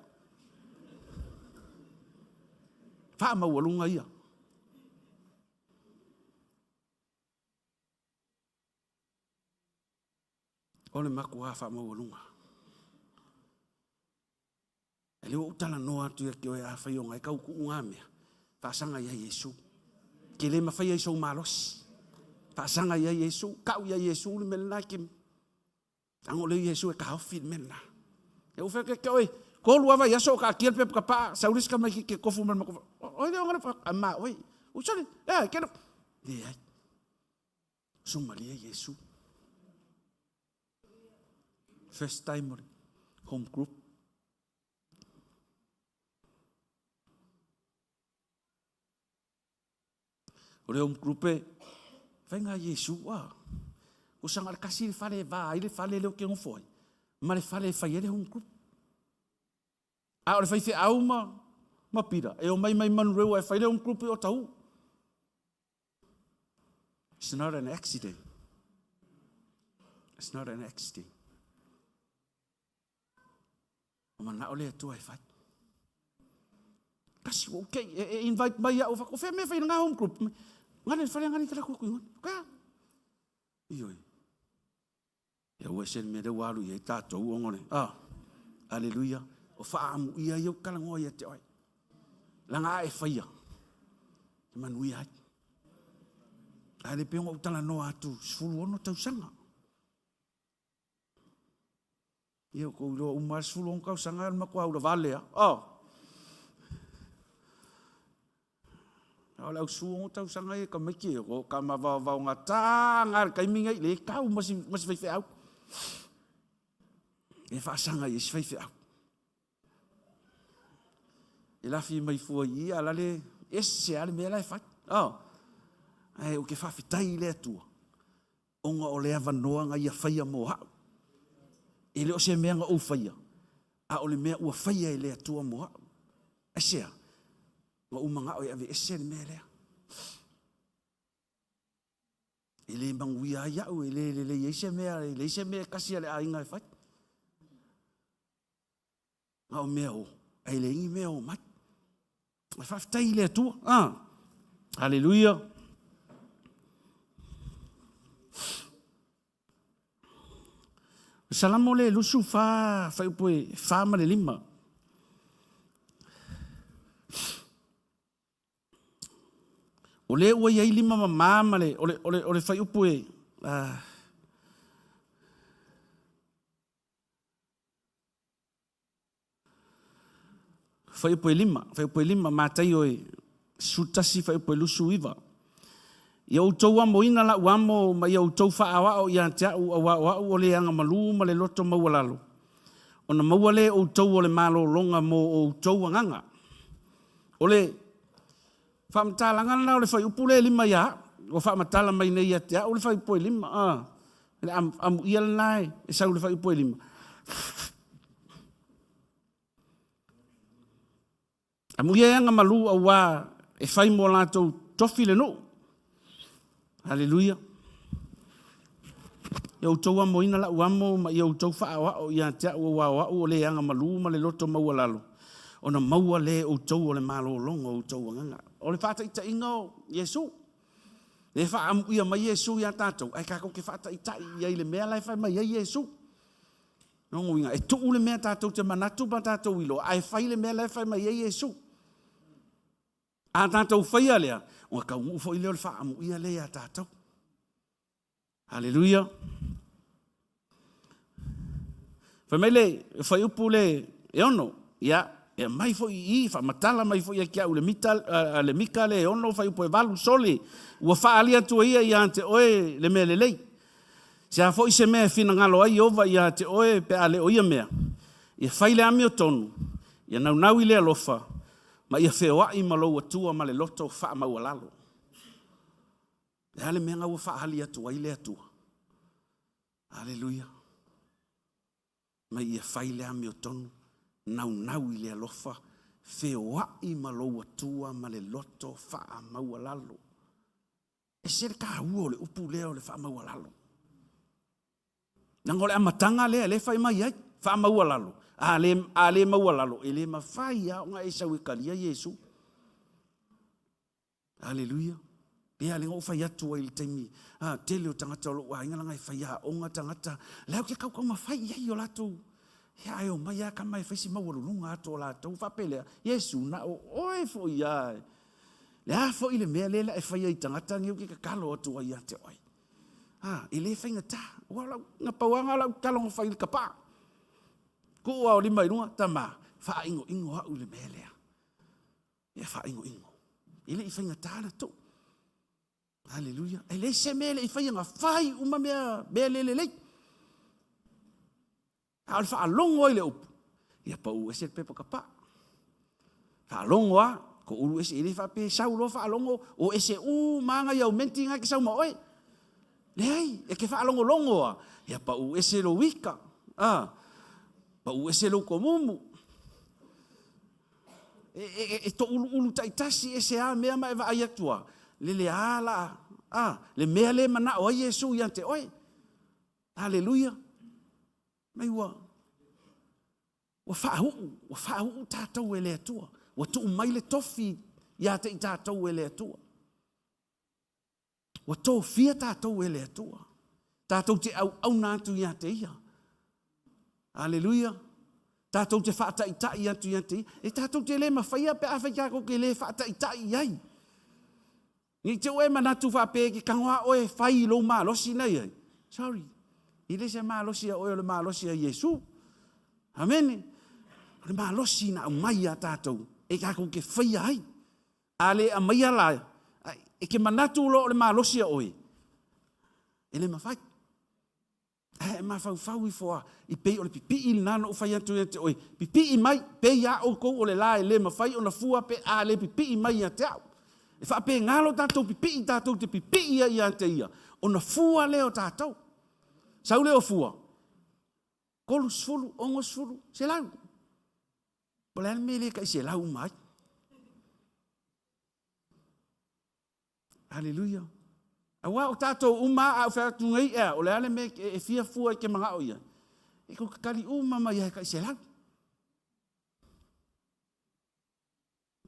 S5: Faamaualuga ia. O le matua faamaualuga. E le ua ou talanoa atu ia te oe afai o ngai kau kuu ngā mea, faasaga ia Iesu. Ke le mawhai ai sou malosi. Faasaga ia Iesu, kau ia Iesu le mea lena ke Tago lea Iesu e taofi le mea lena. E ua fai atu oe, tolu lava vaiaso o taatia le pepa kapaa, sau le isi tamaititi e tofu ma le matou oi le ona le a ma oe. Usole, e ke leai. Sumalie Iesu. First time o le home group. O le home group e faiga Iesu a. O sanga le kasi le fale e va ai le fale lea ou te nofo ai, ma le fale e fai ai le home group. A o le faifeau ma, ma pira, e omai mai Manurewa e fai le home group i Otahuhu. It's not an accident. It's not an accident. O manao le Atua e fai. Kasi ua okay, e, e invite mai au, o fea mea fai ngā home group. Ngane whare ngane te raku aku Ka. Ioi. E ua se mea le walu i tātou o ngone. Ah. Aleluia. O whaamu ia i au kalangoa ia te oi. Langa a e whaia. Te manuia ai. A le pe o tala noa atu 16 tausaga. Ia, kou iloa uma lava le 16 tausaga le matua ula vale lava. Oh. A o le au 16 tausaga ia tamaiti e o ka mavaovaogata ga le taimi nei le tau ma si, ma si faifeau. E faasaga i si faifeau. E lafi mai fua i ia la le ese a le mea la e fai. Oh. Ae o ke faafetai i le Atua ona o le avanoa na ia faia mo a'u. E le o se mea na ou faia, a o le mea ua faia e le Atua mo a'u. Aisea? Na ou mana'o e aveese le mea lea. E le manuia ai a'u, e le lelei ai se mea, e leai se mea e kasi a le aiga e fai. Na o mea o, ae leai ni mea o mai. Ae faafetai i le Atua. Ah. Haleluia. O Salamo le 24, fuaiupu e 4 ma le 5. O le ua i ai lima mamā ma le, o le, o le, o le fuaiupu e, ah, Fuaiupu e 5, fuaiupu e 5, Mataio e 11, fuaiupu e 29. Ia outou amoina la'u amo ma ia outou faaoao ia te a'u, auā o a'u o le agamalu ma le loto maualalo, ona maua lē outou o le malologa mo outou agaga. O le faamatalaga lena o le fuaiupu lea e 5 ia a'u, ua faamatala mai nei ia te a'u le fuaiupu e 5, a, le amuia lena e sau i le fuaiupu e 5. Amuia e agamalu auā e fai mo latou tofi le nuu. Haleluia. Ia outou amoina la'u amo ma ia outou faaoao ia te a'u auā o a'u o le agamalu ma le loto maualalo, ona maua lē outou o le malologa o outou agaga. O le faataitaiga o Iesu. E faaamuia mai Iesu iā tatou, ae tatou te faataitai i ai i le mea la e fai mai ai Iesu. Lona uiga, e tuu le mea tatou te manatu ma tatou iloa, ae fai le mea la e fai mai ai Iesu. A tatou faia lea, ona taunuu foi lea o le faaamuia lea ia tatou. Haleluia. Fai mai le fuaiupu le e 6, ia, e aumai foi i i, faamatala mai foi ia te au le mita, le Mika le 6 fuaiupu e 8, sole, ua faaali atu e ia ia te oe le mea lelei. Se a foi se mea e finagalo ai Ieova ia te oe pe a le o ia mea, ia fai le amiotonu, ia naunau i le alofa, ma ia feoai ma lou Atua ma le loto faamaualalo. O le a le mea lena ua faaali atu ai le Atua? Aleluia. Mai ia fai le amiotonu, naunau i le alofa, feoai ma lou Atua ma le loto faamaualalo. E ese le taua o le upu lea o le faamaualalo. Leaga o le amataga lea lea e fai mai ai, faamaualalo. A le, a le maualalo, e le mafai lava ona e sau e talia Iesu. Aleluia. Ia, lea na ou fai atu ai i le taimi, a, tele o tagata o lou aiga leaga e faiaoga tagata, la ou te tautaumafai i ai i o latou, ia, ae omai lava tama e fai si maualuluga atu o latou, faapea lea, Iesu, na o oe foi lava, le a foi le mea lea o le a e faia i tagata nei ou te tatalo atu ai ia te oe. A, e le faigata, aua o lau, na pau lava lena o lau tatalo na fai i le tapaa. Tuu lava o lima i luga, tama, faainoino au i le mea lea. Ia faainoino. E le i faigata na tuu. Haleluia. E leai se mea e le i faia, na fai uma mea, mea le lelei. A o le faalogo ai le upu, ia pau ese le pepa tapa. Faalogo lava, toulu ese, e le faapea e sau loa faalogo, o ese uma lava nai au menti na e te sau ma oe. Leai, e te faalogologo lava, ia pau ese lou ika, a, pau ese lou tomumu. E, e, e, e touluulu taitasi ese a mea ma e vaai atu a, lele a la, a, le mea le manao ai Iesu ia te oe. Aleluia. Mai ua, ua faauu, ua faauu tatou e le Atua. Ua tuu mai le tofi ia te i tatou e le Atua. Ua tofia tatou e le Atua. Tatou te auauna atu ia te Ia. Aleluia. Tatou te faataitai atu ia te Ia. E tatou te le mafaia pe afai tatou te le faataitai i ai. Ne i te i ua e manatu faapea e te tago lava oe e fai i lou malosi na i ai. Sorry. E le se malosi a oe o le malosi a Iesu. Amene. O le malosi na aumai ia tatou e tatou te faia ai. A le aumaia la, e te manatu loa o le malosi a oe, e le mafai. Ae e mafaufau ifo lava, i pei o le pipii lena na ou fai atu ia te oe, pipii mai, pei lava outou o le la e le mafai ona fua pe a le pipii mai ia te au. E faapena lo tatou pipii tatou te pipii ai ia te ia, ona fua lea o tatou. Sau lea o fua, 30, 60, 100. O le a le mea e le tai selau uma ai? Aleluia. Aua o tatou uma a ou fai atu nei, ea, o le a le mea e fia fua e te manao i ai? E tou te tali uma mai lava e tai selau.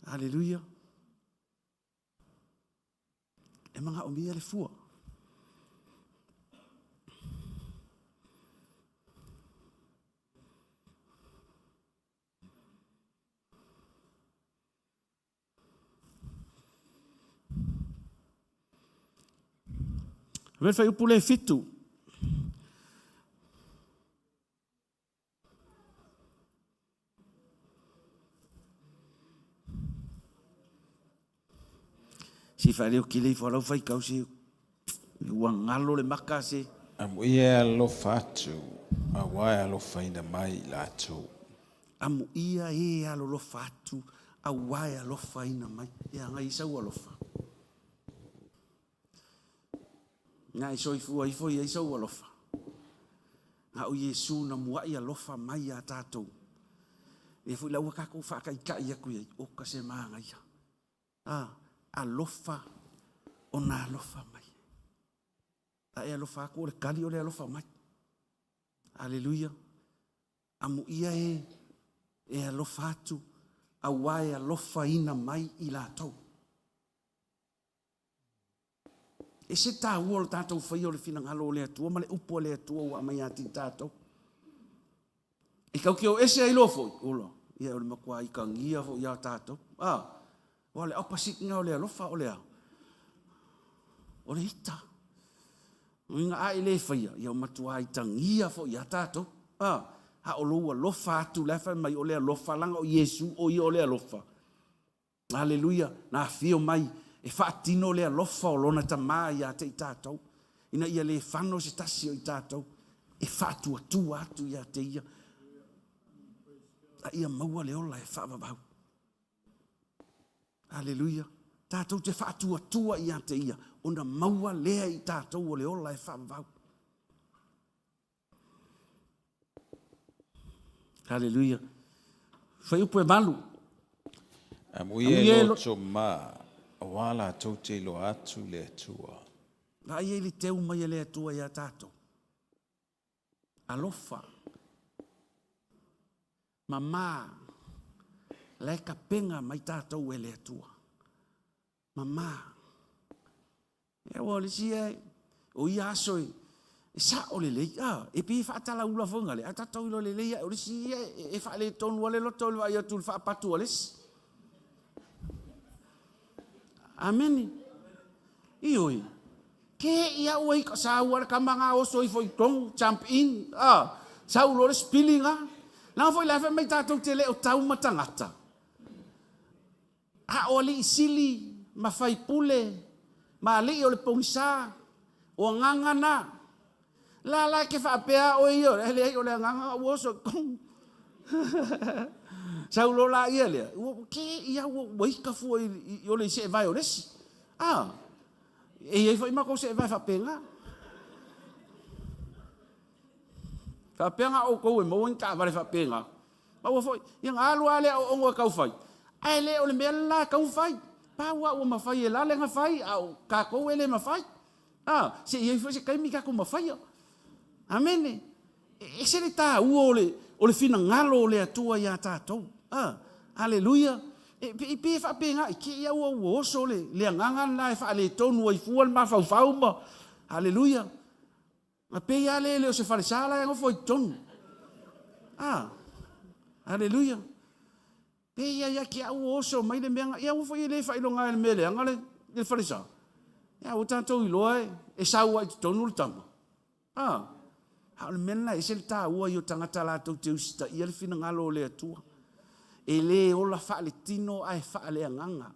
S5: Aleluia. E manaomia le fua. Avea le fuaiupu lea e 7. Se faaleo kele ifo lau faitau se ua galo le maka se.
S4: Amuia e alofa atu, aua e alofaina mai i latou.
S5: Amuia e alolofa atu, aua e alofaina mai. E agai i sau alofa. Na e soifua ifo i ai sou alofa. Na o Iesu na muaʻi alofa mai iā tatou. Lea foi la ua tatou faataitai atu i ai, oka se manaia. A, alofa ona alofa mai. A e alofa atu o le tali o le alofa mai. Aleluia. Amuia e e alofa atu, aua e alofaina mai i latou. E ese taua o le tatou faia o le finagalo o le Atua ma le upu a le Atua ua aumai ia te i tatou. E kau ke o ese ai loa foi, ola, ia o le matua ikagia foi ia tatou. Ah, o le opposite na o le alofa o le a? O le ita. Uiga a e le faia, ia o matua itagia foi ia tatou. Ah, a o lou alofa atu la e fai mai o le alofa laga o Iesu o ia o le alofa. Aleluia! Na afio mai e faatino le alofa o Lona Tama ia te i tatou, ina ia le fano se tasi o i tatou e faatuatua atu ia te Ia, a ia maua le ola e faavavau. Aleluia! Tatou te faatuatua ia te Ia, ona maua lea i tatou o le ola e faavavau. Haleluia. Fuaiupu e 8.
S4: Amuia e loto ma, auā latou te iloa atu le Atua.
S5: Vaai ai le teu mai a le Atua iā tatou. Alofa. Mamā. La e tapena mai tatou e le Atua. Mamā. Ia ua o le isi e, o ia aso e, e sa'o lelei, a, e pei e faatalaula foi ngale, a tatou iloa lelei ae o le isi ia e, e faaletonu a le loto i le vaai atu i le faapatu a le isi. Amene. Ioe. Ke ia ua i sa ua le kama nga oso ifo i tonu, jump in, a, sau loa le sipili nga. Leaga foi la e fai mai tatou te le o tau ma tagata. A o alii sili ma faipule ma alii o le pogisa, o agaga na. La la ke faapea oe ia, e leai o le agaga ua oso i totonu. Sau loa la ia lea, ua ke ia ua ika fua i ole i seevae o le isi. A, e i ai foi matou seevae faapena. Faapea na outou e maua ni taavale faapena. Maua foi, ia na alu lava le aoaoga e tau fai, ae le o le mea le la e tau fai. Pau lava ua mafai e la le na fai, a o tatou e le mafai. A, se i ai foi se taimi tatou mafaia. Amene. E ese le taua o le, o le finagalo o le Atua iā tatou. A, aleluia. E, e pei e faapena, i te i ua ua oso le, le agaga lena e faaletonu ai fua le mafaufau ma, aleluia. A pei lava le le o se falesa la e nofo i totonu. A, aleluia. Pei ia ia te au ua oso mai le mea, ia aua foi e le faailoga ai le mea leaga le, le falesa. Ia ua tatou iloa e, e sau ai i totonu le tama. A, a o le mea lena e ese le taua i o tagata latou te usitaia le finagalo o le Atua. E le ola faaletino ae faaleagaga.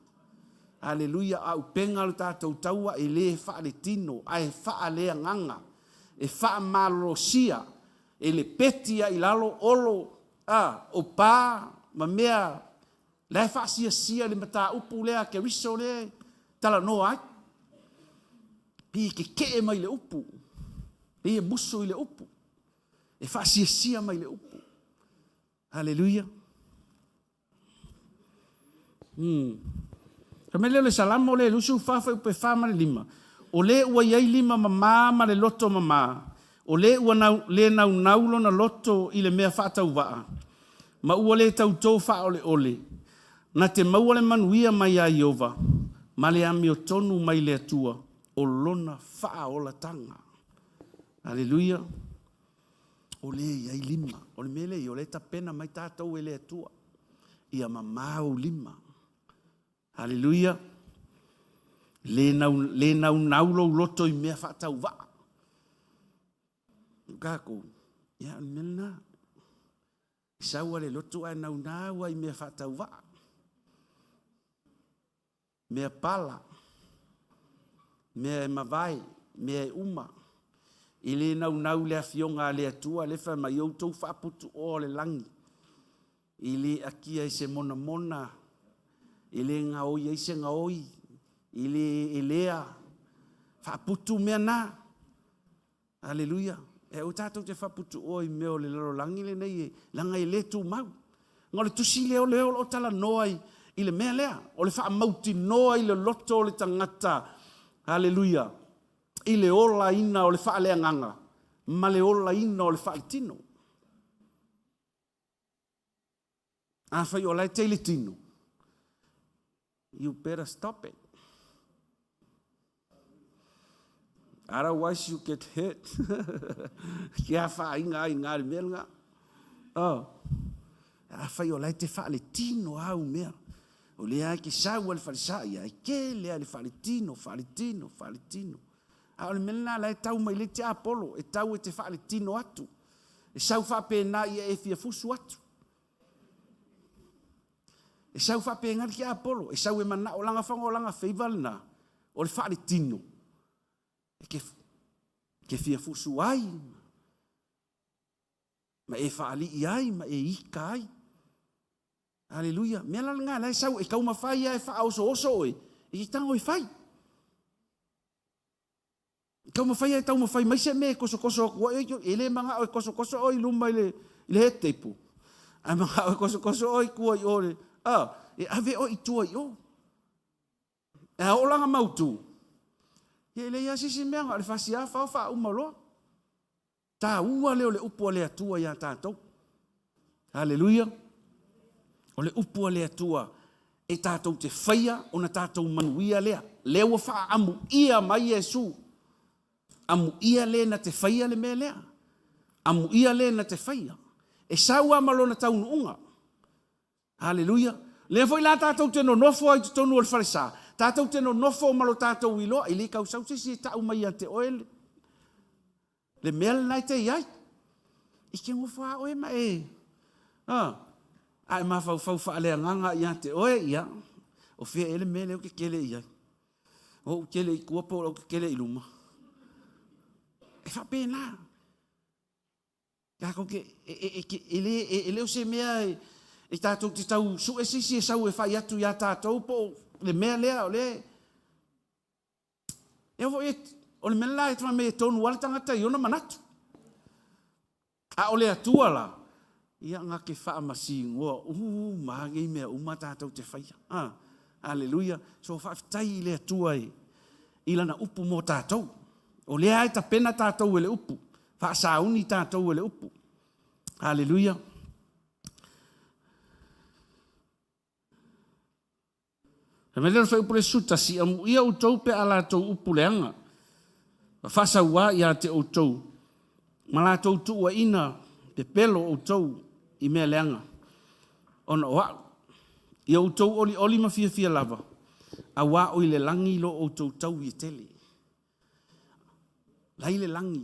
S5: Aleluia, auupega lo tatou taua e le faaletino, ae faaleagaga, e faamalolosia e le peti a i lalo, olo, a, o pa ma mea la e faasiasia i le mataupu lea a Keriso lea e talanoa ai. Pei e keke'e mai le upu, pei e musu i le upu, e faasiasia mai le upu. Aleluia. Fai mai lea o le Salamo lea 24 fuaiupu e 4 ma le 5, O le ua i ai lima mamā ma le loto mamā, o le ua nau, le naunau lona loto i le mea faatauvaa, ma ua le tautō faaoleole, na te maua le manuia mai iā Ieova, ma le amiotonu mai le Atua o lona faaolataga. Aleluia. O lea e i ai lima. O le mea lea i o lea e tapena mai tatou e le Atua. Ia mamā ou lima. Haleluia. Le, nau, le naunau lou loto i mea faatauvaa. O kākou, ia, o le mea lena. Sau a le loto ae naunau ai i mea faatauvaa. Mea pala, mea e mavae, mea e uma. E le naunau i le Afioga a le Atua, lea e fai mai, outou faaputuoa o le lagi, e le akia i se monamona, e le gaoi ai se gaoi, e le elea. Faaputu mea na. Aleluia. E aua tatou te faaputuoa i mea o le lalolagi lenei e, leaga e le tumau. Na o le tusi lea o lea o lo o talanoa i, i le mea lea, o le faamautinoa i le loto o le tagata, aleluia, i le olaina o le faaleagaga ma le olaina o le faaletino. Afai o la e te i le tino, you better stop it. Otherwise you get hurt. Ke afaina ai ngā le mea lena. Oh. Afai o la e te faaletino lava au mea, o lea lava e te sau lava i le falesa, ia e tele lava le faaletino, faaletino, faaletino. A o le mea lena o la e tau mai nei tiapolo, e tau e te faaletino atu. E sau faapena ia e fia fusu atu. E sau faapena le tiapolo, e sau e manao, leaga o lana favor lena, o le faaletino, e te fia fusu ai, ma e faalii ai, ma e ita ai. Aleluia. Mea la lena la e sau e taumafai lava e faaosooso oe, e te tago e fai. E taumafai lava e taumafai mai se mea e tosotoso atu ai, e le manao e tosotoso oe i luma i le head table, ae manao e tosotoso oe i tua i o, e ave oe i tua i o. E a oo la ina mautu, ia e leai lava se isi mea, na o le fasi lava fao faauma loa. Taua lea o le upu a le Atua ia tatou. Haleluia! O le upu a le Atua e tatou te faia ona tatou manuia lea. Lea ua faaamuia mai Iesu. Amuia le na te faia le mea lea. Amuia le na te faia. E sau lava ma lona taunuuga. Haleluia! Lea foi la tatou te nonofo ai i totonu o le falesa, tatou te nonofo ma lo tatou iloa, e le tau sau se isi e tau mai ia te oe le mea lena e te i ai. E te nofo lava oe ma e, a e mafaufau faaleagaga ia te oe, ia, o fea ea le mea lea ou te kele i ai? O ou kele i tua po o ou te kele i luma? E faapena. Tatou te, e, e, e, e, le, e, e le o se mea e, e tatou te tau sue se isi e sau e fai atu iā tatou po o le mea lea o le E oo foi o le mea la e fai mai e tonu lava le tagata i ona manatu. A o le Atua la, ia na te faamasinoa uma lava nei mea uma tatou te faia. Ah, aleluia. So faafetai i le Atua i lana upu mo tatou. O lea e tapena tatou e le upu. Faasauni tatou e le upu. Aleluia. Fai mai lea o le fuaiupu 11, Amuia outou pe a latou upu leaga, ma faasauā ia te outou, ma latou tuuaina pepelo outou i mea leaga, ona o a'u. Ia outou olioli ma fiafia lava, auā o i le lagi lo outou taui e tele. La i le lagi,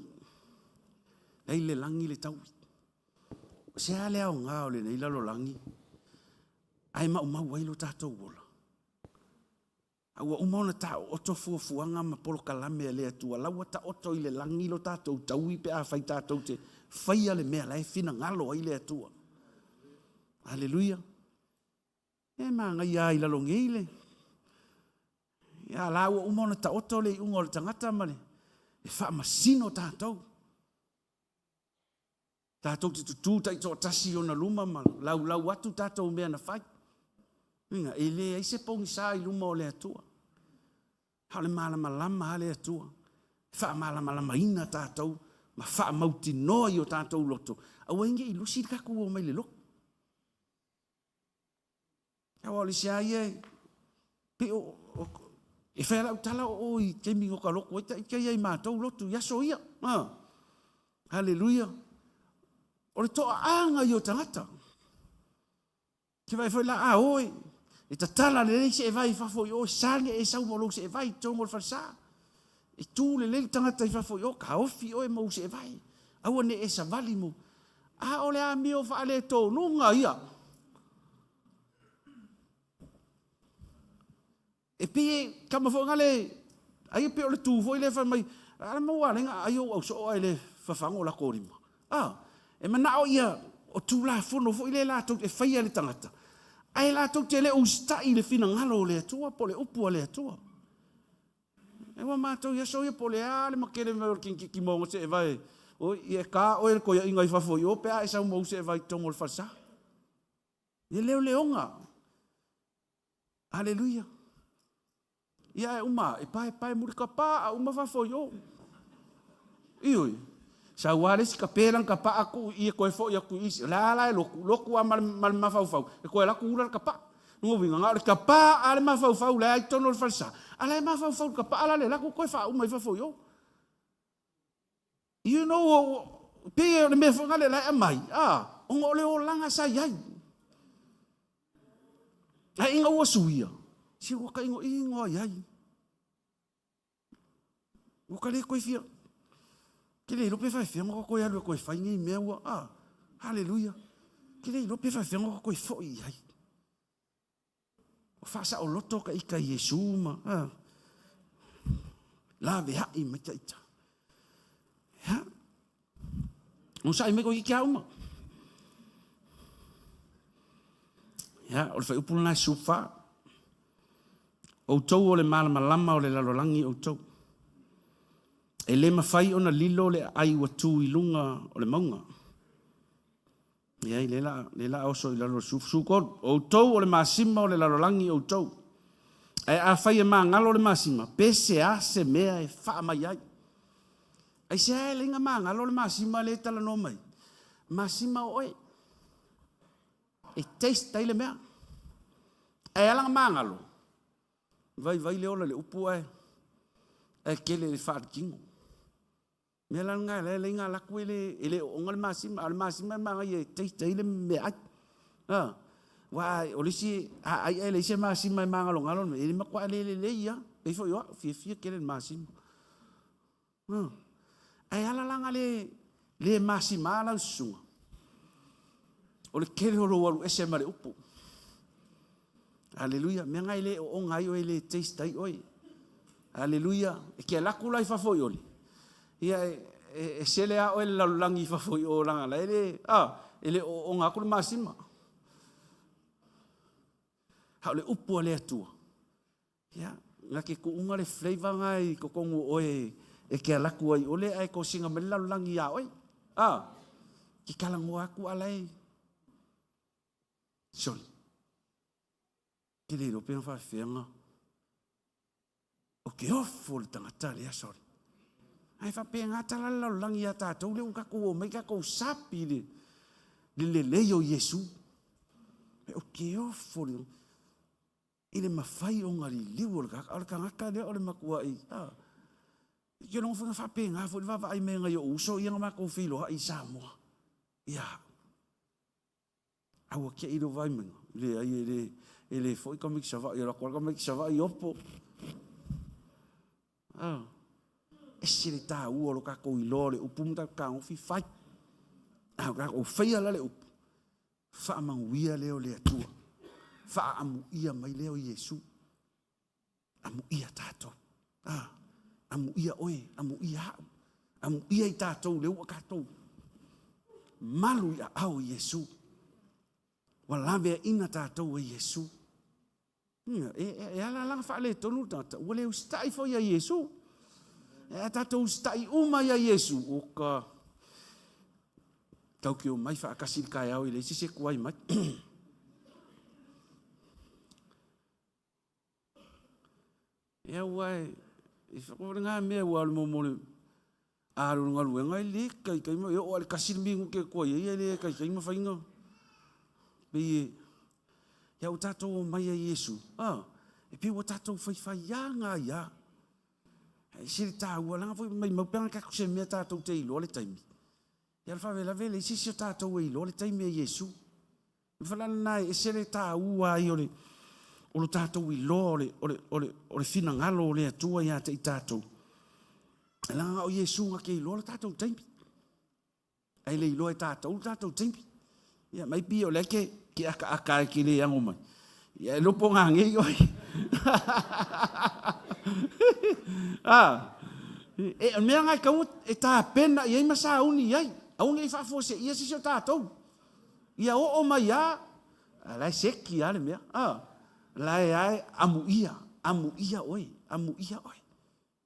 S5: la i le lagi le taui. O se a le aoga o lenei lalolagi ae maumau ai lo tatou ola? A ua uma ona taooto fuafuaga ma polokalame a le Atua, la ua taoto i le lagi lo tatou taui pe afai tatou te faia le mea la e finagalo ai le Atua. Aleluia. E manaia lava i lalo nei le Ia la ua uma ona taoto le iuga o le tagata ma le e faamasino tatou. Tatou te tutū taitoatasi i ona luma ma laulau atu tatou mea na fai. Uiga, e leai se pogisa i luma o le Atua. A o le malamalama a le Atua, e faamalamalamaina tatou ma faamautinoa i o tatou loto, aua ai ne i lusi le tatou omai i le lotu. Aua o le isi lava ia, pei o, o, e fai lava lau tala o o i taimi na ota lotu ai ita ia i matou lotu i aso ia. Ah, haleluia. O le toaaga ia o tagata. Ke vaai foi la a oe, e tatala lelei seevai i fafo i o, sa ne e sau ma lou seevai i totonu o le falesa. E tu lelei le tagata i fafo i o, taofi oe ma ou seevai. Aua ne i e savali mo. A o le amio faaletonuga ia. E pei e tama foi na le, ai e pei o le tu foi lea fai mai, a le maua alai na aai ou ausoo ae le fafago o latou lima. A, e manao ia o Tulafono foi lea latou e faia e le tagata, ae latou te le usitai i le finagalo o le Atua po o le upu a le Atua. E ua matou i aso ia po o le a le makele mai o le kinititi maoga seevae, oi, ia e ka oe le koiaʻiga i fafo i o pe a e sau ma ou seevae i totonu o le falesa. Le leoleoga. Aleluia. Ia e uma, e paepae mulikapa a uma fafo i o. Ioe. Sau lava le isi kape lana kapaa tuu i i e toe foi atu i isi. O le a la e lotu, lotu lava ma le, ma le mafaufau, e toe alu atu ula le kapaa. Lona uiga, na o le kapā a le mafaufau la e i totonu o le falesa, a la e mafaufau i le kapaa la le alu atu toe faauma i fafo i o. You know, pei o le mea foi lea la e aumai, a. Ona o le olaga sa i ai. Ae ina ua suia, se ua ka igoigo ai ai. Ua ka le toe fia. Ke le iloa pe faafefea ona toe alu e toe fai nei mea ua, a, haleluia. Ke le iloa pe faafefea ona toe foi i ai. Ua faasaoloto ta ita i Iesu ma, a, laveai mai ta ita. Ia, onosai mai koe iti a uma. Ia, o le fuaiupu lena e 14. Outou o le malamalama o le lalolagi outou. E le mafai ona lilo le aai ua tu i luga o le mauga. Leai, lea la, lea la oso i lalo o le 13. O outou o le masima o le lalolagi outou. Ae afai e magalo le masima, pe se a se mea e faamai ai. Aisea e leai magalo le masima lea e talanoa mai? Masima o oe. E taste ai le mea. Ae ala na magalo, vaivai le ola i le upu ae, ae kele i le faaletino. Mea la lena e alai na alu atu e le, e le oona le masima, a o le masima e manaia e taste ai le meaai. Aua o le isi, a ai ae leai se masima e magalogalo le mea, e matua le lelei lava. Pei foi o au, fiafia tele i le masima. Ae ala la ona le, le masima lau susuga, o le tele o lou alu ese ma le upu. Aleluia. Mea na e le oona ai oe, e le taste ai oe. Aleluia. E te alu atu la i fafo i ole, ia e, e, e sele a oe le lalolagi i fafo i o leaga la e le, a, e le oona atu le masima. A o le upu a le Atua, ia, na te tuuga le flavour na i totonu o oe e te alu atu ai i ole ae kosiga mai le lalolagi ia oe. A, te talanoa atu a la e, sole. Ke le iloa pe na faafefea na o ke ofo le tagata lea sole. Ae faapena tala le lalolagi ia tatou lea ua tatou omai tatou sapi le, le lelei o Iesu. E o ke ofo le, i le mafai ona liliu o le tagata. O le tagata lea o le matuai, a. Ke logo foi na faapena foi le vaavaai mai a nai o'u uso ia na matou feiloai i Samoa. Ia, A ua tiai lou vaai maiga, leai e le, e le foi tamaiti Savaii, e alu atu lava tamaiti Savaii i opo. Ah, ese le taua o lo tatou iloa o le upu ma tatou fetagofi fai. A o tatou faia la le upu, faamanuia lea o le Atua. Faaamuia mai lea o Iesu. Amuia tatou. Ah, amuia oe, amuia au. Amuia i tatou lea ua tatou malu i aao o Iesu. Ua laveaina tatou e Iesu. E, e, e ala ala faaletonu le tagata, ua le usitai foi ia Iesu. E a tatou usitai uma ia Iesu, o ka tau ke o mai faatasi i le taeao e leai se isi e tuai mai. Ia ua e o le mea ua alu mo le alu le galuega e le taitai ma e oo lava i le 1 le minute e tuai ai e le taitai ma faina. Pei e ia ua tatou omai ia Iesu, a e pei ua tatou faifaiaga ai lava. E ese le taua leaga foi maimau pe ana tatou se mea tatou te iloa le taimi. Ia o le faalavelave e leai se isi o tatou e iloa le taimi a Iesu. O le fala lena e ese le taua ai o le o lo tatou iloa o le, o le, o le, o le finagalo o le Atua ia te i tatou. Leaga o Iesu na te iloa le tatou taimi. Ae le iloa e tatou le tatou taimi. Ia mai pi o lea ke, ke akaaka ai ke le ago mai. Ia e lopo ngā ngei oi. Ah, e mea ngai kau e tāpena i ai ma sauni i ai. Aua nei faafuaseia se isi o tatou. Ia oo mai a, a la e seki a le mea. A, la e ae amuia, amuia oe, amuia oe.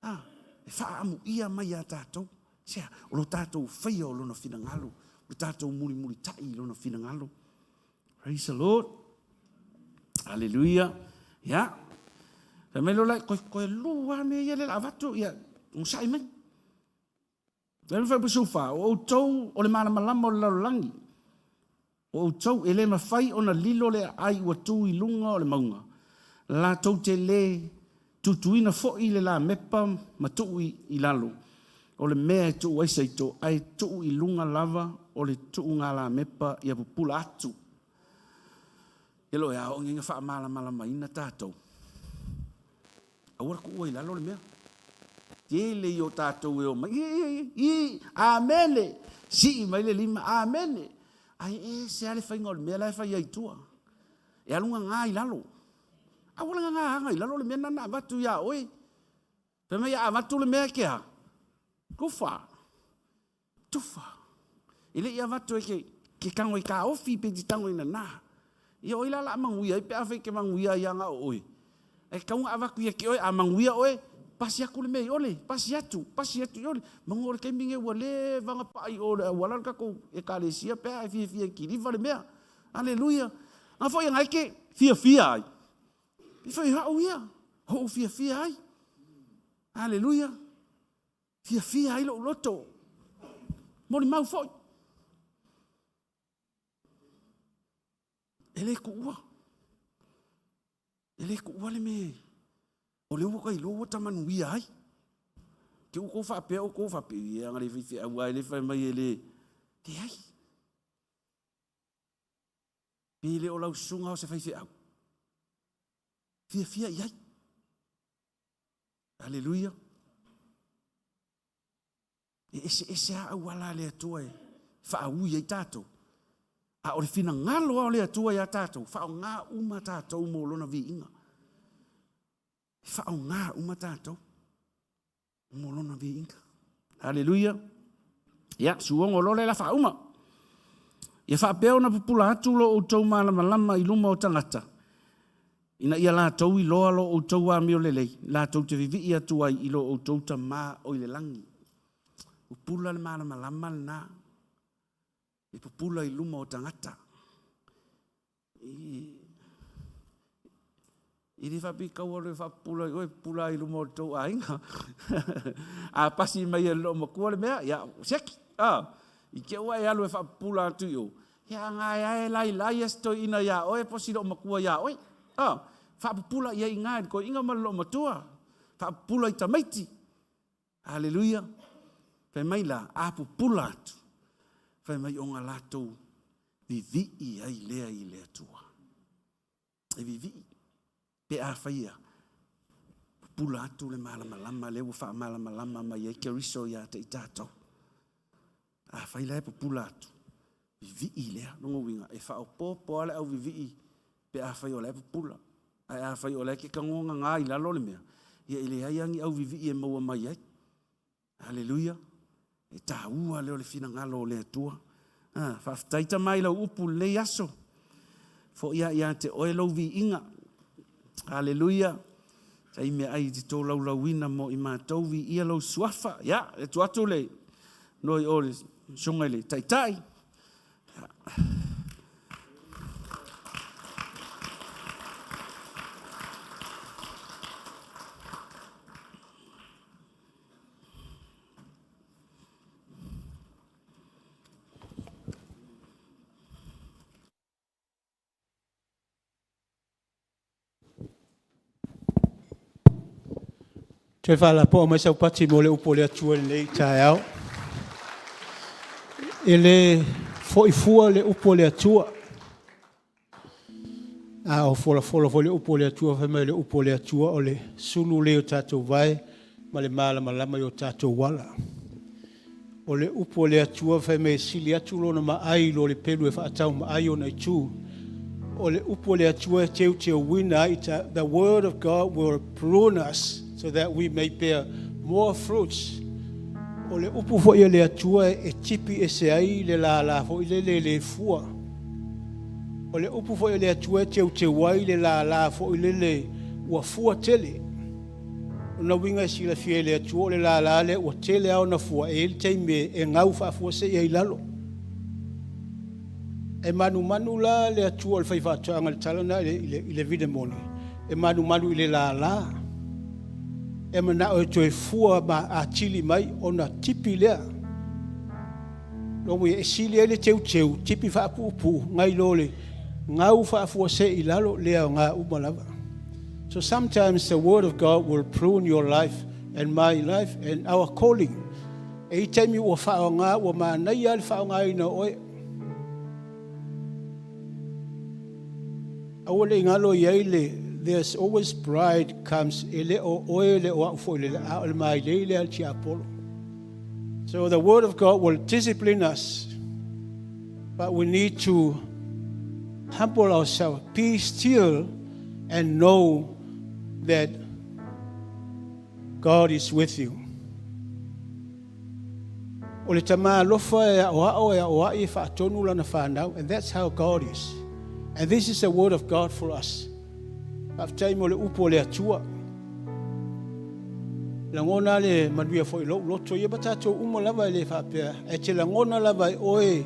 S5: A, e faaamuia mai ia tatou. Sea, o lo tatou faia o lona finagalo, o lo tatou mulimulitai i lona finagalo. Praise the Lord. Hallelujah. Ya. Fai mai lola, koe, koe lua mea ia le la avatu, ia, ngusai mai. Le fuaiupu 14, O outou o le malamalama o le lalolagi, o outou e le mafai ona lilo le aai ua tu i luga o le mauga, latou te le tutuina foi le lamepa ma tuu i lalo o le mea e tuu ai saito, ae tuu i luga lava o o le tuugalamepa ia pupula atu. Ia lo e aoga ina faamalamalamaina tatou. Aua le tuua i lalo le mea. Tele i o tatou e o mai, i, i, amene, sii mai le lima, amene. Ai e se ale faiga o le mea la e fai ai tua. E alu gagā i lalo. Aua le gagā aga i lalo le mea na avatu iā oe. Fai mai a avatu le mea e ke a? Tufa. Tufa. E le i avatu e ke tago i taofi pe te tago i nana. Ia o ai la o le a manuia ai pe afai e te manuia ai lava na o oe. Ae tatau ona avatu ia te oe, a manuia oe, pasi atu le mea i ole, pasi atu, pasi atu i ole. Manu o le taimi lenei ua leva ona pai i o i le auala le tatou Ekalesia pe a e fiafia e kiliva le mea. Aleluia. A foi na e te fiafia ai, e fai o au ia, o ou fiafia ai. Aleluia. Fiafia ai lou loto. Molimau foi. E le tuua. E le tuua le mea o lea ua ta iloa ua ta manuia ai. Te ua tou faapea outou faapea, ia ana le faifeau lava e le fai mai e le, leai. Pe le o lau susuga o se faifeau. Fiafia i ai. Aleluia. E eseese lava auala a le Atua e faaui ai tatou. A o le finagalo lava o le Atua ia tatou, faaaoga uma tatou mo Lona viiga. Faaaoga uma tatou mo Lona viiga. Aleluia. Ia, suogo loa le la faauma. Ia faapea ona pupula atu lo outou malamalama i luma o tagata, ina ia latou iloa lo outou amio lelei, latou te vivii atu ai i lo outou Tama o i le lagi. Pupula le malamalama lena, e pupula i luma o tagata. I le faapitau alu e faapupula i oe, pupula i luma o le tou aiga. A pasi mai e le loomatua le mea, ia, siaki. Ah, i te ua e alu e faapupula atu i o, ia aga e ae lailai ia se toeaina iā oe po o si loomatua iā oe. Ah, faapupula i ai i ina i le toeaina ma le loomatua. Faapupula i tamaiti. Aleluia. Fai mai la, a pupula atu, fai mai ona latou vivii ai lea i le Atua. E vivii pe a faia pupula atu le malamalama lea ua faamalamalama mai ai Keriso ia te i tatou. A fai la e pupula atu, vivii lea. Lona uiga, e faaopoopo lava le au vivii pe a fai o la e pupula. Ae a fai o la e te tagoa gaga i lalo le mea, ia e leai lava ni au vivii e maua mai ai. Aleluia. E taua lea o le finagalo o le Atua. Ah, faafetai Tama i lau upu i lenei aso. Foi lava ia te oe lou viiga. Aleluia. Tai meaai i te tolaulauina mo i matou, viia lou suafa. Ia, e tuu atu le noi o le susuga i le Taitai.
S6: Toe faalapoa mai sau pati mo le upu a le Atua i lenei taeao. E le foi fua le upu a le Atua. A o folafola foi le upu a le Atua, fai mai le upu a le Atua o le sulu lea i o tatou vae ma le malamalama i o tatou ala. O le upu a le Atua fai mai e sili atu lona maai i lo le pelu e faataumaai ona itu. O le upu a le Atua e teuteuina ai, the word of God will prune us so that we may bear more fruits. O le upu foi a le Atua e tipi ese ai le lala foi lele le fua. O le upu foi a le Atua e teuteu ai le lala foi lele ua fua tele. O na uiga e silafia e le Atua o le lala lea ua tele lava ona fua, e i ai le taimi e gau faafuasei ai i lalo. E manumanu la le Atua o le faifaatoaga i le tala lena i le vinamoni, e manumanu i le lala. E manao e toe fua ma atili mai ona tipi lea. Lona uiga e sili ai le teuteu tipi faapuupuu nai lo le gau faafuasei i lalo le aoga uma lava. So sometimes the word of God will prune your life and my life and our calling. E i taimi ua whaonga, ua mānai le whaonga ina oe. Aua le ingalo iai le, there's always pride comes, e le o oe le o au fo le a o le mai le le al tiapolo. So the word of God will discipline us, but we need to humble ourselves, be still and know that God is with you. O le tama alofa e o ao e o ai e whaatonu lana whanau, and that's how God is. And this is the word of God for us. Faafetai mo le upu o le Atua. Lagona le manuia foi lou loto ia ma tatou uma lava e le faapea. E te lagona lava e oe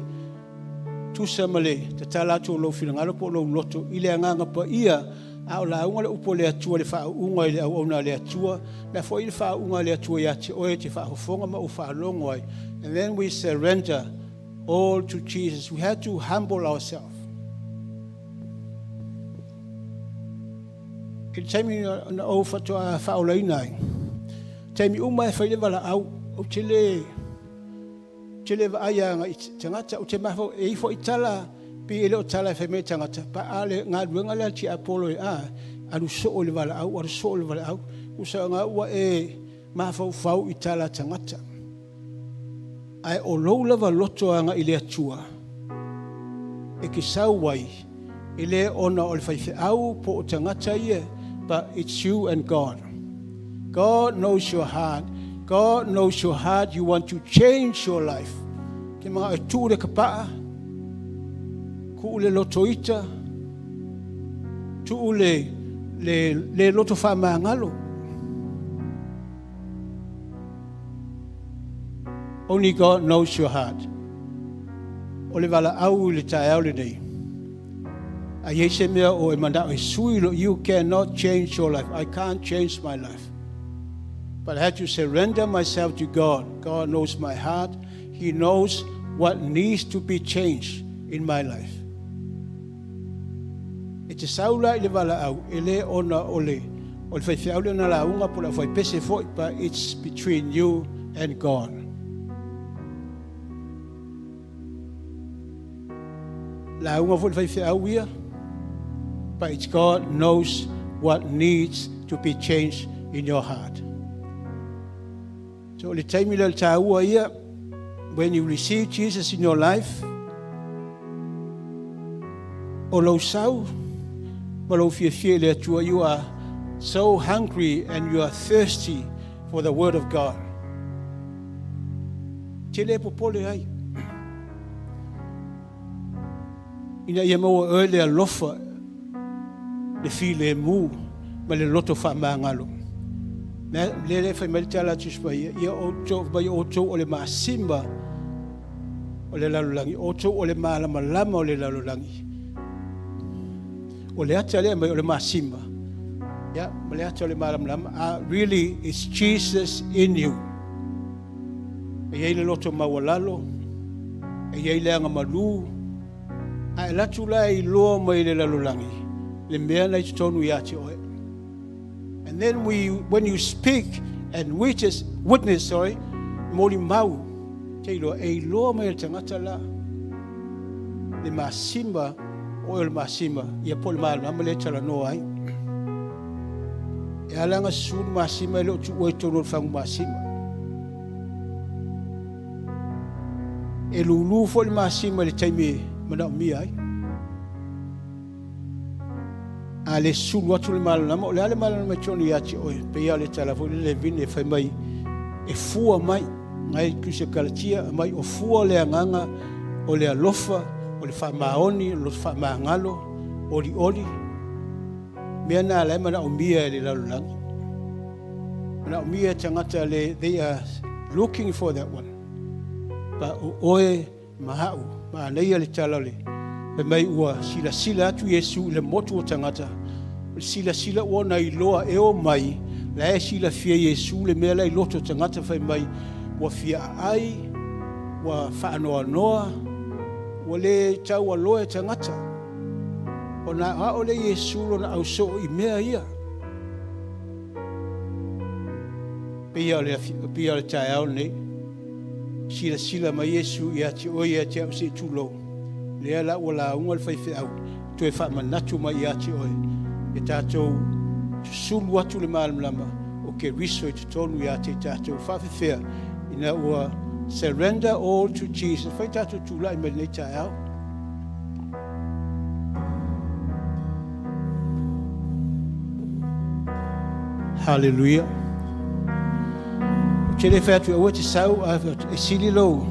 S6: tusa ma le tatala atu o lou finagalo po o lou loto i le agaga paia a o lauga le upu o le Atua le faauuga i le auauna a le Atua le foi le faauuga a le Atua ia te oe te faafofoga ma ou faalogo ai. And then we surrender all to Jesus. We have to humble ourselves. I le taimi na ou faatoa faaolaina ai, taimi uma e fai le valaau, ou te le vaai agai i tagata, ou te mafaufau, e i foi tala, pe e le o tala e fai mai tagata, pa a le galuega lea a le tiapolo e a, alu soo i le valaau, alu soo i le valaau, usaga ua e mafaufau i tala tagata. Ae o lou lava loto aga i le Atua, e ke sau ai, e le ona o le faifeau po o tagata ia, but it's you and God. God knows your heart. God knows your heart. You want to change your life. Ke mga e tuu le kapaa, tuu le lotoita, tuu le loto whaamangalo. Only God knows your heart. O le valaau i le taeao lenei. A iai se mea o e manao e sui lo, you cannot change your life. I can't change my life. But I had to surrender myself to God. God knows my heart. He knows what needs to be changed in my life. E te saula i le valaau, e le ona o le faifeau le na launga po le whai pese foi, but it's between you and God. Launga foi le faifeau ia, but it's God knows what needs to be changed in your heart. So le taimi le tāua ia, when you receive Jesus in your life, o lou sau, ma lou fiafia i le Atua, you are so hungry and you are thirsty for the word of God. Te le popole ai. Ina ia maua oe le alofa, le file mu, ma le loto whaamangalo. Le le whai mai le tala atu spa ia, ia o tō, mai o tō o le masimba o le lalolagi, o tō o le malamalama o le lalolagi. O le ata lea mai o le masimba. Ia, ma le ata o le malamalama. Really, it's Jesus in you. E iai le loto maualalo, e iai le aga malu, a e latu la i loa mai le lalolagi, le mea na i totonu ia te oe. And then when you speak and witness, moli mau, te iloa, e iloa mai le tagata la, le masimba, o e o le masimba, ia po le malamalama le talanoa ai. E alanga sulu masima e le o tu ue tonu o le fangu masima. E lulu fo le masima le taimi mana o mia ai. A le sulu atu le malamalama, o le ale malamalama tonu ia te oe, pe ia le tala fo le vine e whai mai, e fua mai, ngai kuse kalatia, mai o fua le anganga, o le alofa, o le whaamaoni, o le whaamangalo, oli oli, mea nā lai mana o mia e le lalolagi. Mana o mia tangata le, they are looking for that one. Pa o oe mahau, ma aneia le tala le, pe mai ua sila sila atu Iesu i le motu o tangata, o le sila sila ua na iloa e o mai, la e sila fia Iesu le mea lai loto tangata whai mai, ua fia ai, ua whaanoa noa, ua le tau aloe tangata. O nā ao le Iesu lo na au so i mea ia. Pia o le taeao nei. Silasila mai Iesu ia te oe ia te au se i tulou. Lea la ua lauga le faifeau, toe faamanatu mai ia te oe. E tatou susulu atu le malamalama o Keriso i totonu ia te tatou faafefea ina ua surrender all to Jesus. Fai tatou tulai mai lenei taeao. Hallelujah. Ou te le fai atu e aua te sau, ae fai atu, e sili lou,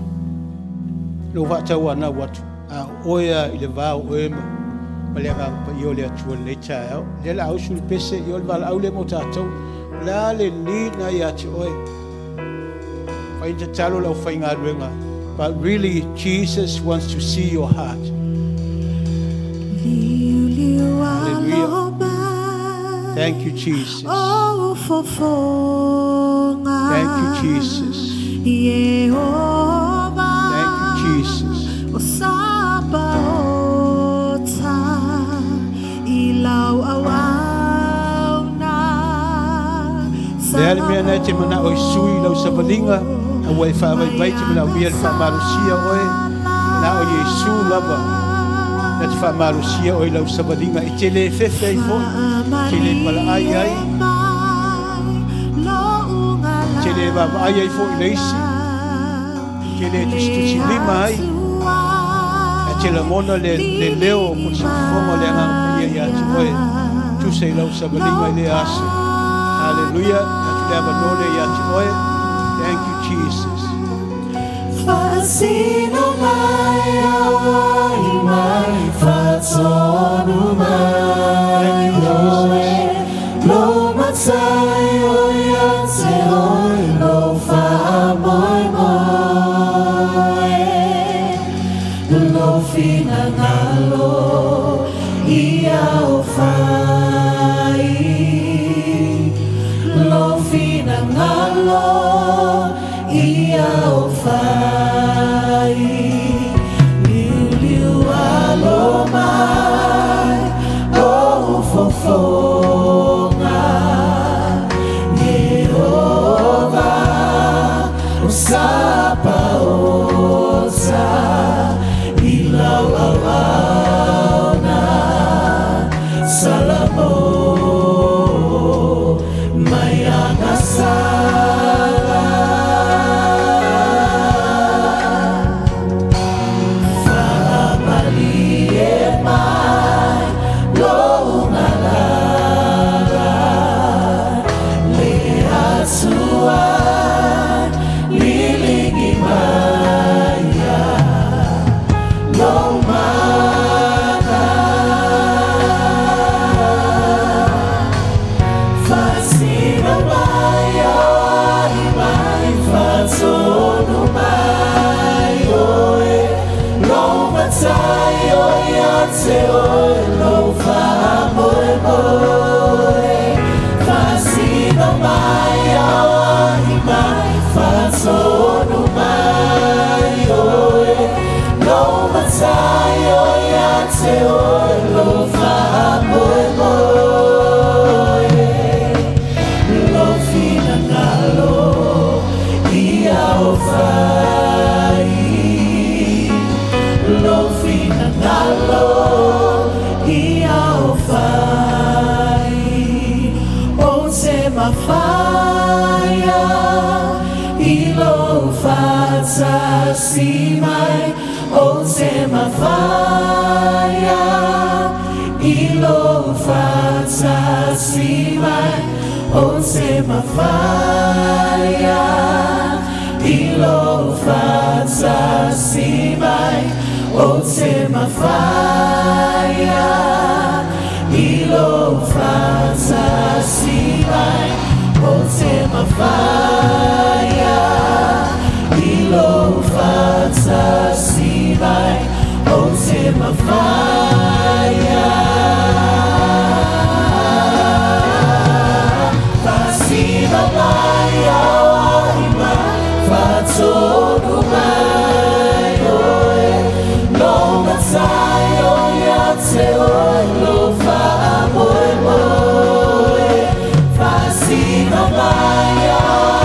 S6: lou faatauanau atu, a o oe a i le va o oe ma, ma le Agaga Paia o le Atua i lenei taeao. Lea la ausu le pese, ia o le valaau lea mo tatou. O le a le need na ia te oe? Fai na tatalo le aufaigaluega. But really, Jesus wants to see your heart. Hallelujah. Thank you, Jesus. Thank you, Jesus. Thank you, Jesus. Le a le mea na e te manao e sui lau savaliga, aua e faavaivai te manaomia le faamalosia oe, na o Iesu lava na te faamalosia oe i lau savaliga, e te le fefe ai foi, e te le palaai ai, e te le vaavaai ai foi i le isi, e te le tusitusilima ai, ae te lagona le, le leo o le siufofoga o le Agaga Paia ia te oe, tusa i lau savaliga i lea aso. Haleluia, atu le avanoa lea ia te oe. Thank you, Jesus.
S1: Faasino mai ai mai faatonu mai
S6: Thank you,
S1: oe
S6: Jesus.
S1: Lo matai o ia te oe lo faamoemoe Lo finagalo ia o fai Lo finagalo ia o fai Liuliu alo mai o fofoga Iehova o Sapaota i lau auauna Salamo mai agasala Faamalie mai lou galala Le Atua liligi maia Lou mana Faasino mai ai mai faatonu mai oe Lo matai o ia te oe lo faamoemoe Faasino mai ai mai faatonu mai oe Lo matai o ia te oe lo faamoemoe Lo finagalo ia o fai Lo finagalo ia o fai O te mafaia i lo faatasi mai O te mafaia i lo faatasi mai O te mafaia i lo faatasi mai O te mafaia i lo faatasi mai O te mafaia i lo faatasi mai O te mafaia Faasino mai ai mai faatonu mai oe Lo matai o ia te oe lo faamoemoe Faasino mai ai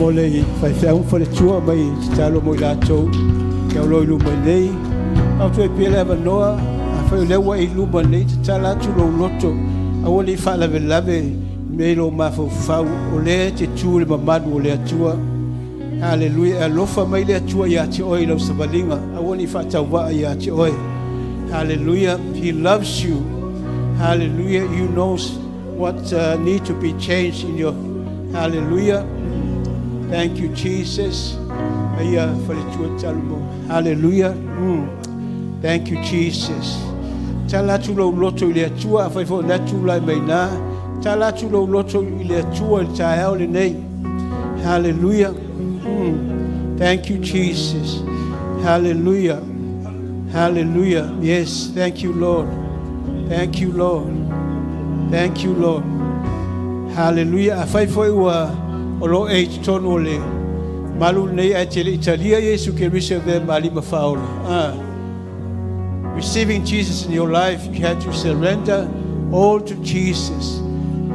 S6: mo le faifeau ma faletua mai tatalo mo i latou ke au loa i luma nei. Au toe pia le avanoa, afai o lea ua e i luma nei, tatala atu lou loto, aua ne i faalavelave mea i lou mafaufau, o lea e te tu i le mamalu o le Atua. Haleluia, e alofa mai le Atua ia te oe i lau savaliga, aua ne i faatauvaa ia te oe. Hallelujah. He loves you. Hallelujah. You knows what need to be changed in your. Hallelujah. Thank you, Jesus. Aia faletua talu mo. Hallelujah. Thank you, Jesus. Tala atu lou loto i le Atua, afai foi o lena tulai mai na. Tala atu lou loto i le Atua i le taeao lenei. Hallelujah. Thank you, Jesus. Hallelujah. Hallelujah. Yes, thank you, Lord. Thank you, Lord. Thank you, Lord. Hallelujah. Afai foi ua o lo o e i totonu o le malu lenei ae te le i talia Iesu Keriso e avea ma Alii ma Faaola. Ah. Receiving Jesus in your life, you had to surrender all to Jesus.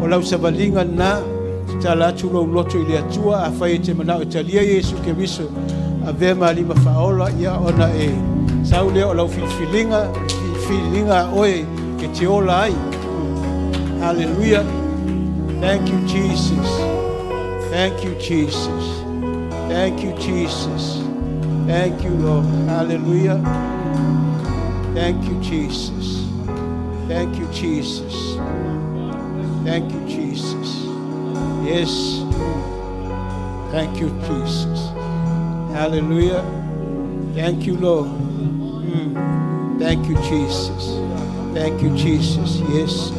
S6: O lau savaliga lena, tatala atu lou loto i le Atua, afai e te manao e talia Iesu Keriso, avea ma Alii ma Faaola, ia ona e sau lea o lau filifiliga, filifiliga a oe e te ola ai. Hallelujah. Thank you, Jesus. Thank you, Jesus. Thank you, Jesus. Thank you, Lord. Hallelujah. Thank you, Jesus. Thank you, Jesus. Thank you, Jesus. Yes. Thank you, Jesus. Hallelujah. Thank you, Lord. Thank you, Jesus. Thank you, Jesus. Yes.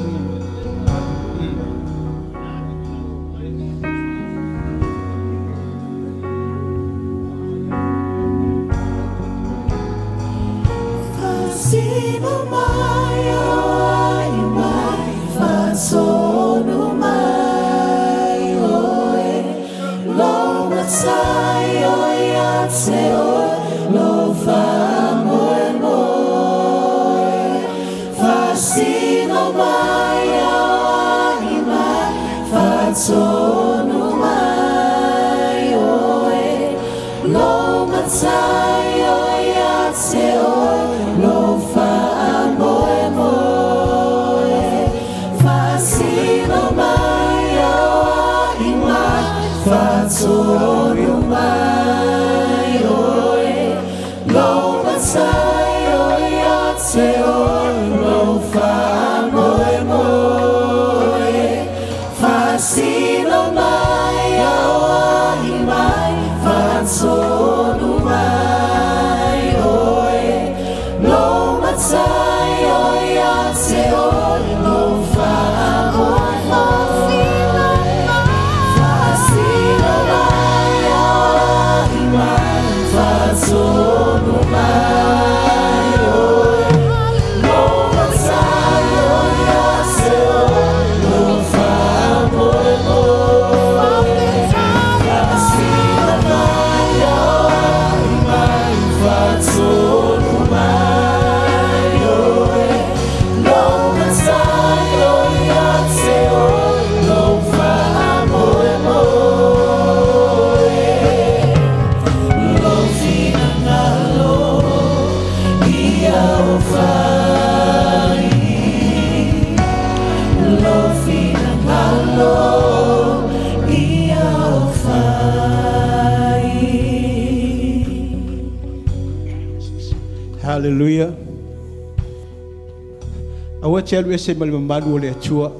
S1: Faasino mai au ai mai, faatonu mai oe, lou Matai o ia te oe, lou faamoemoe. Faasino mai au ai mai, faatonu mai oe, lou Matai o ia te oe, lou faamoemoe. Faasino mai au ai mai, faatonu mai oe, lou Matai o ia te oe, lou faamoemoe. Faasino mai au ai mai, faatonu mai oe, lou Matai o ia te oe, lou faamoemoe. Faasino mai au ai mai, faatonu mai oe, lou Matai o ia te oe, lou faamoemoe. Faasino mai au ai mai, faatonu mai oe, lou Matai o ia te oe, lou faamoemoe. Lou finagalo ia o fai, lou finagalo ia o fai.
S6: Hallelujah. Aua te alu ese ma le mamalu o le Atua.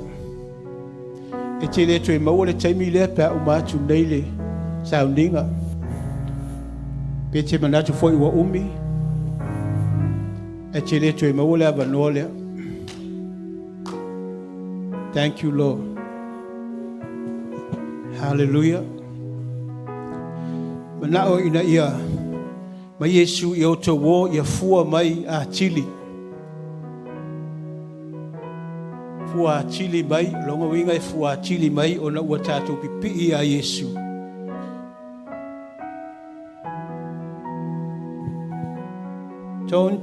S6: E te le toe maua le taimi lea pe a uma atu nei le sauniga. Pe te manatu foi ua umi, e te le toe maua le avanoa lea. Thank you, Lord. Hallelujah. Manao ina ia mai Iesu ia outou o ia fua mai atili. Fua atili mai, longa uiga e fua atili mai ona ua tatou pipii ia Iesu. Don't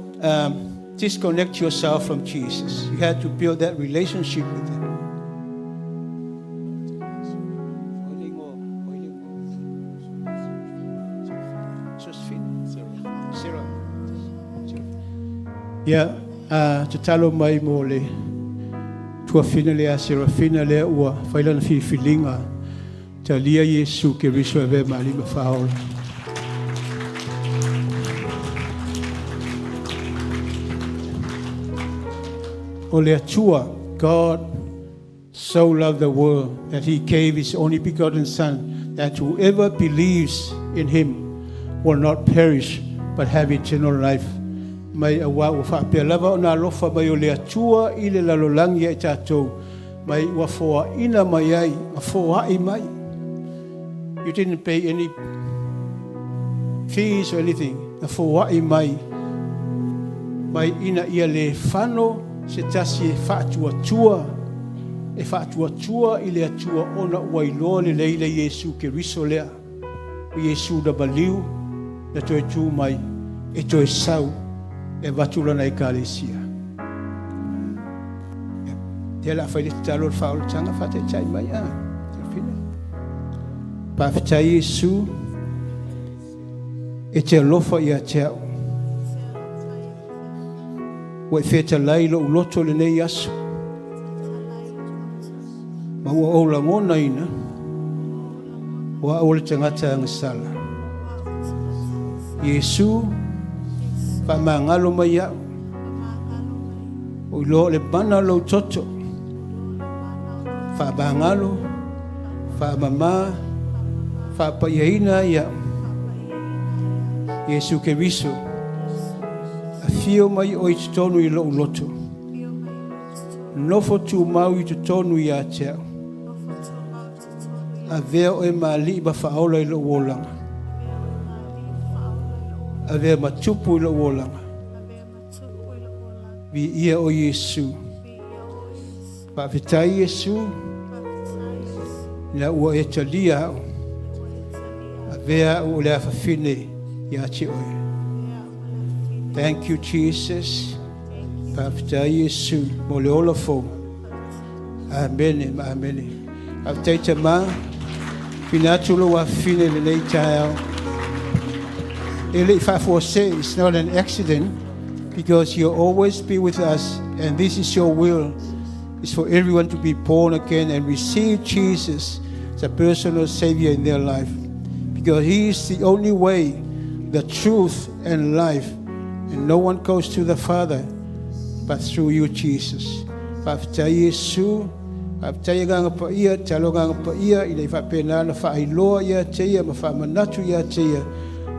S6: disconnect yourself from Jesus. You have to build that relationship with him. Ia, a tatalo mai mo le tuafafine lea a Serafina lea ua fai lana filifiliga, talia Iesu Keriso e avea ma Alii ma Faaola. O le Atua, God so loved the world that he gave his only begotten Son, that whoever believes in him will not perish but have eternal life. Mai auā ua faapea lava ona alofa mai o le Atua i le lalolagi ia i tatou, mai ua foaina mai ai ma foai mai. You didn't pay any fees or anything. Na foai mai, mai ina ia le fano se tasi e faatuatua, e faatuatua i le Atua ona ua iloa lelei le Iesu Keriso lea, o Iesu na maliu, na toe tu mai, e toe sau e avatu lana Ekalesia. Ia o le a fai le tatalo o le faaolataga, faataitai mai a. Serafina. Faafetai Iesu, e te alofa ia te au. Ua e fetalai i lou loto lenei aso. Ma ua ou lagonaina, o au o le tagata agasala. Iesu, faamagalo mai au. Ua ou iloa o le mana o lou toto. Faamagalo, faamama, faapaiaina ai au. Iesu Keriso, afio mai oe i totonu i lou loto. Nofo tumau i totonu ia te au. Avea oe ma Alii ma Faaola i lou olaga. Avea ma Tupu i lou olaga. Viia o Iesu. Faafetai Iesu, ina ua e talia au. Avea au o le afafine ia te oe. Thank you Jesus. Faafetai Iesu mo le ola fou. Amene ma amene. Faafetai tama. Tuuina atu lou afafine i lenei taeao. E le i faafuasei, it's not an accident, because you'll always be with us, and this is your will, is for everyone to be born again and receive Jesus as a personal savior in their life. Because he is the only way, the truth, and life. And no one goes to the Father but through you, Jesus. Faafetai Iesu, faafetai Agaga Paia, talo Agaga Paia, ina ia faapena ona faailoa ia te ia ma faamanatu ia te ia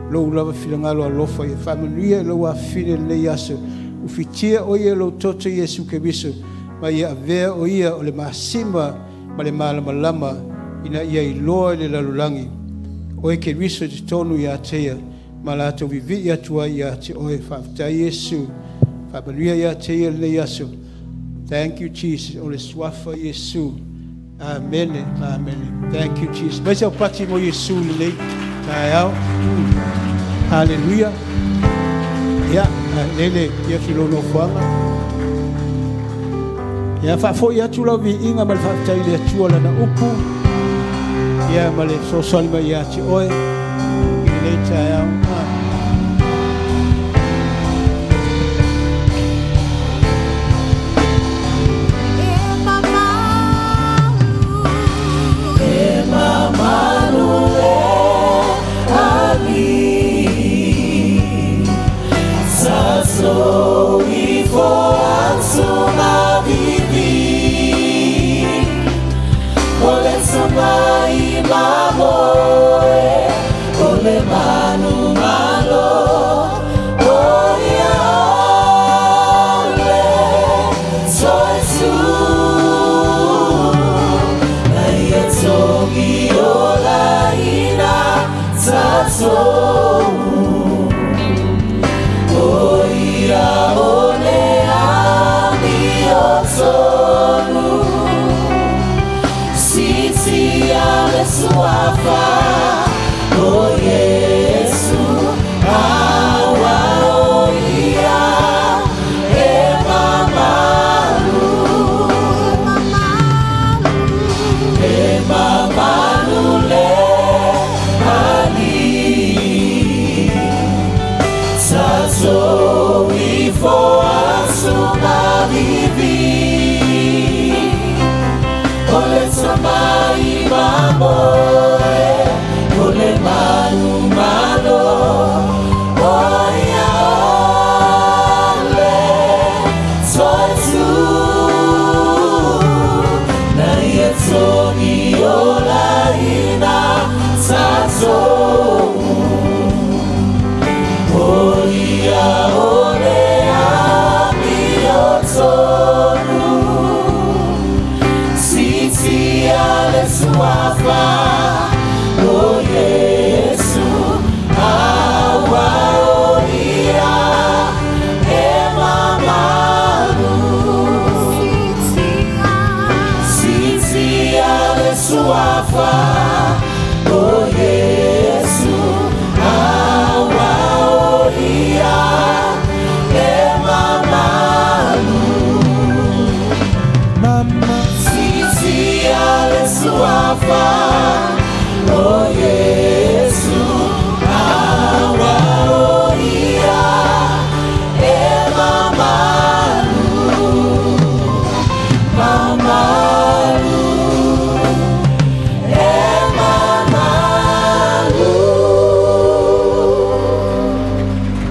S6: lou lava finagalo alofa ia faamanuia i lou afafine i lenei aso. Ufitia o ia i lou toto Iesu Keriso, ma ia avea o ia o le masima ma le malamalama ina ia iloa i le lalolagi oe Keriso i totonu ia te ia ma latou vivii atu ai ia te oe. Faafetai Iesu, faamanuia ia te ia lenei aso. Thank you Jesus, o le suafa Iesu. Amene, amene. Thank you Jesus. Mai sau pati mo Iesu lenei taeao. Hallelujah. Ia, lele, ia ki lou nofoaga. Ia, faafoi atu lau viiga ma le faafetai i le Atua lana upu. Ia, ma le fesoasoani mai ia te oe i lenei taeao. Ah.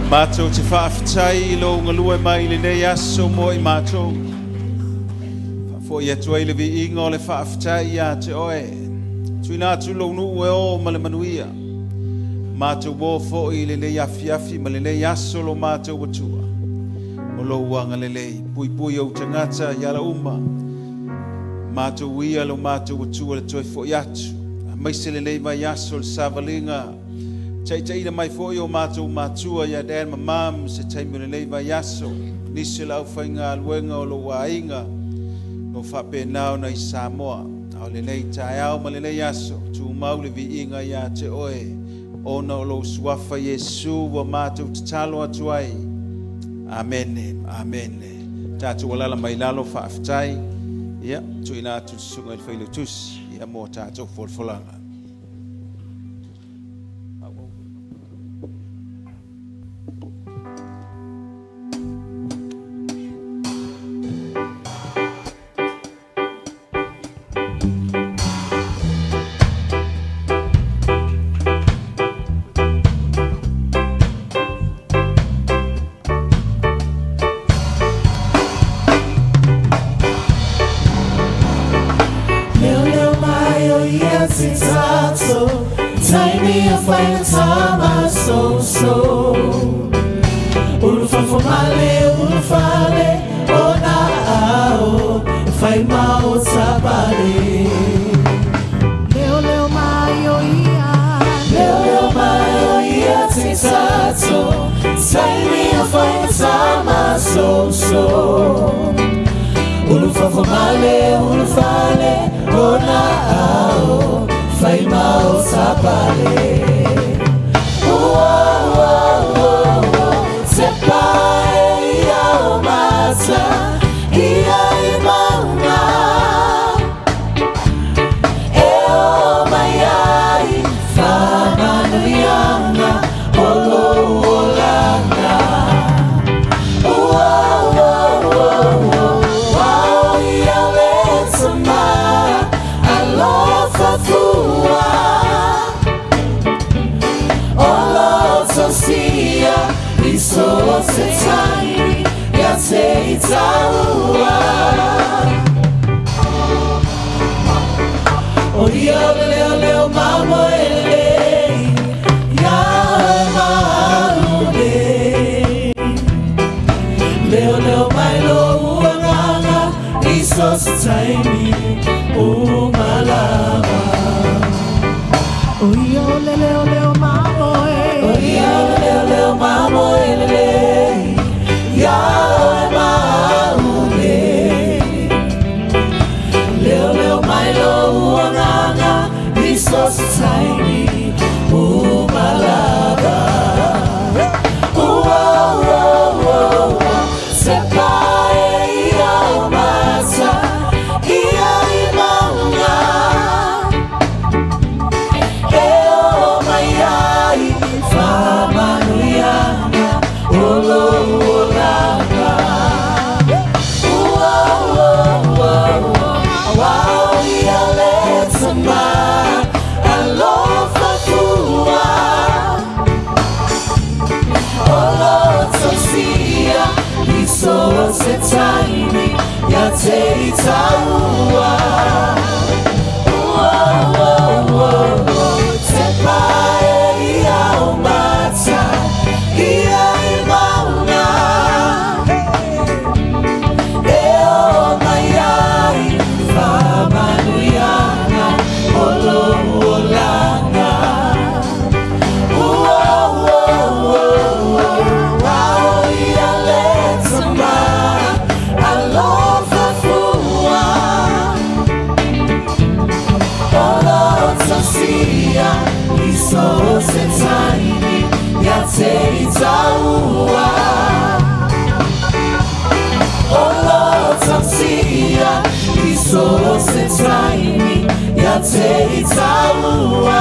S2: Mātou te whaafetai i lo ngalue mai i lenei aso mo i mātou. Whaafoi atu ai le viiga o le whaafetai ia te oe. Tuina atu lou nuu e o ma le manuia. Mātou o foi i lenei afiafi ma lenei aso lo mātou atua. O lou agalelei, puipui ou tagata i ala uma. Mātou ia lo mātou atua le toe foi atu. Aemaise lenei vaiaso le savaliga. Taitaiina mai foi o mātou matua ia Dad ma Mum se taimi o lenei vaiaso. Nisi o le aufaigaluega o lou aiga o faapena ona i Samoa. A o lenei taeao ma lenei aso, tumau le viiga ia te oe. Ona o lou suafa Iesu ua mātou tatalo atu ai. Amene, amene. Tātou alala mai lalo faafetai. Ia, tuuina atu le susuga i le failautusi. Ia mo tātou folafolaga.
S1: Leo leo mai o ia te tato Taimi a whainga tama so so Uru fafo male, uru fale o nā ao E whai mao tapale.
S3: Leo leo mai o ia.
S1: Leo leo mai o ia te tato Taimi a whainga tama so so Uru fafo male, uru fale o nā ao Whai mao tapale. Ua, ua, ua, ua, te pae ia o mata Ia i maunga E o mai ai whamanuianga o lou olaga. Ua, ua, ua, ua, wao ia le tama alofa fua O lo tausia i so o se taimi ia te i taua. O ia o le leo leo mamo e lelei ia oe maune. Leo leo mai lo uagaga i so se taimi umalava.
S3: O ia o le leo leo mamo e.
S1: O ia o le leo leo mamo e lelei ia oe maune. Leo leo mai lo uagaga i so se taimi umalava. Ua, ua, ua, ua, te pae ia o mata ia i maunga E o mai ai whamanuianga o lou olaga. Ua, ua, ua, ua, wao ia le tama alofa fua O lo tausia i so se taimi ia te i taua. Ua, ua, ua, ua, te pae ia o mata ia i maunga E o mai ai whamanuianga o lou olaga. Ua, ua, ua, ua, wao ia le tama alofa fua O lo tausia i so se taimi ia te i taua. O lo tausia i so se taimi ia te i taua.